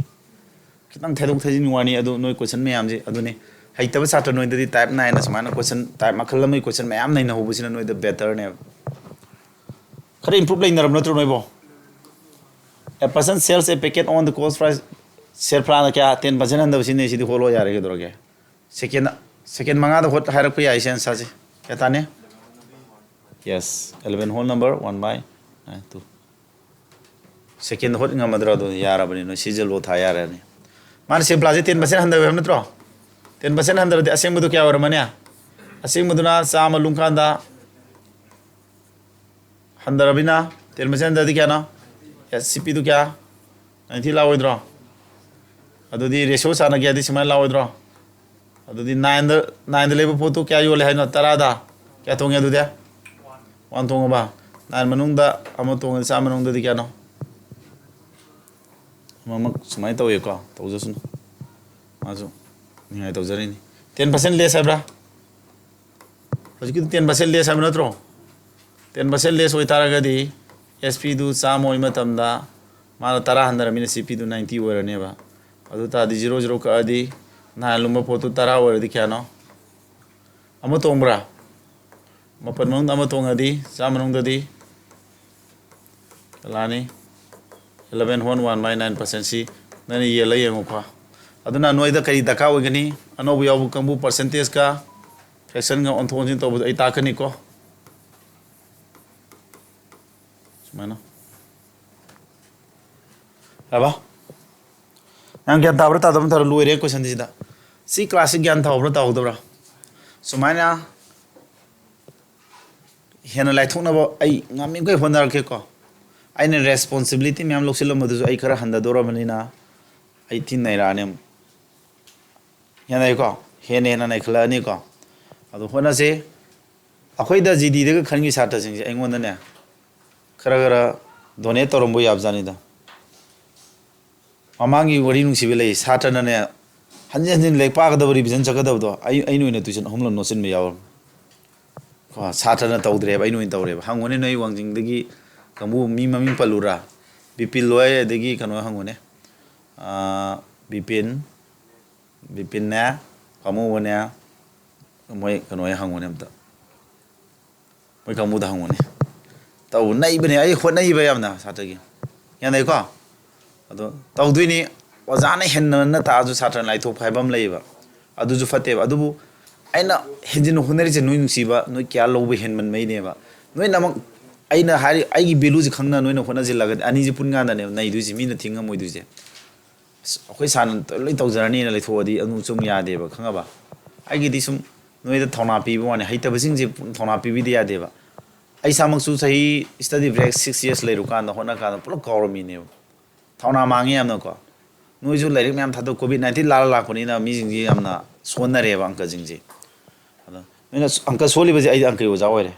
ꯈꯤꯇꯪ ꯊꯩꯗꯣꯛ ꯊꯩꯖꯤꯟꯒꯤ ꯋꯥꯅꯤ꯫ ꯑꯗꯨ ꯅꯣꯏ question ꯃꯌꯥꯝꯁꯦ ꯑꯗꯨꯅꯤ꯫ ꯍꯩꯇꯕ ꯁꯥꯇ꯭ꯔ ꯅꯣꯏꯗꯗꯤ type nineꯅ ꯁꯨꯃꯥꯏꯅ question type ꯃꯈꯜ ꯑꯃꯒꯤ question ꯃꯌꯥꯝ ꯅꯩꯅꯍꯧꯕꯁꯤꯅ ꯅꯣꯏꯗ betterꯅꯦꯕ꯫ ꯈꯔ improve ꯂꯩꯅꯔꯕ ꯅꯠꯇ꯭ꯔꯣ ꯅꯣꯏꯕꯣ? A person sells a packet on the cost price. Sale priceꯅ ꯀꯌꯥ? Ten percent ꯍꯟꯊꯕ ꯁꯤꯅꯤ꯫ ꯁꯤꯗꯤ ꯍꯣꯠꯂꯣ ꯌꯥꯔꯦ, ꯀꯩꯗꯧꯔꯒꯦ? Second, second ꯃꯉꯥꯗ ꯍꯣꯠ ꯍꯥꯏꯔꯛꯄ ꯌꯥꯏ ꯁꯤ answerꯁꯦ꯫ ꯀꯌꯥ ꯇꯥꯅꯤ? Yes, eleven whole number one by nine, two꯫ Second ꯍꯣꯠ ꯉꯝꯃꯗ꯭ꯔꯣ? ꯑꯗꯨ ꯌꯥꯔꯕꯅꯤ, ꯅꯣꯏ ꯁꯤ zero ꯊꯥ ꯌꯥꯔꯅꯤ꯫ ꯃꯥꯅ sale priceꯁꯦ ten percent ꯍꯟꯊꯕ ꯍꯥꯏꯕ ꯅꯠꯇ꯭ꯔꯣ? Ten percent ꯍꯟꯊꯔꯗꯤ ꯑꯁꯦꯡꯕꯗꯨ ꯀꯌꯥ ꯑꯣꯏꯔꯝꯃꯅꯤ? ꯑꯁꯦꯡꯕꯗꯨꯅ ꯆꯥꯝꯃ ꯂꯨꯝꯀꯥꯟꯗ ꯍꯟꯊꯔꯕꯅꯤꯅ ten percent ꯍꯟꯊꯔꯗꯤ ꯀꯌꯥꯅꯣ? Yes, ꯁꯤ ꯄꯤꯗꯨ ꯀꯌꯥ? Ninety ꯂꯥꯛꯑꯣꯏꯗ꯭ꯔꯣ? ꯑꯗꯨꯗꯤ ratio ꯁꯥꯟꯅꯒꯦ ꯍꯥꯏꯗꯤ ꯁꯨꯃꯥꯏꯅ ꯂꯥꯛꯑꯣꯏꯗ꯭ꯔꯣ? ꯑꯗꯨꯗꯤ nineꯗ, nineꯗ ꯂꯩꯕ ꯄꯣꯠꯇꯨ ꯀꯌꯥ ꯌꯣꯜꯂꯦ ꯍꯥꯏꯅꯣ? ꯇꯔꯥꯗ ꯀꯌꯥ ꯇꯣꯡꯉꯦ ꯑꯗꯨꯗꯤ? One ꯇꯣꯡꯉꯕ? Nine ꯃꯅꯨꯡꯗ ꯑꯃ ꯇꯣꯡꯉꯗꯤ ꯆꯥꯝꯃ ꯃꯅꯨꯡꯗꯗꯤ ꯀꯌꯥꯅꯣ? ꯑꯃꯃꯛ ꯁꯨꯃꯥꯏꯅ ꯇꯧꯋꯦꯀꯣ, ꯇꯧꯖꯁꯅꯨ꯫ ꯃꯥꯁꯨ ꯅꯤꯡꯉꯥꯏ ꯇꯧꯖꯔꯤꯅꯤ꯫ Ten percent less ꯍꯥꯏꯕ꯭ꯔꯥ? ꯍꯧꯖꯤꯛꯀꯤꯗꯨ ten percent less ꯍꯥꯏꯕ ꯅꯠꯇ꯭ꯔꯣ? Ten percent less ꯑꯣꯏꯇꯥꯔꯒꯗꯤ S Pꯗꯨ ꯆꯥꯝꯃ ꯑꯣꯏ ꯃꯇꯝꯗ ꯃꯥꯅ ꯇꯔꯥ ꯍꯟꯊꯔꯕꯅꯤꯅ C Pꯗꯨ ninety ꯑꯣꯏꯔꯅꯦꯕ꯫ ꯑꯗꯨ ꯇꯥꯔꯗꯤ zero zero ꯀꯛꯑꯗꯤ nine ꯂꯨꯝꯕ ꯄꯣꯠꯇꯨ ꯇꯔꯥ ꯑꯣꯏꯔꯗꯤ ꯀꯌꯥꯅꯣ? ꯑꯃ ꯇꯣꯡꯕ꯭ꯔꯥ? ꯃꯥꯄꯟ ꯃꯅꯨꯡꯗ ꯑꯃ ꯇꯣꯡꯉꯗꯤ ꯆꯥꯝꯃ ꯃꯅꯨꯡꯗꯗꯤ ꯀꯌꯥ ꯂꯥꯛꯑꯅꯤ? Eleven whole one by nine percent꯫ ꯁꯤ ꯅꯪꯅ ꯌꯦꯜꯂ ꯌꯦꯡꯉꯨꯀꯣ꯫ ꯑꯗꯨꯅ ꯅꯣꯏꯗ ꯀꯔꯤ ꯗꯔꯀꯥꯔ ꯑꯣꯏꯒꯅꯤ? ꯑꯅꯧꯕ ꯌꯥꯎꯕ ꯀꯥꯡꯕꯨ percentageꯀ fractionꯒ ꯑꯣꯟꯊꯣꯛ ꯑꯣꯟꯁꯤꯟ ꯇꯧꯕꯗꯣ ꯑꯩ ꯇꯥꯛꯀꯅꯤꯀꯣ꯫ ꯁꯨꯃꯥꯏꯅ꯫ ꯌꯥꯔꯕ? ꯅꯪ ꯒ꯭ꯌꯥꯟ ꯇꯥꯕ꯭ꯔꯥ ꯇꯥꯗꯕ꯭ꯔꯥ ꯇꯧꯔ ꯂꯣꯏꯔꯦ ꯀꯣꯏꯁꯟꯁꯤꯗ꯫ ꯁꯤ ꯀ꯭ꯂꯥꯁꯁꯤ ꯒ꯭ꯌꯥꯟ ꯇꯥꯍꯧꯕ꯭ꯔꯥ ꯇꯥꯍꯧꯗꯕ꯭ꯔꯥ? ꯁꯨꯃꯥꯏꯅ ꯍꯦꯟꯅ ꯂꯥꯏꯊꯣꯛꯅꯕ ꯑꯩ ꯉꯝꯃꯤꯈꯩ ꯍꯣꯠꯅꯔꯛꯀꯦꯀꯣ꯫ ꯑꯩꯅ ꯔꯦꯁꯄꯣꯟꯁꯤꯕꯤꯂꯤꯇꯤ ꯃꯌꯥꯝ ꯂꯧꯁꯤꯜꯂꯝꯕꯗꯨꯁꯨ ꯑꯩ ꯈꯔ ꯍꯟꯊꯗꯣꯔꯕꯅꯤꯅ ꯑꯩ ꯊꯤ ꯅꯩꯔꯛꯑꯅꯤ ꯑꯃꯨꯛ꯫ ꯌꯥꯅꯩꯀꯣ? ꯍꯦꯟꯅ ꯍꯦꯟꯅ ꯅꯩꯈꯠꯂꯛꯑꯅꯤꯀꯣ꯫ ꯑꯗꯣ ꯍꯣꯠꯅꯁꯦ꯫ ꯑꯩꯈꯣꯏꯗ ꯖꯤ ꯗꯤꯗꯒ ꯈꯟꯈꯤ ꯁꯥꯇ꯭ꯔꯁꯤꯡꯁꯦ ꯑꯩꯉꯣꯟꯗꯅꯦ ꯈꯔ ꯈꯔ ꯗꯣꯅꯦꯠ ꯇꯧꯔꯝꯕ ꯌꯥꯕꯖꯥꯠꯅꯤꯗ꯫ ꯃꯃꯥꯡꯒꯤ ꯋꯥꯔꯤ ꯅꯨꯡꯁꯤꯕ ꯂꯩ꯫ ꯁꯥꯇ꯭ꯔꯅꯅꯦ ꯍꯟꯖꯤꯟ ꯍꯟꯖꯤꯟ ꯂꯥꯏꯔꯤꯛ ꯄꯥꯒꯗꯕ ꯔꯤꯚꯤꯖꯟ ꯆꯠꯀꯗꯕꯗꯣ ꯑꯩ ꯑꯩꯅ ꯑꯣꯏꯅ ꯇꯨꯏꯁꯟ ꯑꯍꯨꯝꯂꯛ ꯅꯣꯠꯁꯤꯟꯕ ꯌꯥꯎꯔꯝꯃꯤ꯫ ꯀꯣ, ꯁꯥꯇ꯭ꯔꯅ ꯇꯧꯗ꯭ꯔꯦꯕ, ꯑꯩꯅ ꯑꯣꯏꯅ ꯇꯧꯔꯦꯕ꯫ ꯍꯪꯉꯨꯅꯦ ꯅꯣꯏ ꯋꯥꯡꯖꯤꯡꯗꯒꯤ ꯀꯥꯡꯕꯨ ꯃꯤ ꯃꯃꯤꯡ ꯄꯜꯂꯨꯔꯥ? ꯕꯤꯄꯤꯟ ꯍꯣꯏ, ꯑꯗꯒꯤ ꯀꯩꯅꯣ ꯍꯪꯉꯨꯅꯦ꯫ ꯑꯥ, ꯕꯤꯄꯤꯟ, ꯕꯤꯄꯤꯟꯅꯦ, ꯀꯥꯡꯕꯨꯅꯦ, ꯃꯣꯏ ꯀꯩꯅꯣ ꯍꯣꯏ ꯍꯪꯉꯨꯅꯦ ꯑꯝꯇ꯫ ꯃꯣꯏ ꯀꯥꯡꯕꯨꯗ ꯍꯪꯉꯨꯅꯦ꯫ ꯇꯧ ꯅꯩꯕꯅꯦ, ꯑꯩ ꯍꯣꯠꯅꯩꯕ ꯌꯥꯝꯅ ꯁꯥꯇ꯭ꯔꯒꯤ꯫ ꯌꯥꯅꯩꯀꯣ? ꯑꯗꯣ ꯇꯧꯗꯣꯏꯅꯤ꯫ ꯑꯣꯖꯥꯅ ꯍꯦꯟꯅ ꯇꯥꯛꯑꯁꯨ ꯁꯥꯇ꯭ꯔꯅ ꯂꯥꯏꯊꯣꯛꯄ ꯍꯥꯏꯕ ꯑꯃ ꯂꯩꯌꯦꯕ꯫ ꯑꯗꯨꯁꯨ ꯐꯠꯇꯦꯕ꯫ ꯑꯗꯨꯕꯨ ꯑꯩꯅ ꯍꯦꯟꯖꯤꯟꯅ ꯍꯣꯠꯅꯔꯤꯁꯦ ꯅꯣꯏ ꯅꯨꯡꯁꯤꯕ, ꯅꯣꯏ ꯀꯤꯌꯥꯔ ꯂꯧꯕ ꯍꯦꯟꯃꯟꯕꯩꯅꯦꯕ꯫ ꯅꯣꯏꯅ ꯑꯃꯨꯛ ꯑꯩꯅ ꯍꯥꯏꯔꯤ, ꯑꯩꯒꯤ ꯚꯦꯂꯨꯁꯦ ꯈꯪꯅ ꯅꯣꯏꯅ ꯍꯣꯠꯅꯁꯤꯜꯂꯒꯗꯤ ꯑꯅꯤꯁꯦ ꯄꯨꯟ ꯀꯥꯟꯗꯅꯦꯕ ꯅꯩꯗꯣꯏꯁꯦ, ꯃꯤꯅ ꯊꯤꯡꯉꯝꯃꯣꯏꯗꯣꯏꯁꯦ꯫ ꯑꯁ, ꯑꯩꯈꯣꯏ ꯁꯥꯔꯅ ꯂꯣꯏ ꯇꯧꯖꯔꯅꯤꯅ ꯂꯩꯊꯣꯛꯑꯗꯤ ꯑꯗꯨꯝ ꯆꯨꯝ ꯌꯥꯗꯦꯕ, ꯈꯪꯉꯕ? ꯑꯩꯒꯤꯗꯤ ꯁꯨꯝ ꯅꯣꯏꯗ ꯊꯧꯅꯥ ꯄꯤꯕ ꯋꯥꯅꯤ, ꯍꯩꯇꯕꯁꯤꯡꯁꯦ ꯊꯧꯅꯥ ꯄꯤꯕꯤꯗ ꯌꯥꯗꯦꯕ꯫ ꯑꯩ ꯏꯁꯥꯃꯛꯁꯨ ꯆꯍꯤ study break six years ꯂꯩꯔꯨꯀꯥꯟꯗ ꯍꯣꯠꯅ ꯀꯥꯟꯗ ꯄꯨꯂꯞ ꯀꯥꯎꯔꯝꯃꯤꯅꯦꯕ꯫ ꯊꯧꯅꯥ ꯃꯥꯡꯉꯤ ꯌꯥꯝꯅꯀꯣ꯫ ꯅꯣꯏꯁꯨ ꯂꯥꯏꯔꯤꯛ ꯃꯌꯥꯝ ꯊꯥꯗꯣꯛ-, ꯀꯣꯚꯤꯗ ꯅꯥꯏꯟꯇꯤꯟ ꯂꯥꯜꯂ ꯂꯥꯛꯄꯅꯤꯅ ꯃꯤꯁꯤꯡꯁꯤ ꯌꯥꯝꯅ ꯁꯣꯟꯅꯔꯦꯕ ꯑꯪꯀꯁꯤꯡꯁꯦ꯫ ꯑꯗꯣ ꯅꯣꯏꯅ ꯑꯪꯀ ꯁꯣꯜꯂꯤꯕꯁꯦ ꯑꯩꯗꯤ ꯑꯪꯀꯒꯤ ꯑꯣꯖꯥ ꯑꯣꯏꯔꯦ꯫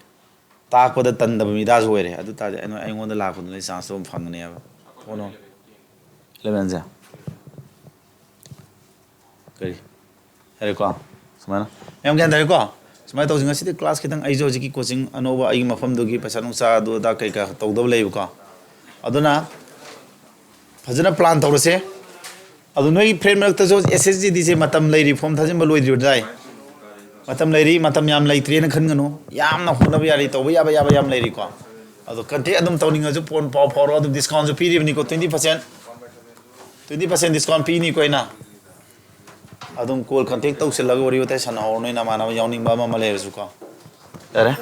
ꯇꯥꯛꯄꯗ ꯇꯟꯗꯕ ꯃꯤꯗꯥꯁꯨ ꯑꯣꯏꯔꯦ꯫ ꯑꯗꯨ ꯇꯥꯔꯗꯤ ꯑꯩꯉꯣꯟ-, ꯑꯩꯉꯣꯟꯗ ꯂꯥꯛꯄꯗꯨꯅ ꯑꯩ ꯆꯥꯟꯁꯇꯣ ꯑꯗꯨꯝ ꯐꯪꯒꯅꯦꯕ꯫ ꯀꯣꯟꯅ ꯏꯂꯦꯚꯦꯟꯁꯦ꯫ ꯀꯔꯤ? ꯌꯥꯔꯦꯀꯣ? ꯁꯨꯃꯥꯏꯅ꯫ ꯃꯌꯥꯝ ꯒ꯭ꯌꯥꯟ ꯇꯥꯔꯦꯀꯣ? ꯁꯨꯃꯥꯏꯅ ꯇꯧꯁꯤ꯫ ꯉꯁꯤꯗꯤ ꯀ꯭ꯂꯥꯁ ꯈꯤꯇꯪ, ꯑꯩꯁꯨ ꯍꯧꯖꯤꯛꯀꯤ ꯀꯣꯆꯤꯡ ꯑꯅꯧꯕ ꯑꯩꯒꯤ ꯃꯐꯝꯗꯨꯒꯤ ꯄꯩꯁꯥ ꯅꯨꯡꯁꯥ ꯑꯗꯨ ꯑꯗꯥ ꯀꯩꯀꯥ ꯇꯧꯗꯕ ꯂꯩꯕꯀꯣ꯫ ꯑꯗꯨꯅ ꯐꯖꯅ ꯄ꯭ꯂꯥꯟ ꯇꯧꯔꯁꯦ꯫ ꯑꯗꯨ ꯅꯣꯏꯒꯤ ꯐ꯭ꯔꯦꯟ ꯃꯔꯛꯇꯁꯨ ꯑꯦꯁ ꯑꯦꯁ ꯖꯤ ꯗꯤꯁꯦ ꯃꯇꯝ ꯂꯩꯔꯤ, ꯐꯣꯝ ꯊꯥꯖꯤꯟꯕ ꯂꯣꯏꯗ꯭ꯔꯤꯕꯗꯥꯏ? ꯃꯇꯝ ꯂꯩꯔꯤ, ꯃꯇꯝ ꯌꯥꯝ ꯂꯩꯇ꯭ꯔꯦꯅ ꯈꯟꯒꯅꯨ꯫ ꯌꯥꯝꯅ ꯍꯣꯠꯅꯕ ꯌꯥꯔꯤ, ꯇꯧꯕ ꯌꯥꯕ ꯌꯥꯕ ꯌꯥꯝ ꯂꯩꯔꯤꯀꯣ꯫ ꯑꯗꯣ ꯀꯟꯇꯦꯛ ꯑꯗꯨꯝ ꯇꯧꯅꯤꯡꯉꯁꯨ ꯐꯣꯟ ꯄꯥꯎ ꯐꯥꯎꯔꯣ, ꯑꯗꯨꯝ ꯗꯤꯁꯀꯥꯎꯟꯁꯨ ꯄꯤꯔꯤꯕꯅꯤꯀꯣ, twenty percent, twenty percent discount ꯄꯤꯅꯤꯀꯣ ꯑꯩꯅ꯫ ꯑꯗꯨꯝ ꯀꯣꯜ ꯀꯟꯇꯦꯛ ꯇꯧꯁꯤꯜꯂꯒ ꯋꯥꯔꯤ ꯋꯥꯇꯥꯏ ꯁꯥꯟꯅꯍꯧꯔꯣ, ꯅꯣꯏ ꯅꯃꯥꯟꯅꯕ ꯌꯥꯎꯅꯤꯡꯕ ꯑꯃ ꯑꯃ ꯂꯩꯔꯁꯨꯀꯣ꯫ ꯌꯥꯔꯦ?